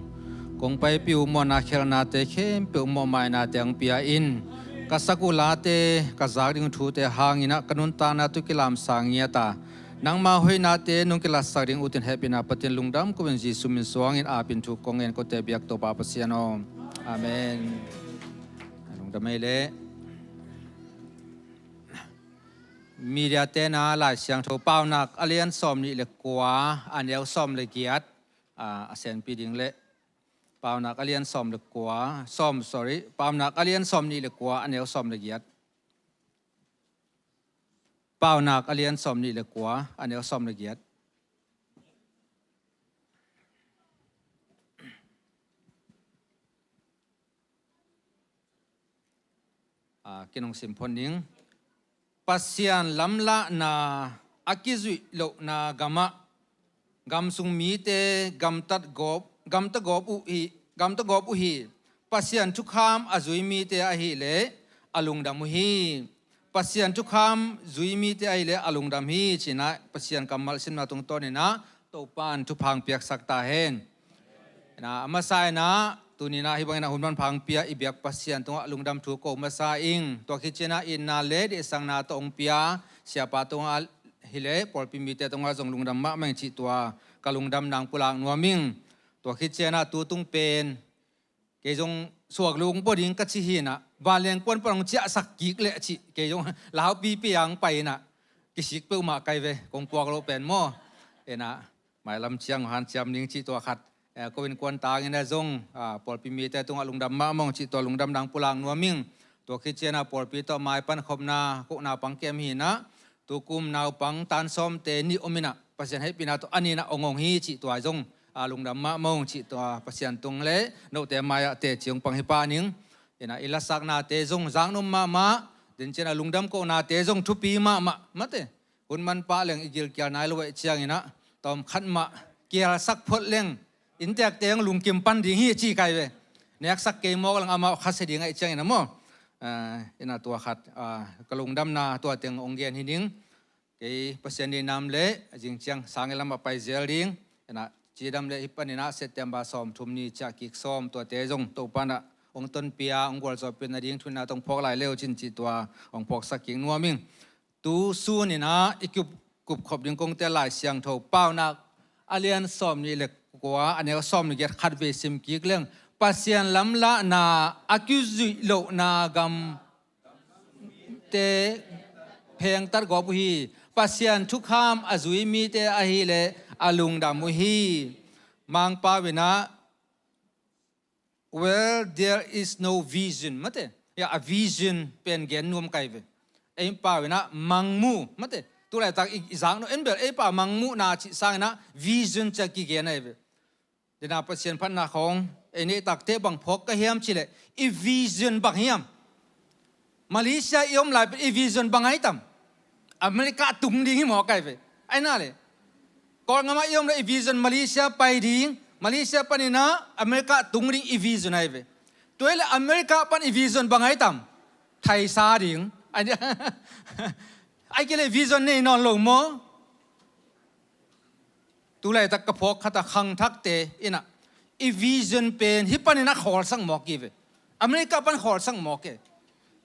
Kong paipih uh mawhna khelhnate khempeuh mawhmainate hong pia in, ka sak uh late, ka zak ding uh thute hangin ah ka nuntakna tu kilamsang ngiat a, nangma hoihnate nong kilatsak ding uh tun hehpihna Pathian lungdam ko-in Jesuh min suangin apin thu kong ngen kote biak Topa Pasian aw. Amen. Lungdam ei leh. Media te na Lai Siangtho Paunak a lian sawm nih le kua, a neu sawm le giat, a, a senpi ding leh. Paunak a lian sawm le kua, sawm, sorry, Paunak a lian sawm nih le kua, a neu sawm le giat. Paunak a lian sawm nih le kua, a neu sawm le giat. A, kinong sim phot ning. Pasian lamlahna a kizuih lohna gamah, gamsung mite gamtat gawp, gamta gawp uh hi, gamta gawp uh hi. Pasian thukham a zui mite ahileh a lungdam uh hi. Pasian thukham zui mite ahileh a lungdam hi, ci-in ah Pasian kammal simna tungtawnin ah Topa'n thupha hong piaksak ta hen. Ina, a masa in ah, tuni-in ah hih bangin ah hun manpha hong pia i biak Pasian tungah lungdam thu ko masa ing. Tua khit ciangin ah itna le deihsakna tawh hong pia siapa tungah hileh pawlpi mite tungah zong lungdam mahmah ing cih tua ka lungdamna hong pulak nuam ing. Tua khit ciangin ah tu tung pen kei zong suak lung pua ding ka ci hi-in ah, vanleng kuan pan hong ciahsak kik leh cih, kei zong laupipi a hong pai-in ah, kisik peuhmah kai ve, kong puak loh pen maw. Ina, mailam ciang hanciam ning cih tua khat, eh, ko innkuan tangin ah zong, ah, pawlpi mite tungah lungdam mahmah ung cih tua lungdamna hong pulak nuam ing. Tua khit ciangin ah pawlpi tawh maipan khopna kohna pang kem hi-in ah, tukum naupang tan sawmte nih om in ah, Pasian hehpihna tawh a nih in ah hong ong hi cih tua zong, a, lungdam mahmah ung cih tua Pasian tung le note mai-ah teci hong pang hi pah ning. Ina, i lasaknate zong zaknop mahmah, den ciangin ah lungdam kohnate zong thupi mahmah, mate. Hun manpha leng i gilkial nai lo ahih ciangin ah, tawm khat mah kialsak phot leng, innteekte hong lungkim pan ding hi ci kai ve. Neksak kei mawk leng amau khasia ding ahih ciangin ah maw. Ah, ina, tua khat, ah, ka lungdamna tua teng hong gen hi ning. Kei Pasian deihna om leh a zing ciang sang i lamah pai zel ding. Ina, cidam leh hih panin ah September sawmthum ni ciah kik sawm tuate zong Topa'n ah hong tonpih a, hong gualzawhpih nading thu-in ah tawh hong phawk lai le uh cin cih tua hong phawksak kik nuam ing. Tu sun in ah i kup, kupkhop ding kong tel Lai Siangtho Paunak a lian sawm nih le kua, a neu sawm le giat khatvei sim kik leng. Pasian lamlahna a kizuih lohna gamte phengtat gawp uh hi. Pasian thukham a zui mite ahileh a lungdam uh hi. Mangpau in ah, "Where there is no vision," mate. Ya, a vision pen gen nuam kai ve. Ei pau in ah mangmuh, mate. Tulaitak i, i zaknop en bel ei pau mangmuhna cih sangin ah vision ci-a kigen ahi ve. Dena Pasian phatna khawng ei neih takte bang phawk ka hiam cih leh, i vision bang hiam? Malaysia i om lai pen i vision bang ahi tam? America tung ding hi mawk ahi ve. Ahi na leh, Kawlgam ah i om leh i vision Malaysia pai ding, Malaysia panin ah America tung ding i vision ahi ve. Tua hi leh America pan i vision bang ahi tam? Thaisa ding. Ahi, ahi kei leh vision nei nawn lo maw? Tulaitak ka phawk khat a, khangthakte in ah i vision pen hih panin ah khawlsak mawk hi ve. America pan khawlsak mawk hi.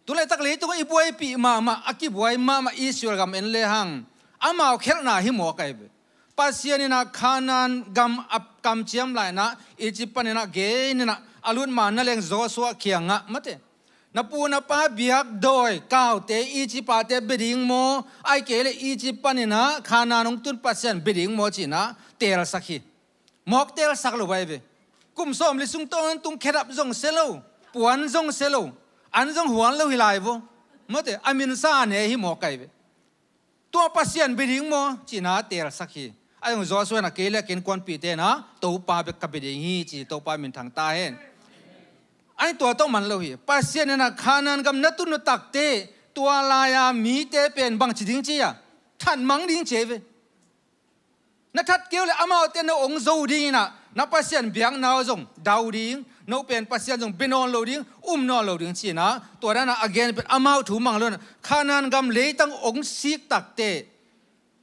Tulaitak leitungah i buaipih mahmah, a kibuai mahmah Israel gam en lehang, amau khelhna hi mawk ahi ve. Pasian in ah Kanaan gam a kamciam lai-in ah, Egypt panin ah gen in ah a lut ma na leng Joshua kiangah, mate, na pu na pa biak dawi kaute, Egypt-ate bia ding maw, ahi kei leh Egypt panin ah Kanaan hong tun Pasian bia ding maw ci-in ah teelsak hi. Mawk teelsak lo ahi ve. Kum sawmli sung tawntung khedap zong sia lo, puan zong sia lo, an zong huan lo hi lai vo. Mate, a minsa ne hi mawk ahi ve. Tua Pasian bia ding maw ci-in ah teelsak hi. Ahi zong Joshua in ah kei leh ka innkuanpihte in ah Topa bek ka bia ding hi ci, Topa minthang ta hen. Ahi, tua tawh man lo hi. Pasian in ah Kanaan gam na tun uh takte, tua lai-a mite pen bangci ding ci a, thatmang ding ci ahi ve. Na that kei uh leh amaute na ong zo ding in ah, na Pasian biakna uh zong dau ding, no pen Pasian zong bia nawn lo ding, um nawn lo ding ci-in ah, tua dan ah a gen pen amau thu mang lo in ah, Kanaan gam leitang ong sik takte,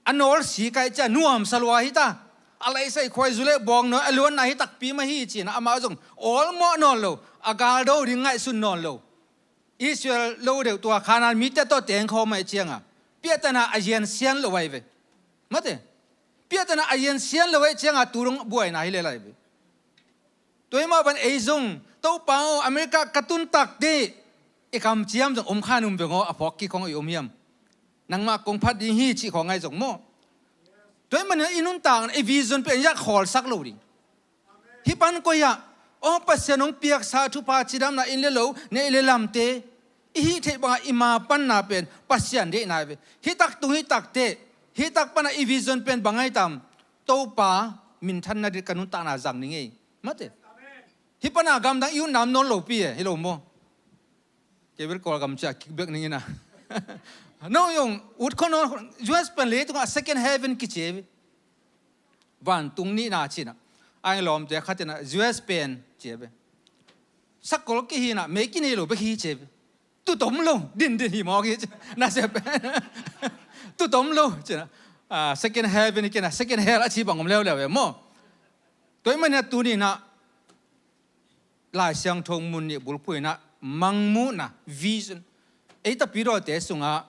a nawl si kai cia nuamsa lua hi ta. A laisai khuaizu le bawng nawi a luanna hi takpi mah hi ci-in amah zong awlmawh nawn lo, a galdo ding ngaihsun nawn lo. Israel lo deuh tua Khanaan mite tawh tengkhawm ahih cianga piahtana a ziansian lo ahi ve. Mate, piahtana a ziansian lo ahih cianga tu dong buaina hi lel ahi ve. Tua hi mah ban ei zong Topa aw, America ka tun takte i kamciam zong om kha num veng aw, a phawk kik khong i om hiam? Nangmah kong phat ding hi cih khong ahi zong maw. Tua hi manin i nuntakna i vision pen i zak khawlsak lo ding. Hih pan koi ah, aw, Pasian hong piaksa thupha cidamna inn le lo, neih le lamte i hih theih bangah i ma panna pen Pasian deihna hi ve. Hih tak tung hih takte, hih tak panah i vision pen bang ahi tam? Topa minthanna ding ka nuntakna zang ding ei. Mate. Hih pana gamdang i utna om nawn lopi e, hi lo maw? Kei bel Kawlgam cia kik bek ning ina. No yong ut khawng nawn, U S pen leitungah second heaven kici e ve. Vantung nihna cina. Ai lawmte khat ina U S pen ci e ve. Sakol kihi ina, mei kinei lo bek hi ci e ve. Tutom lo, din din hi mawk hi ci. Na se pen. Tutom lo cina. Ah, second heaven kina, second hell a ci bang om leuleu e maw. Tua hi mania tuni ina Lai Siangtho mun nih bulphuh ina mangmuhna, vision. Ei tapidawte sungah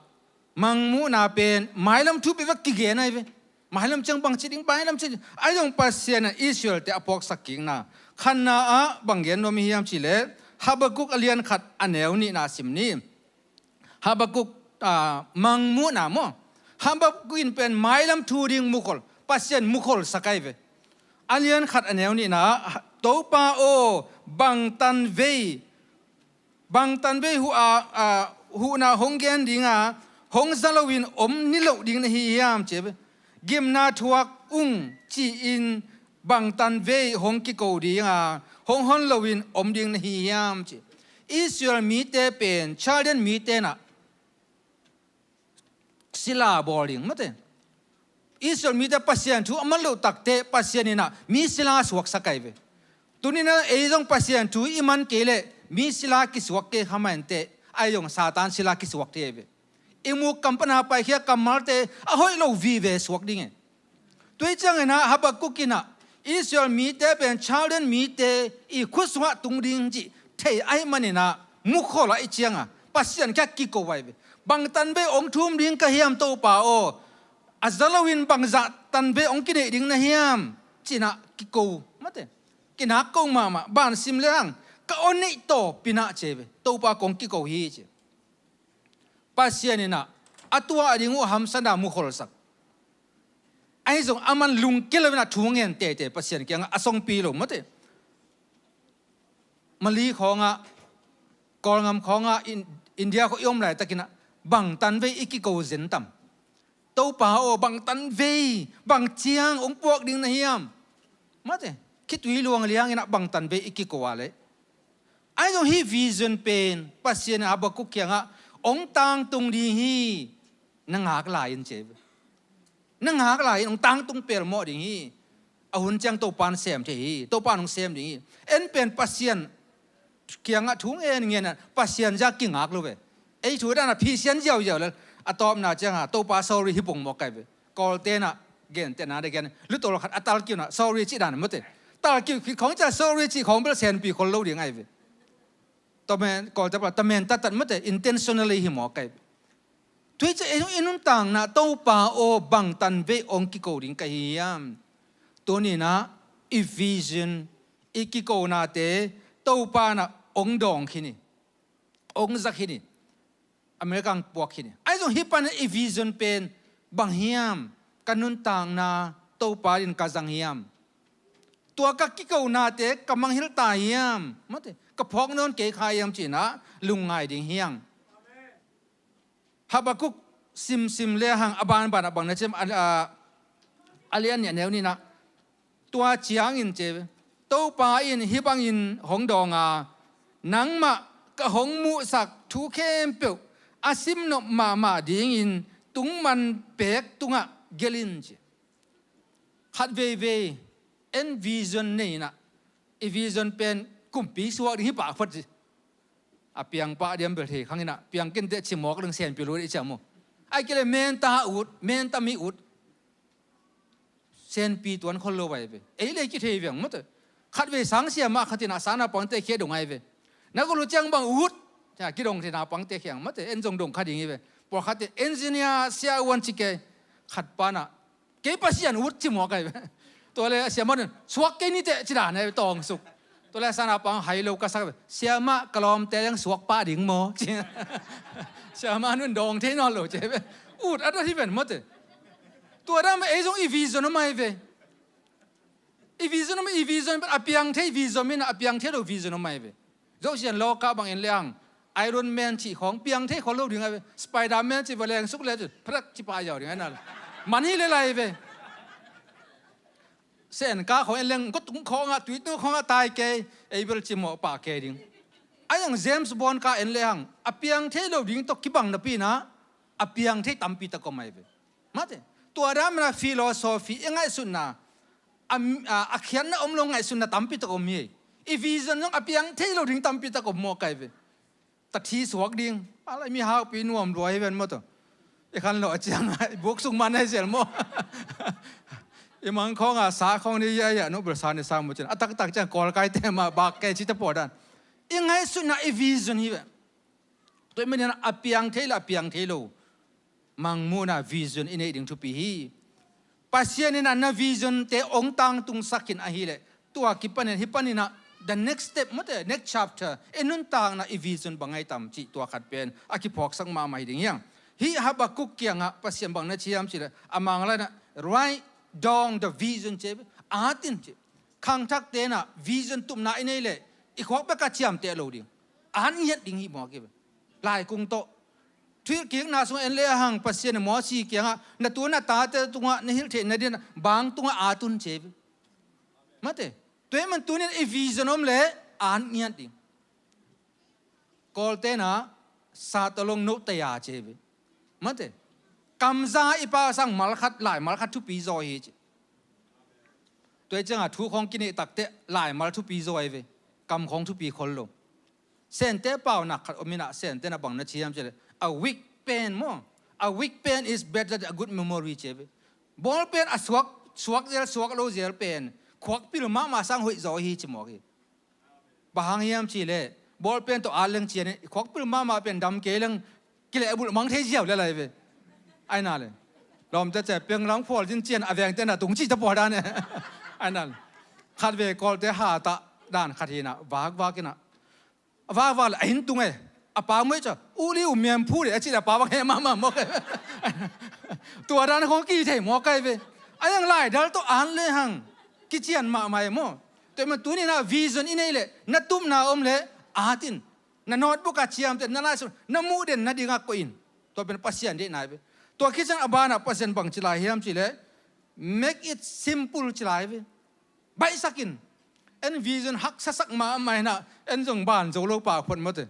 mangmuhna pen mailam thu peuh vek kigen ahi ve. Mailam ciang bangci ding, mailam ciang ding. Ahi zong Pasian in Israel-te a phawksak kikna khatna ah bang gen nuam i hiam cih leh Habakkuk a lian khat a neu nihna sim ni. Habakkuk, ah, mangmuhna maw. Habakkuk in pen mailam thu ding mukhol, Pasian mukholsak ahi ve. A lian khat a neu nihna ah, Topa aw, bang tanvei, bang tanvei huh a, ah, huhna hong gen dinga hong za loin om niloh ding na hi hiam ci e ve. Gimna thuak ung ci-in bang tanvei hong kiko dinga hong hon loin om ding na hi hiam ci. Israel mite pen Chaldean mite na sila bawl ding mate. Israel mite Pasian thu a man loh takte Pasian ina mi sila suaksak ahi ve. Tuni ina ei zong Pasian thu i man kei leh mi sila kisuak kei kha mah inteh, ahi zong Satan sila kisuak thei ahi ve. I muk kam pana paikhia kammalte a hoih lo vive suak ding e. Tua hi ciangin ah Habakkuk in ah Israel mite pen Chaldean mite i khut sungah tung ding cih thei ahih manin ah mukhol ahih ciangin Pasian kiang kiko ahi ve. Bang tanvei hong thum ding ka hiam Topa aw, a za loin bangzah tanvei hong kineih ding na hiam ci-in ah kiko mate. Kinak ko mahmah, ban sim le hang ka aw neih tawpin ah ci ahi ve. Topa kong kiko hi ci. Pasian in ah a tuah ding uh hamsatna mukholsak. Ahi zong aman lungkia loin ah thu ngen teitei Pasian kiangah a songpi lo mate. Mali khawngah, Kawlgam khawngah, In-, India khawng i om laitakin ah bang tanvei i kiko zen tam? Topa aw, bang tanvei, bang ciang hong puak ding na hiam? Mate, khitui luang liangin ah bang tanvei i kiko a leh. Ahi zong hih vision pen Pasian in Habakkuk kiangah hong tangtung ding hi, na ngak lai in ci ahi ve. Na ngak lai in hong tangtung pelmawh ding hi. A hun ciang Topa in sem thei hi, Topa in hong sem ding hi. En pen Pasian kiangah thu ngen ngen ah Pasian zia kingak lo ve. Ei thu dan ah phisian ziauziau lel a tawpna ciangah Topa sorry hi pongmawk ahi ve. Kawlte in ah gentehna de gen, lutol khat a talkiu in ah sorry cih dan mate. Talkiu khit khawng ciah sorry cih khawng bel senpi khol lo ding ahi ve. Tamen, Kawlte pau, tamen tattat mate, intentionally hi mawk ahi ve. Tua hi ciah ei zong i nuntakna Topa aw, bang tanvei hong kiko ding ka hi hiam? Tuni in ah i vision, i kikonate Topa in ah hong dawng khin hi, hong za khin hi. America hong puak khin hi. Ahi zong hih panin i vision pen bang hiam? Ka nuntakna Topa in ka zang hiam? Tua ka kikonate ka mangngilh ta hiam? Mate, ka phawk nawn kei kha hiam ci-in ah lungngai ding hi hang. Habakkuk simsim le hang a banban ah bang na ci hiam, a, a, a lian nih a neu nih in ah. Tua ciangin ci, Topa in hih bangin hong dawng a, nangmah ka hong muhsak thu khempeuh a simnop mahmah dingin tungman peek tungah gelh in ci. Khat veivei en vision nei in ah, i vision pen kumpi suak ding hi pah phot ci. A piang pah diam bel thei khang in ah, piang kei inteh ci mawk ding senpi lo dih ciang maw. Ahih kei leh menta ut, menta mi ut. Senpi tuan khol lo ai ve. Ei le kithei veng mate. Khatvei sang siamah khat in a sana pangte khia dong ai ve. Na gulu ciang bang ut. Cia kidong thei na pangte khiang mate. En zong dong kha ding hi ve. Pawlkhat in engineer sia uan ci kei. Khat pana kei Pasian ut ci mawk ai ve. Tua le a siamah nun suak kei nite ci dan ai ve tawng suk. Tua le sana pang hai lo ka sak ve. Siamah ka lawmte leng suak pah ding maw ci. Siamah nun dawng thei nawn lo ci ai ve. Ut a dot hi ven mate. Tua dan mah ei zong i vision om ai ve. I vision om, i vision a piang thei vision in a piang thei lo vision om ai ve. Zosian lawka bang en le ang Iron Man cih khawng piang thei khol lo ding ai ve. Spider-Man cih va leng suk le cun pharak ci pah ziau ding ai na. Man hi le lai ve. Sen ka khawng en leng gotung khawngah tuitu khawngah tai kei ei bel ci mawh pah kei ding. A yang James Bond ka en le ang a piang thei lo ding tawh kibang napi inah a piang thei tampi tak om ai ve. Mate. Tua dan mana philosophy i ngaihsutna a, a, a khiatna om lo ngaihsutna tampi tak om hi. I vision zong a piang thei lo ding tampi tak om mawk ai ve. Tathi suak ding. Alai mi haupi nuam lua hi ven maw tawh. I khan lo a ciang a i buk sung man ai zel maw. I mang khawng a sa khawng ni ya ya nubel sa ni sa mu cin a taktak ciang kawlkai te mah bak kei ci te pawh dan. I ngaihsutna i vision hi ve. Tua i manin a piang thei lo a piang thei lo mangmuhna vision i neih ding thupi hi. Pasian in a na vision te ong tangtungsak in ahileh tua kipanin hih paninah the next step mate next chapter i nuntakna i vision bang ai tam cih tua khat pen a kiphawksak mahmah hi ding hiang. Hih Habakkuk kiangah Pasian bang na ci hiam cihleh a Manglainah write down the vision ci ve. Atin ci. Khangthak tenah vision tupna i nei leh i khuak bek a ciamteh lo ding. An ngiat ding hi mawk hi ve. Laikung tawh thuhilhkikna sungah en le ahang Pasian in Mosi kiangah na tu na tate tungah na hilh theih nadinah bang tungah a tun ci ve. Mate. Tua hi man tunin i vision om le an ngiat ding. Kawltenah satolong no taya ci ve. Mate. Kamza i pa sang malkhat lai malkhat thupi zaw hi ci. Tua hi ciangah thu khawng kineh takteh laimal thupi zaw ai ve. Kam khawng thupi khol lo. Sente paunak khat om inah Sente na bang na ci hiam cihleh a weak pen maw. A weak pen is better than a good memory ci ai ve. Bawlpen a suak suak zel suak lo zel pen khuakpil mahmah sang hoih zaw hi ci mawk hi. Bang hang hiam cihleh bawlpen tawh at leng cianin i khuakpil mahmah pen dam kei leng kilehbulh mang thei ziau le lai ve. Aina le lawmte ce peng lang phual zin cian a vengte na tung cih te pawh dan e. Aina le khat ve Kawlte hatah dan khat hinah vakvak inah a vakvak le a hin tung e. A pa muih ca uli u miam phu le a cih le a pa vak he mahmah mawk e. Tua dan khawng ki thei mawk ai ve. A yang laidal tawh an le hang kician mahmah e maw. Tua i man tuninah vision i nei leh na tupna om leh atin na notebook ah ciamteh na laisuk na muh den na dingah koih in. Tua pen Pasian deihna hi ve. Tua khit ciang a banah Pasian bang ci lai hiam cihleh make it simple ci lai hi ve. Baihsak in. En vision haksasak mahmah inah en zong ban zo lo pah phot mawte.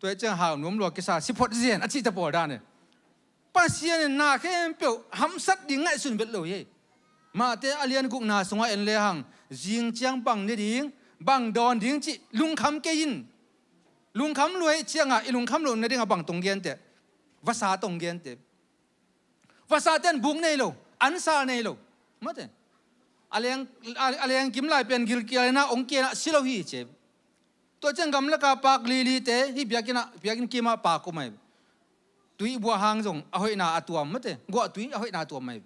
Tua hi ciang hau nuam lua kisa si phot zen a cihte pawl dan e. Pasian in na khempeuh hamsat ding ngaihsun vet lo hi. Mahte a lian gukna sungah en le hang zing ciang bang ne ding bang dawn ding cih lungkham kei in. Lungkham luai ciangah i lungkham loh nadingah bang tong gente vasa tong gente. Vasa ten buk nei lo ansal nei lo mate. A leng a leng kim lai pen gilkial inah ong kianah si lo hi ce. Tua ciang gamlaka pak lilite hih biakinah biakin kimah pak uh mai. Tui buah hang zong a hoihna a tuam mate guah tui a hoihna a tuam mai.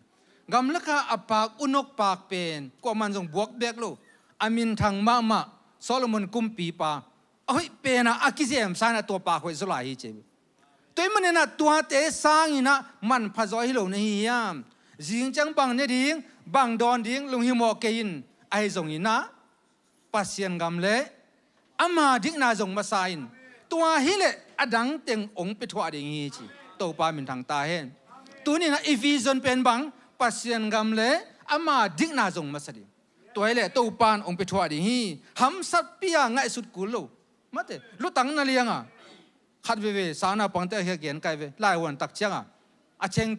Gamlaka a pak unok pak pen kuaman zong buak bek lo a minthang mahmah Solomon kumpipa a hoih penah a kizem sanah tua pak hoih zaw lai hi ce. Tua hi maninah tuate sanginah manpha zaw hi lo na hi hiam? Zing ciang bang ne ding bang dawn ding lunghimawh kei in ahi zonginah Pasian gam le ama dikna zong masa in tua hileh a dang teng ong pia thuah ding hi ci. Topa minthang ta hen. Tuninah i vision pen bang Pasian gam le ama dikna zong masa ding. Tua hileh Topa in ong pia thuah ding hi. Hamsat pia ngaihsut kul lo mate lutang na lianga khat veve sana pangte a hia gen kai ve laihuan tak cianga a cheng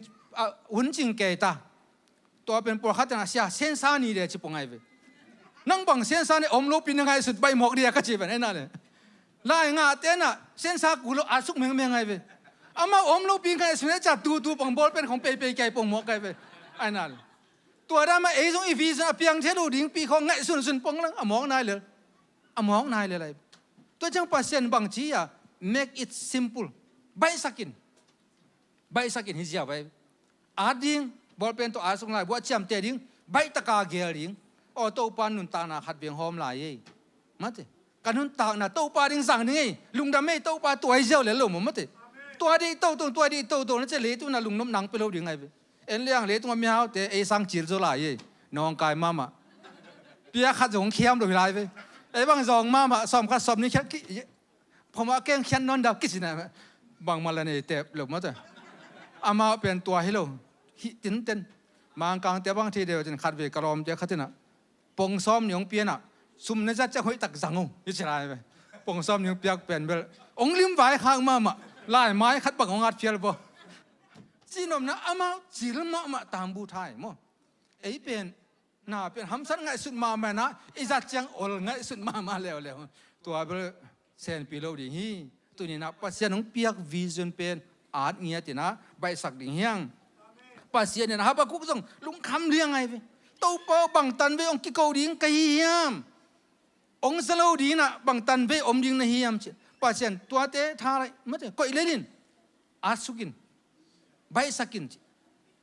hun cing kei ta. Tua pen pawlkhat tena sia sensa ni le ci pong ai ve. Nang bang sensa ni om lopi na ngaihsut baih mawk dia ka ci ven aina le. Lai ngah tena sensa kulo a suk mengmeng ai ve. Amau om lopi ngaihsut ne ca tutu pang bawl pen khong peipei kiai pong mawk ai ve. Aina le. Tua dan mah ei zong i vision a piang thei lo ding pi khawng ngaihsunsun pong lang a mawk nai lel. A mawk nai lel ai. Tua ciang Pasian bang ci a, make it simple. Baihsak in. Baihsak in hi ziau ai. At ding, bawlpen tawh at sung lai, buah ciamteh ding, baih taka gel ding. Aw, Topa nuntakna khat veng hawm lai ei. Mate. Ka nuntakna Topa ding zang ding ei. Lungdam ei Topa tua i ziau lel lo maw mate. Tua dih toto, tua dih toto na cia leitung na lungnop nang pe lo ding ai ve. En liang leitung a mihaute ei sang cil zo lai ei. Nawngkai mahmah. Pia khat zong khiam lo hi lai ve. Ei bang zong mahmah, sawm khat sawm ni khiat ki, phomah keng khian nawn dau kisin a, bangmah la nei tep lo mate. Amau pen tua hi lo. Hi tinten. Mangkangte bang thei deuh tin khat ve ka lawmte khat in a, pong sawm ni hong pian a, sum na zat ciang hoih tak zang o hi ci lai ve. Pong sawm ni hong piak pen bel hong lim vai khak mahmah. Lai mai khat bang hong at phial bo. Cihnopna amau cil mahmah tambu thai maw. Ei pen na pen hamsat ngaihsut mahmah na, i zat ciang ol ngaihsut mahmah leuleu. Tua bel senpi lo ding hi. Tuninah Pasian hong piak vision pen at ngiatinah baihsak ding hiang. Pasian inah Habakuk zong lungkham liang ai ve. Topa bangtan vei hong kiko ding ka hi hiam? Hong za lo dinah bangtan vei om ding na hi hiam ci. Pasian tuate tha lai mate koih lelin. At sukin. Baihsakin ci.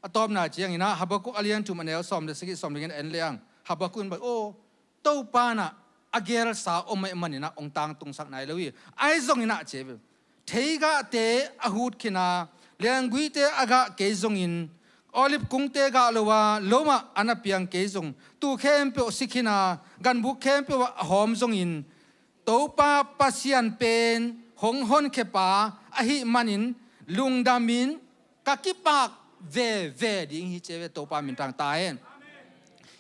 A tawpna cianginah Habakuk a lian thum a neu sawm le sagih sawm le ngin en le ang. Habakuk in baih aw, Topa inah a gelsa om aih maninah hong tangtungsak nai lo hi. Ahi zonginah ci ve. Theigahte a hut khina, lengguite a gah kei zongin, olive kungte gah lo a, lo ah an a piang kei zong, tuu khempeuh si khina, ganbuk khempeuh ah a hawm zongin, Topa Pasian pen hong honkhiapa ahih manin lungdamin ka kipak veve ding hi ci ve. Topa minthang ta hen.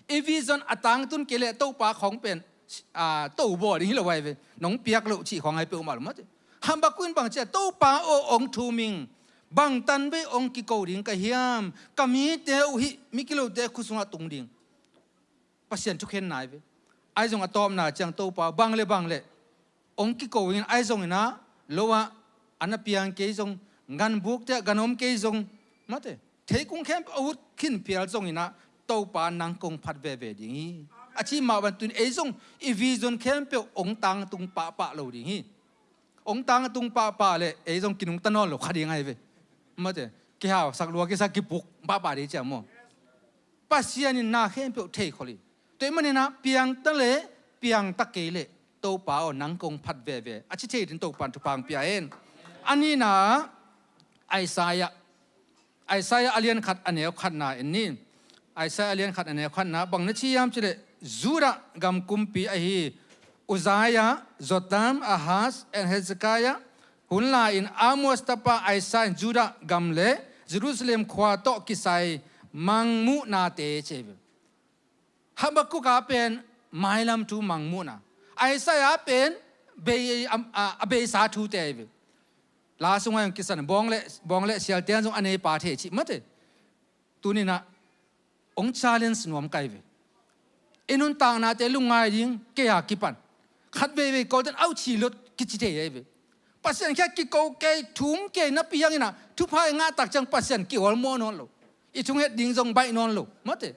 I vision a tangtun kei leh Topa khawng pen, ah, to bawl ding hi lo ai ve. Nong piak loh cih khawng ai peuhmah lo mate. Habakuk in bang ci a, Topa aw hong thum ing. Bangtan vei hong kiko ding ka hiam? Ka mite uh hih migilote khut sungah tung ding. Pasian thukhen nai ve. Ahi zong a tawpna ciang Topa bang le bang le hong kiko in ahi zonginah lo ah an a piang kei zong, ganbukte ah gan om kei zong, mate theikung khempeuh a hut khin phial zonginah Topa nang kong phat veve ding hi. A cih mah bantun ei zong i vision khempeuh hong tangtung pahpah lo ding hi. Hong tangtung pahpah le ei zong kinungta nawn lo kha ding ai ve. Mate kihausak lua kisa kipuk pahpah ding ciam maw. Pasian in na khempeuh theikhol hi. Tua ih maninah piangta le piangta kei le Topa aw nang kong phat veve a ci thei din Topa in thupha hong pia hen. A nihna Isaiah, Isaiah a lian khat a neu khatna en ni. Isaiah a lian khat a neu khatna bang na ci hiam cileh Judah gam kumpi ahi Uzziah, Jotham, Ahaz and Hezekiah hun lai-in Amos tapa Isaiah in Judah gam le Jerusalem khua tawh kisai mangmuhnate ci hi ve. Habakuk a pen mailam thu mangmuhna. Isaiah a pen bei, a, a, a beisa thute ahi ve. La sungah hong kisan bawng le, bawng le sialte an zong a neipa thei cih mate. Tuninah hong challenge nuam kai ve. I nuntaknate lungngai ding kei a kipan khat veivei koten auchi lot kici thei ahi ve. Pasian khia kiko kei thum kei napi hanginah thupha i ngahtak ciang Pasian kiawlmawh nawn lo. I thunget ding zong baih nawn lo mate.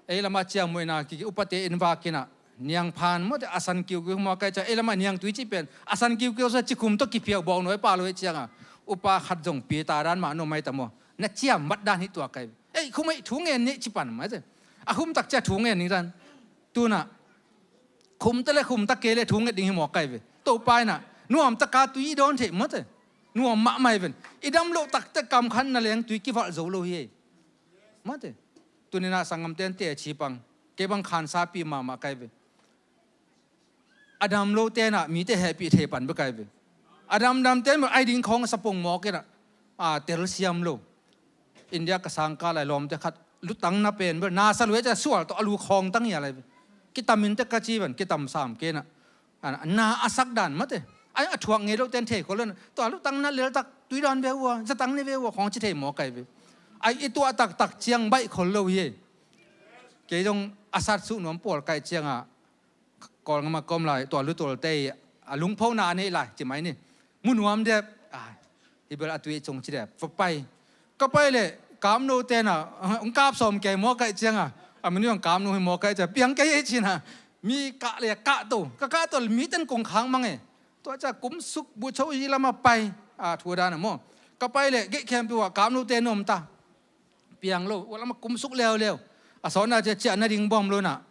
Ei lamah ciammuaina kiki upate innvakinah niangphan mawte a san kiukiu maw kai ciang ei lamah niangtui cih pen a san kiukiu sa cikhum tawh kiphiau bawk nuai pah lo ei cianga upa khat zong pita dan mah nuam ai ta maw na ciam mat dan hi tua kai. Ei khum ei thu ngen nih ci pan mate a khum tak cia thu ngen ning dan tunah khumta le khumta kei le thu nget ding hi maw kai ve. Topa inah nuamtaka tui i dawn theih mate nuam mahmah hi ven. I dam loh takte kam khan na leng tui kivalh zo lo hi ei. Mate. Tuninah sanggamte an teci pang kei bang khansapi mahmah kai ve. A dam lo tenah mite hehpih thei pan bek kai ve. A damdam ten bek ai ding khawng a sapong mawk inah a telsiam lo. India ka sangkah lai lawmte khat lutang na pen bek nasa luai cia sual tawh a lu khawng tang hia lai ve. Kitam in tek ka ci van kitam sam kenah. A na a sak dan mate ai a thuak ngei loh ten thei khol lo na tua lutang na leltak tui dan ve ua zatang ne ve ua khawng ci thei mawk kai ve. Ai i tuah taktak ciang baih khol lo hi. Kei zong a sat suh nuam pawl kaih cianga Kawlngam a ka om lai tua lutol tei a lungphona a neih lai ci mai ni. Mu nuam dep. Hibel a tui cung ci dep va pai. Ka pai le Kamno tenah hong kap sawm kei maw kaih cianga, a minu hong kamno hi maw kaih cianga, piang kei ei cinah, mi kah le kah to, ka kah to, mi ten kong khang mang e. Tua ciah kumsuk bucho i lama pai, a thu dan a maw. Ka pai le gei khempeuh ah kamno te nuam ta. Piang lo, ua lama kumsuk leuleu. A sawtna ciah ciah na ding bawm lo na.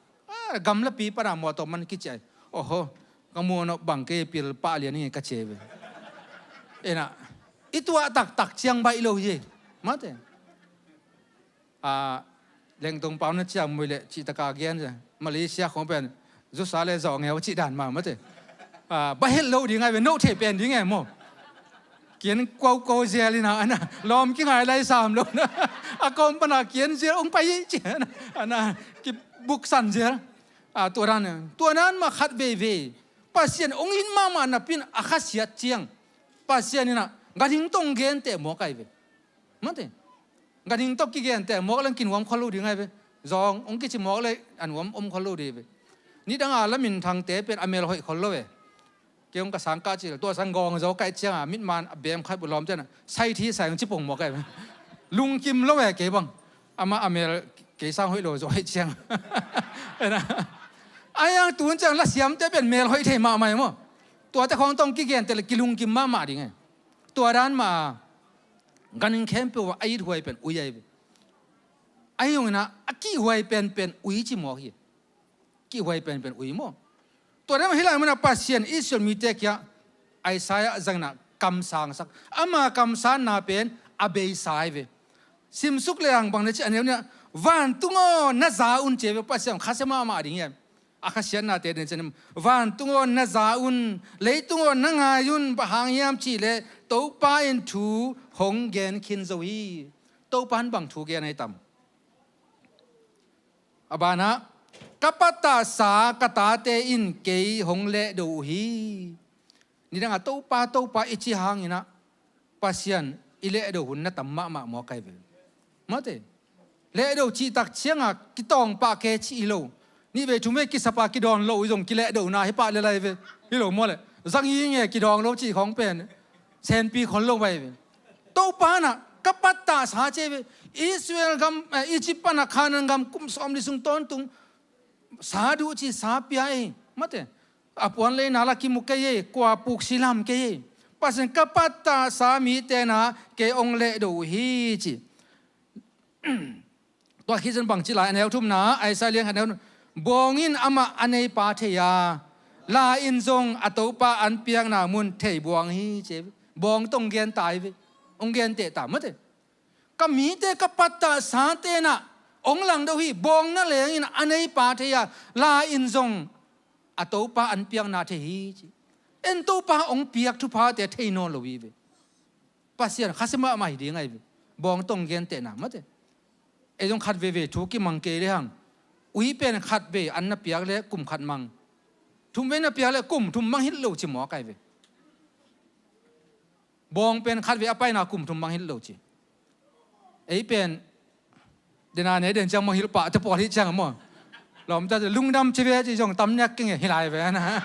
A gamlapi pana mawtaw man kiciah. Oho, ka muanawh bang kei pil pah lian nge ka cia ve. Ena, i tuah taktak ciang baih lo hi. Mate. A, lengtong pau na ciah mui le cihtaka gian cia. Malaysia khong pen zusa le zawh ngeu cih dan ma mate. A, baih het lo ding ai ve, no thei pen ding e maw. Kian kuaukuau zel ina, ana lawm kingai lai sam lo na. A kawm pana kian zel ong pai ci ana, ana kibuksan zel. A, tua dan, tua dan mah khat veivei Pasian ong it mahmah napi in a khasiat ciang Pasian ina ganhing tawh ong genteh mawk ai ve. Mate. Ganhing tawh kigenteh mawk leng kinuam khol lo ding ai ve. Zawng ong kici mawk le a nuam om khol lo ding ve. Nidanga la minthangte pen a mel hoih khol lo ve. Kei hong ka sang kah cil, tua sang gawng zo kaih cianga mitman a bem khat bu lawm ciana, sai thi sai hong ci pong mawk ai. Lungkim lo e kei bang. Amah a mel kei sang hoih lo zo hoih ciang. Ai ang tun ciang la siamte pen mel hoih thei mahmah e maw. Tuate khawng tawh kigente le kilungkim mahmah ding e. Tua dan mah a ganhing khempeuh a it huai pen ui ai ve. Ahi hong ina a kihhuai penpen ui ci mawk hi. Kihhuai penpen ui maw. Tua dan mah hilai mana Pasian Israel mite kia Isaiah zangna kamsangsak. Ama kamsanna pen a beisa ai ve. Simsuk le ang bang na ci a neu nia, vantung aw na za un ci ai ve. Pasian khasia mahmah ding hiam. A khasiatnate den cian, vantung aw na za un, leitung aw na ngai un, bang hang hiam cihleh Topa in thu hong gen khin zo hi. Topa in bang thu gen ahi tam? A banah, ka pattahsa ka tate in kei hong lehdo uh hi. Nidangah Topa, Topa i ci hanginah Pasian i lehdo hun na tam mahmah maw kai ve? Mate. Lehdo cihtak ciangah kitawngpah ke cih hi lo. Nihvei thumvei kisapa kidawn lo i zong kilehdona hi pah lelai ve. Hi lo maw le? Zang i nge kidawng lo cih khawng pen senpi khol lo vai ve. Topa nah ka pattahsa ci ve. Israel gam, eh, Egypt pana Canaan gam kum sawm li sung tawntung sa duh ci sa pia ei. Mate. A puan leina la kimu kei ei, kua puk silam kei ei. Pasian ka pattahsa mite na kei ong lehdo uh hi ci. Tua khit cian bangci lai a neu thumna, Isaiah lian khat neu thum. Bawng in amah a neipa thei a, la in zong a topa an piakna mun thei buang hi ci. Bawng tawh ong gen ta hi ve. Ong genteh ta mate. Ka mite ka pattahsa tenah ong langdo hi. Bawng na lengin a neipa thei a, la in zong a topa an piakna thei hi ci. En Topa ong piak thuphate thei nawn lo hi ve. Pasian khasia mahmah hi ding ahi ve. Bawng tawh ong gentehna mate. Ei zong khat veivei thu kimang kei le hang, ui pen khat vei an na piak le kum khat mang, thum vei na piak le kum thum mang hit lo ci mawk ahi ve. Bawng pen khat vei a paina kum thum mang hit lo ci. Ei pen dena ne den ciang mawh hilh pah te pawl hi ciang maw. Lawmta lungdam ci ve ci zong tam nek kenge hi lai ve ana.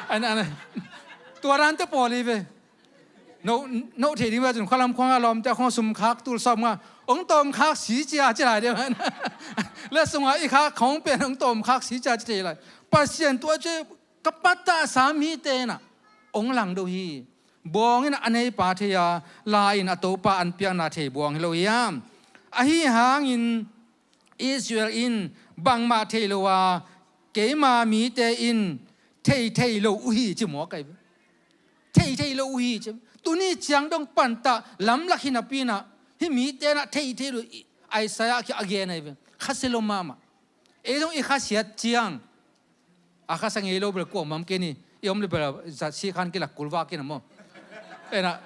Ana, ana. Tua dan te pawl hi ve. No, no thei ding ve cun khualam khuanga lawmta khuang sum khak tul sawm nga ong tawm khak si cia ci lai deuh ana. Le sunga i khak khawng pen ong tawm khak si cia ci thei lai. Pasian tua ci ka pattahsa mite na ong langdo hi. Bawng in a neipa thei a, la in a topa an piakna thei buang hi lo hiam? Ahi hangin Israel in bangmah thei lo a, keima mite in thei thei lo uh hi ci mawk ahi ve. Thei thei lo uh hi ci. Tuni ciang dong pantah lamlak hi napi inah hih mite inah thei thei lo uh hi. Isaiah kia a gen ahi ve. Khasia lo mahmah. Ei zong i khasiat ciang a khasa ngei lo bel kuamam kei ni. I om le bel zat si khan kilak kulva kei na maw? Ena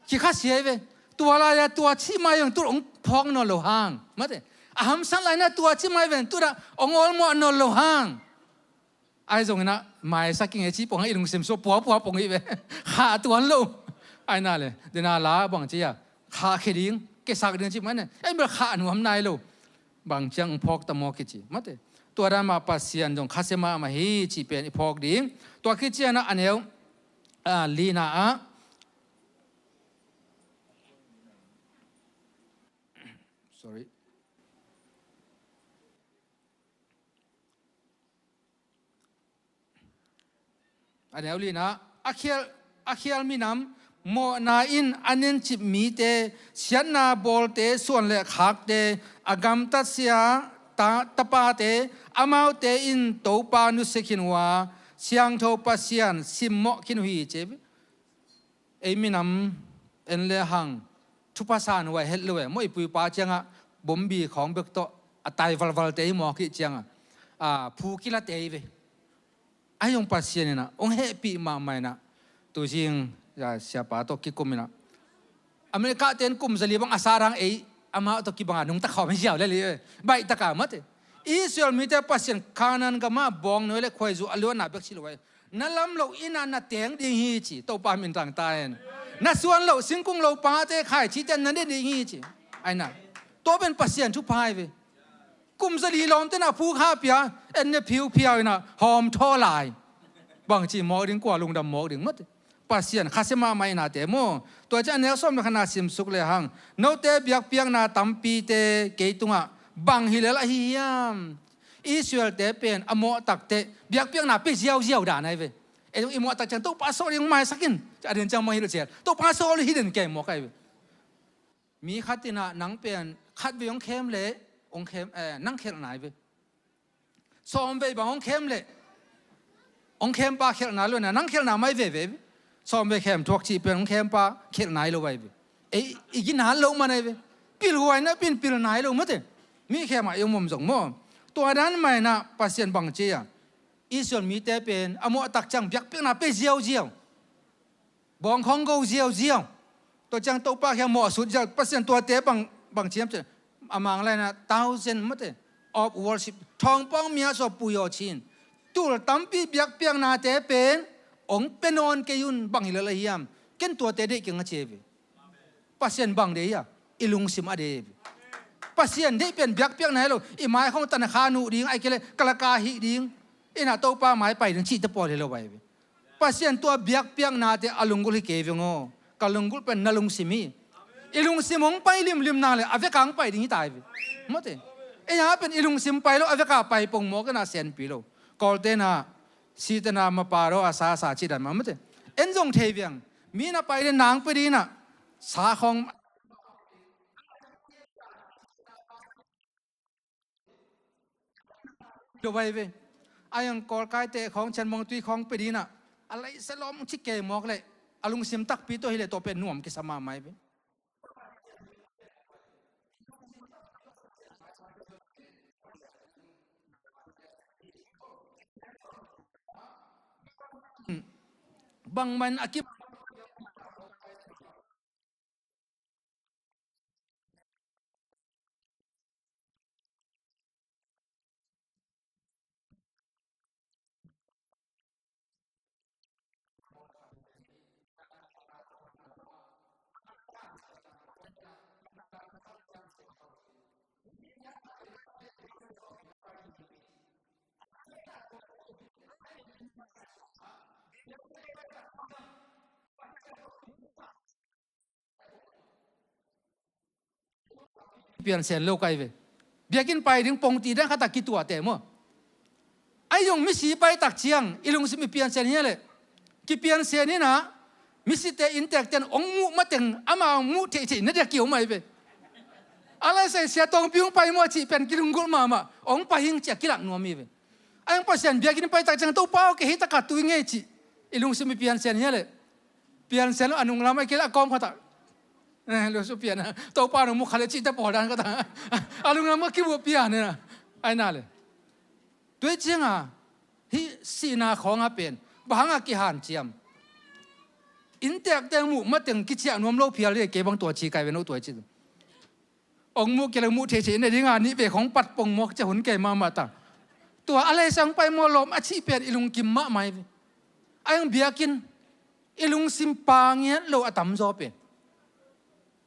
kikhasia hi ve. Tua lai-a tua cih mai zong tu ong phawk nawn lo hang mate. A hamsat lai na tua cih mai ven tu dah ong awlmawh nawn lo hang. Ai zong inah maisak i ngei cih pong a i lungsim sua puapua pong hi ve. Khah tuan lo. Ai na le dena la bang ci a khah khe ding kesak ding cih mai na ei bel khah nuam nai lo. Bang ciang phawk ta maw kici mate. Tua dan mah Pasian zong khasia mahmah hi cih pen i phawk ding. Tua khit cianah a neu, a, lina ah, Sorry. A neu lina, a khial, a khial minam, mawhna in a nencip mite, siatna bawlte, suan le khakte, a gamtatsia ta, tapate, amaute in Topa nusia khin uh a, siangtho Pasian simmawh khin uh hi ci. Ei minam en le hang thupha san huai het lo e maw, i pu i pa ciangah bombi khawng bek tawh a tai valvalte i mawk hih ciangah, a, phu kilate i ve. A hi zong Pasian inah hong hehpih mahmah inah, tuzing, a, siapa tawh kikum inah America ten kum zali bang a sa dang ei amau tawh kibanga nungta khawm hi ziau le li e. Baih taka mate. Israel mite Pasian Canaan gamah bawng nawi le khuaizu a luanna bek si lo ai. Na lam loh inah na teng ding hi ci, Topa min tangta hen. Na suan loh singkung lo pate khaici ten na ne ding hi ci. Aina. Tua pen Pasian thupha hi ve. Kum zali lawm tenah phu kha pia, en ne phiu phiau inah hawm thaw lai. Bangci mawk ding, kua lungdam mawk ding mate. Pasian khasia mahmah inate maw. Tua ciah a neu sawm le khatna simsuk le hang, note biakpiakna tampite kei tungah bang hi lel ahi hiam? Israelte pen a mawhtakte biakpiakna pe ziauziau dan ahi ve. Ei zong i mawhtak ciang Topa sawl ding maisak in. A den ciang mah hi lo cial Topa sawl hi den kei mawk ahi ve. Mi khat inah nang pen khat vei hong khem le hong khem, eh, nang khelhna ahi ve. Sawm vei bang hong khem le hong khempa khelhna lo na nang khelhna mai veve. Sawm vei khem thuak cih pen hong khempa khelhna hi lo ahi ve. Ei i gina lo man ahi ve. Pilhuai na pin pilna hi lo mate. Mi khem ah i om om zong maw. Tua dan mai na Pasian bang ci a, Israel mite pen a mawhtak ciang biakpiakna pe ziauziau. Bawng khawng go ziauziau. Tua ciang Topa kiang mawhsut ziau. Pasian tuate bang, bang ciam ciam. A Mang laina thousand mate of worship. Thawngpawng mia sua puyaw cin. Tul tampi biakpiaknate pen hong pe nawn kei un bang hi lel ahiam. Ken tuate deih keng a ci ve. Pasian bang deih a, i lungsim a deih. Pasian deih pen biakpiakna hi lo. I mai khawng tan a kha nuh ding, ai kei le kalaka hih ding. Inah Topa mai pai ding cihte pawl hi lo ahi ve. Pasian tua biakpiaknate a lunggulh hi kei veng aw. Ka lunggulh pen na lungsim hi. I lungsim hong pai limlim nang le a veka hong pai ding hi ta hi ve. Mate. Ei a pen i lungsim pai lo, a veka pai pongmawk inah senpi lo. Kawlte na, site na, mapa lo a sa sa cih dan mah mate. En zong thei veng. Mi na pai le nang pe ding inah sa khawng lo vai ve. A yang kawlkaite khawng cian mawngtui khawng pe ding inah a laisa lawm ci kei mawk le a lungsim takpi tawh hi le tawh pen nuam kisa mahmah hi ve. Bangman a ki Piansen lo kai ve. Biakinn pai ding pongti dan khat a kituahte maw. Ai zong misi pai tak ciang i lungsim i piansen hia le. Kipiansen inah misite innteekte in hong muh mateng ama hong muh theihtheih na dia kiom ahi ve. A laisai sia tawngpi hong pai maw cih pen kilunggulh mahmah hong pai hing cia kilak nuam hi ve. Ai hong Pasian biakinn pai tak ciang Topa aw kei hih taka tui ngei cih i lungsim i piansen hia le. Piansen lo a nunglam a kil a kawm khatah. Eh, lo su pian a Topa nung mukha le cihte pawl dan khatah. A lunglam a kibuh pian a ai na le. Tua cianga hih sihna khawnga pen bang hanga kihanciam. Innteekte muh mateng kiciah nuam lo phial hi kei bang tua ci kai ve no tua ci. Ong muh kei le muh theithei na dinga nih ve khong pat pong mawk cia hun kei mahmah ta. Tua a leisang pai maw lawm a cih pen i lungkim mahmah hi ve. A ong biakinn i lungsim pa ngiat lo a tamzaw pen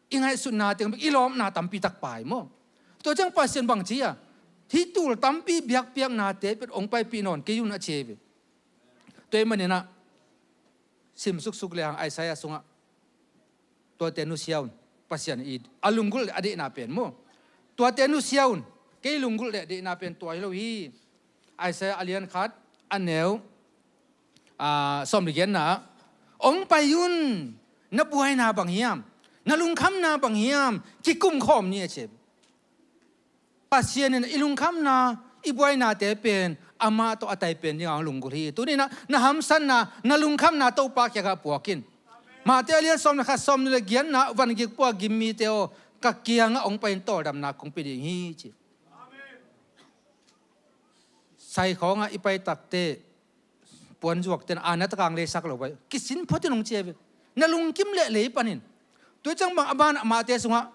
i ngaihsutna teng bek i lawmna tampi tak pai maw. Tua ciang Pasian bang ci a hih tul tampi biakpiaknate pen ong paipih nawn kei un a ci hi ve. Tua ih maninah sim suksuk le hang Isaiah sungah tuate nusia un. Pasian i a lunggulh le a deihna pen maw. Tuate nusia un. Kei lunggulh leh deihna pen tua hi lo hi. Isaiah a lian khat, a neu, ah, sawm le giatna ah, "Hong pai un, na buaina bang hiam, na lungkhamna bang hiam, kikum khawm ni," a ci. Pasian in i lungkhamna, i buainate pen amah tawh a tai pen dingah hong lunggulh hi. Tuni-in ah na hamsatna, na lungkhamna Topa kiangah puak in. Matthai a lian sawm le khat, sawmnih le giatna, "Van gik puak gim mite aw, ka kiangah hong pai in, tawldamna kong pia ding hi," ci. Sai khawngah i pai takteh, puanzuakte in a na takang leisak lo pai. Kisin phot in hong ci hi ve. Na lungkim leh lei pan in. Tua ciang bang a banah Matthai sungah,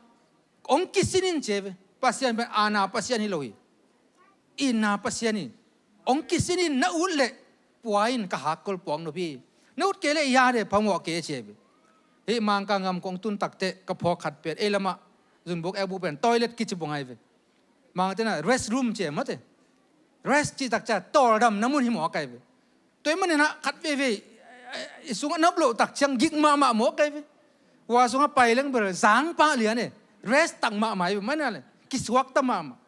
"Hong kisin in," ci hi ve. Pasian pen aana Pasian hi lo hi. Itna Pasian hi. "Hong kisin in, na ut leh pua in, ka hakkol puak nop hi. Na ut kei leh ya de, phamawh kei," ci hi ve. Hih Mangkang gam kong tun takteh ka phawk khat pen, ei lamah Zunbuk Ekbuk pen toilet kici bang ahi ve. Mangte in ah restroom ci hi mawte. Rest cih tak ciang tawldamna mun hi mawk ahi ve. Tua ahih manin ah khat veivei i sungah na om loh tak ciang gik mahmah mawk ahi ve. Hua sungah pai leng bel zang pah lian e. Rest tak mahmah hi ve, manin ah le kisuakta mahmah.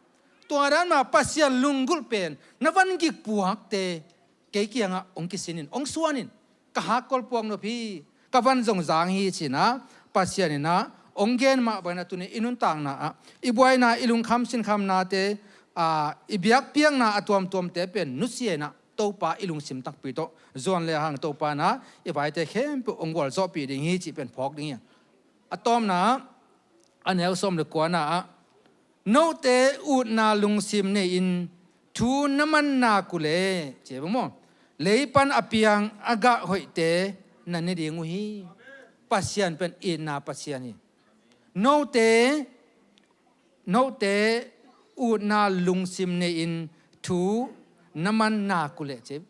Tua dan mah Pasian lunggulh pen, "Na van gik puakte kei kiangah hong kisin in, hong suan in, ka hakkol puak nop hi, ka van zong zang hi," ci-in ah Pasian in ah hong gen mah bangin ah tuni i nuntakna ah, i buaina, i lungkham sinkhamnate, ah, i biakpiakna a tuamtuamte pen nusia in ah Topa i lungsim takpi tawh zuan lehang Topa in ah i vaite khempeuh hong gualzawhpih ding hi cih pen phawk ding hi. A tawpna ah, a neu sawm le kuana ah, "Note utna lungsim nei-in thu na man nak uh leh," ci hi ve maw, "lei pan a piang a gah hoihte na ne ding uh hi." Pasian pen itna Pasian hi. Note, note utna lungsim nei-in thu na man nak uh leh, ci hi.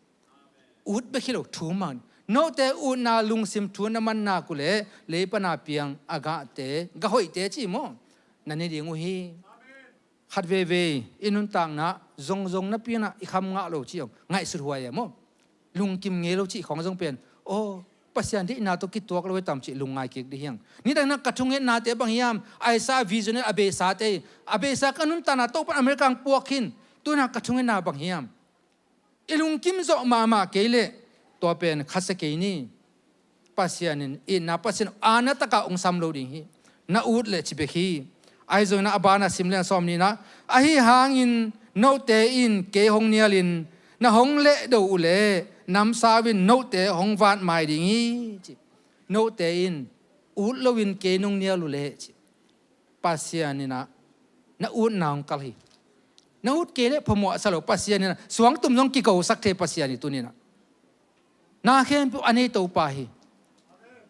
Ut bek hi lo, thu man. "Note utna lungsim thu na man nak uh leh, lei pan a piang a gahte, gah hoihte," ci hi maw, "na ne ding uh hi." Khat veivei i nuntakna zongzong napi-in ah i kham ngah lo cih hong ngaihsut huai e maw. Lungkim ngei lo cih khawng zong pen, aw, Pasian deihna tawh kituak lo hi tam cih lungngai kik ding hi hang. Nidang in ah ka thungetnate bang hiam, Isaiah vision in a beisate hi. A beisa ka nuntakna Topa in America hong puak khin. Tu-in ah ka thungetna bang hiam. I lungkim zawh mahmah kei leh tua pen khasia kei ni. Pasian in, itna Pasian aana takah hong sam lo ding hi. Na ut leh ci bek hi. Ahi zongin ah a bana sim leng, sawmnihna, "Ahi hangin note in kei hong nialin, na hong lehdo uh leh namsau in note hong vat mai ding hi," ci. "Note in ut loin kei nong nial uh leh," ci. Pasian in ah na utna hong kalh hi. Na ut kei leh phamawh sa lo Pasian in ah, suangtum zong kikosak thei Pasian hi tuni-in ah. Na khempeuh a nei Topa hi.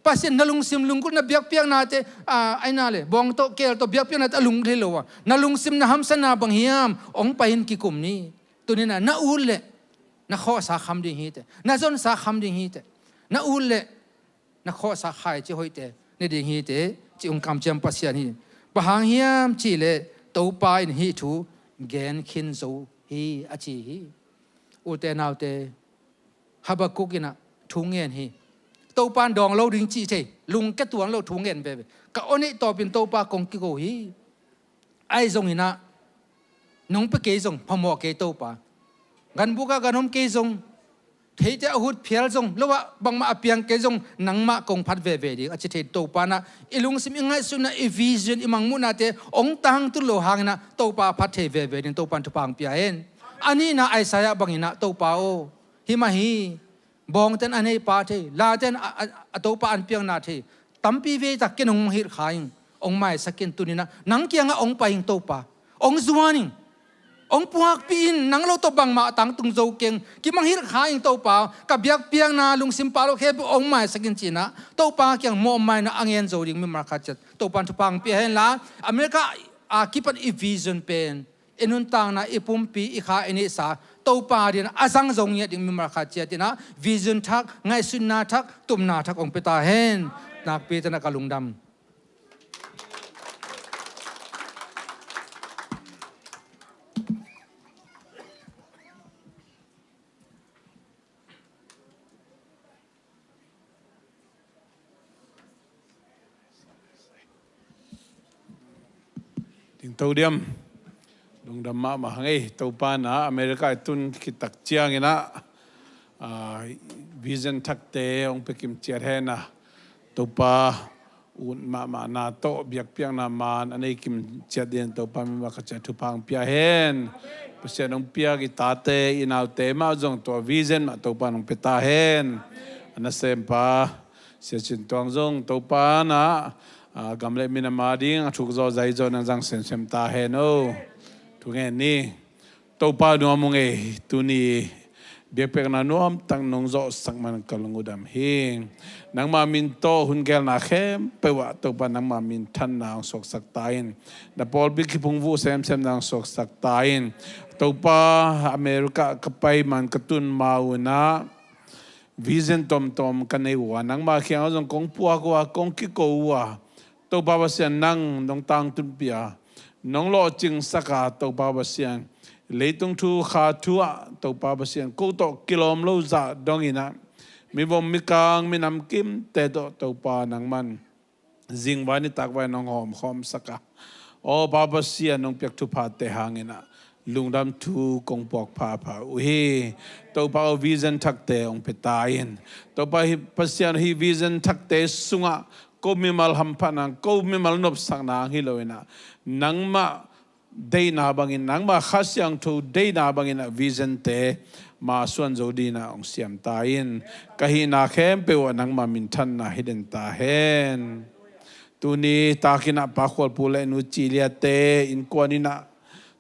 Pasian na lungsim lunggulh, na biakpiaknate, a, aina le bawng tawh, keel tawh biakpiaknate a lunggulh hi lo a, na lungsim na hamsatna bang hiam, hong pai in kikum ni. Tuni-in ah na ut leh na khawhsa kham ding hi teh. Na zonsa kham ding hi teh. Na ut leh na khawhsa khaici hoihte ne ding hi teh, ci hong kamciam Pasian hi. Bang hang hiam cih leh Topa in hih thu gen khin zo hi, a ci hi. Ute naute, Habakkuk in ah thu ngen hi. Topa in dawng lo ding cih thei, lungke tuan lo thu ngen veve. Ka aw neih tawpin Topa kong kiko hi. Ahi zongin ah nong pia kei zong phamawh kei Topa. Ganbuk ah gan om kei zong, theite a hut phial zong, lo ah bangmah a piang kei zong, nangmah kong phat veve ding, a ci thei Topa in ah i lungsim, i ngaihsutna, i vision, i mangmuhnate hong tangtun loh hangin ah Topa a phat thei veve ding Topa in thupha hong pia hen. A nihna Isaiah bangin ah, Topa aw, himah hi. Bawngte in a neipa thei, late in a, a, a topa an piakna thei, tampi vei tak ken hong hilhkha ing, hong maisak in. Tuni-in ah nang kiangah hong pai ing Topa, hong zuan ing, hong puakpih in. Nang lo tawh bangmah a tangtung zo keng, kimang hilhkha ing Topa, ka biakpiakna, lungsim pau lo khempeuh hong maisak in, ci-in ah Topa kiang mawhmaina a ngen zo ding mimal khat ciat Topa in thupha hong pia hen la, America a kipan i vision pen, i nuntakna, i pumpi, i kha, i neihsa Topa adingin a zang zo ngiat ding mimal khat ciat in ah vision thak, ngaihsutna thak, tupna thak hong pia ta hen. Nakpi takin ka lungdam. Dingto diam. Lam mahmah hang ei, Topa na America i tun khit tak ciangin ah, ah, vision thakte hong pia kim ciat hen a, Topa ut mahmahna tawh biakpiakna maan a nei kim ciat dingin Topa mimal khat ciat thupha hong pia hen. Pasian hong piak i tate i naute mah zong tua vision mah Topa hong pia ta hen. A nasempa Sia Cin Tuang zong Topa na, ah, gam le minam a ding a thuk zaw zai zaw nang zang semsem ta hen o. Thu ngen ni. Topa nuam ung ei, tuni biakpiakna nuamtak nong zawhsak man ka lung uh dam hi. Nangma min tawh hun gelna khempeuh ah Topa nangma minthanna hong suaksak ta in. Na pawlpi kiphungvuh semsemna hong suaksak ta in. Topa, America ka pai man ka tun ma un ah vision tomtom ka nei uh a, nangma kiangah zong kong puak uh a, kong kiko uh a, Topa Pasian nang nong tangtunpih a, nong lawhcingsak a, Topa Pasian, leitung thu kha thu ah Topa Pasian, ko tawh kilawm lo zah dongin ah, mivom mikang minam kimte tawh Topa nangman zingvai nitakvai nong hawmkhawmsak a, aw Pa Pasian nong piak thuphate hangin ah lungdam thu kong puak phapha uh hi. Topa aw vision thakte hong pia ta in. Topa hi Pasian hi vision thakte sungah ko mimal hamphatna, ko mimal nopsakna hi lo in ah, nangmah deihna bangin, nangmah Kha Siangtho deihna bangin ah vision te ma suan zo dingin ah hong siam ta in. Ka hihna khempeuh ah nangma minthanna hi den ta hen. Tuni takin ah Pa Khualpu le Nu Ci Lia te innkuan in ah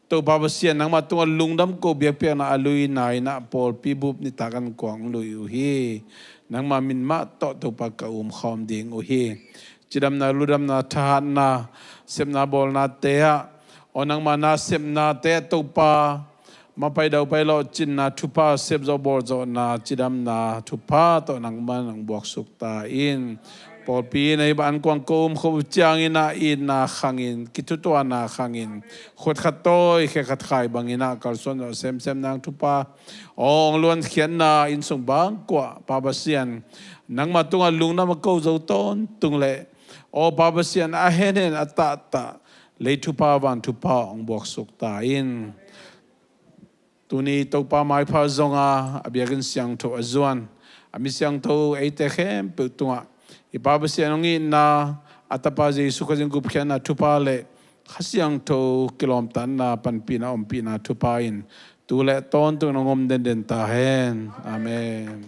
Topa Pasian nangma tungah lungdam ko biakpiakna a luina in ah pawlpi bup nitak an kuang lui uh hi. Nangma min mah tawh Topa ka umkhawm ding uh hi. Cidamna, ludamna, thahatna, sepna bawlnate ah, aw nangma na sepnate ah Topa, mapai daupai lawhcinna thupha, sepzawh bawlzawhna, cidamna thupha tawh nangman hong buaksuk ta in. Pawlpi na hi bang an kuang ko um khop uh ciangin ah itna khangin, kithutuahna khangin, khuat khat tawi khe khat khai bangin ah kalsuan zawh semsem nang thupha, aw hong luankhiatna inn sung bangkuah Pa Pasian, nangma tungah lungdam a ko zo tawntung leh, aw Pa Pasian, a henhen a tahtah lei thupha van thupha hong buaksuk ta in. Tuni Topa maipha zonga a biakinn siangtho a zuan a mi siangtho eite khempeuh tungah i Pa Pasian hong itna, a Tapa Jesu Khazih gupkhiatna thupha le Kha Siangtho kilawmtatna, panpihna, ompihna thupha in tu le tawntung nong om denden ta hen. Amen.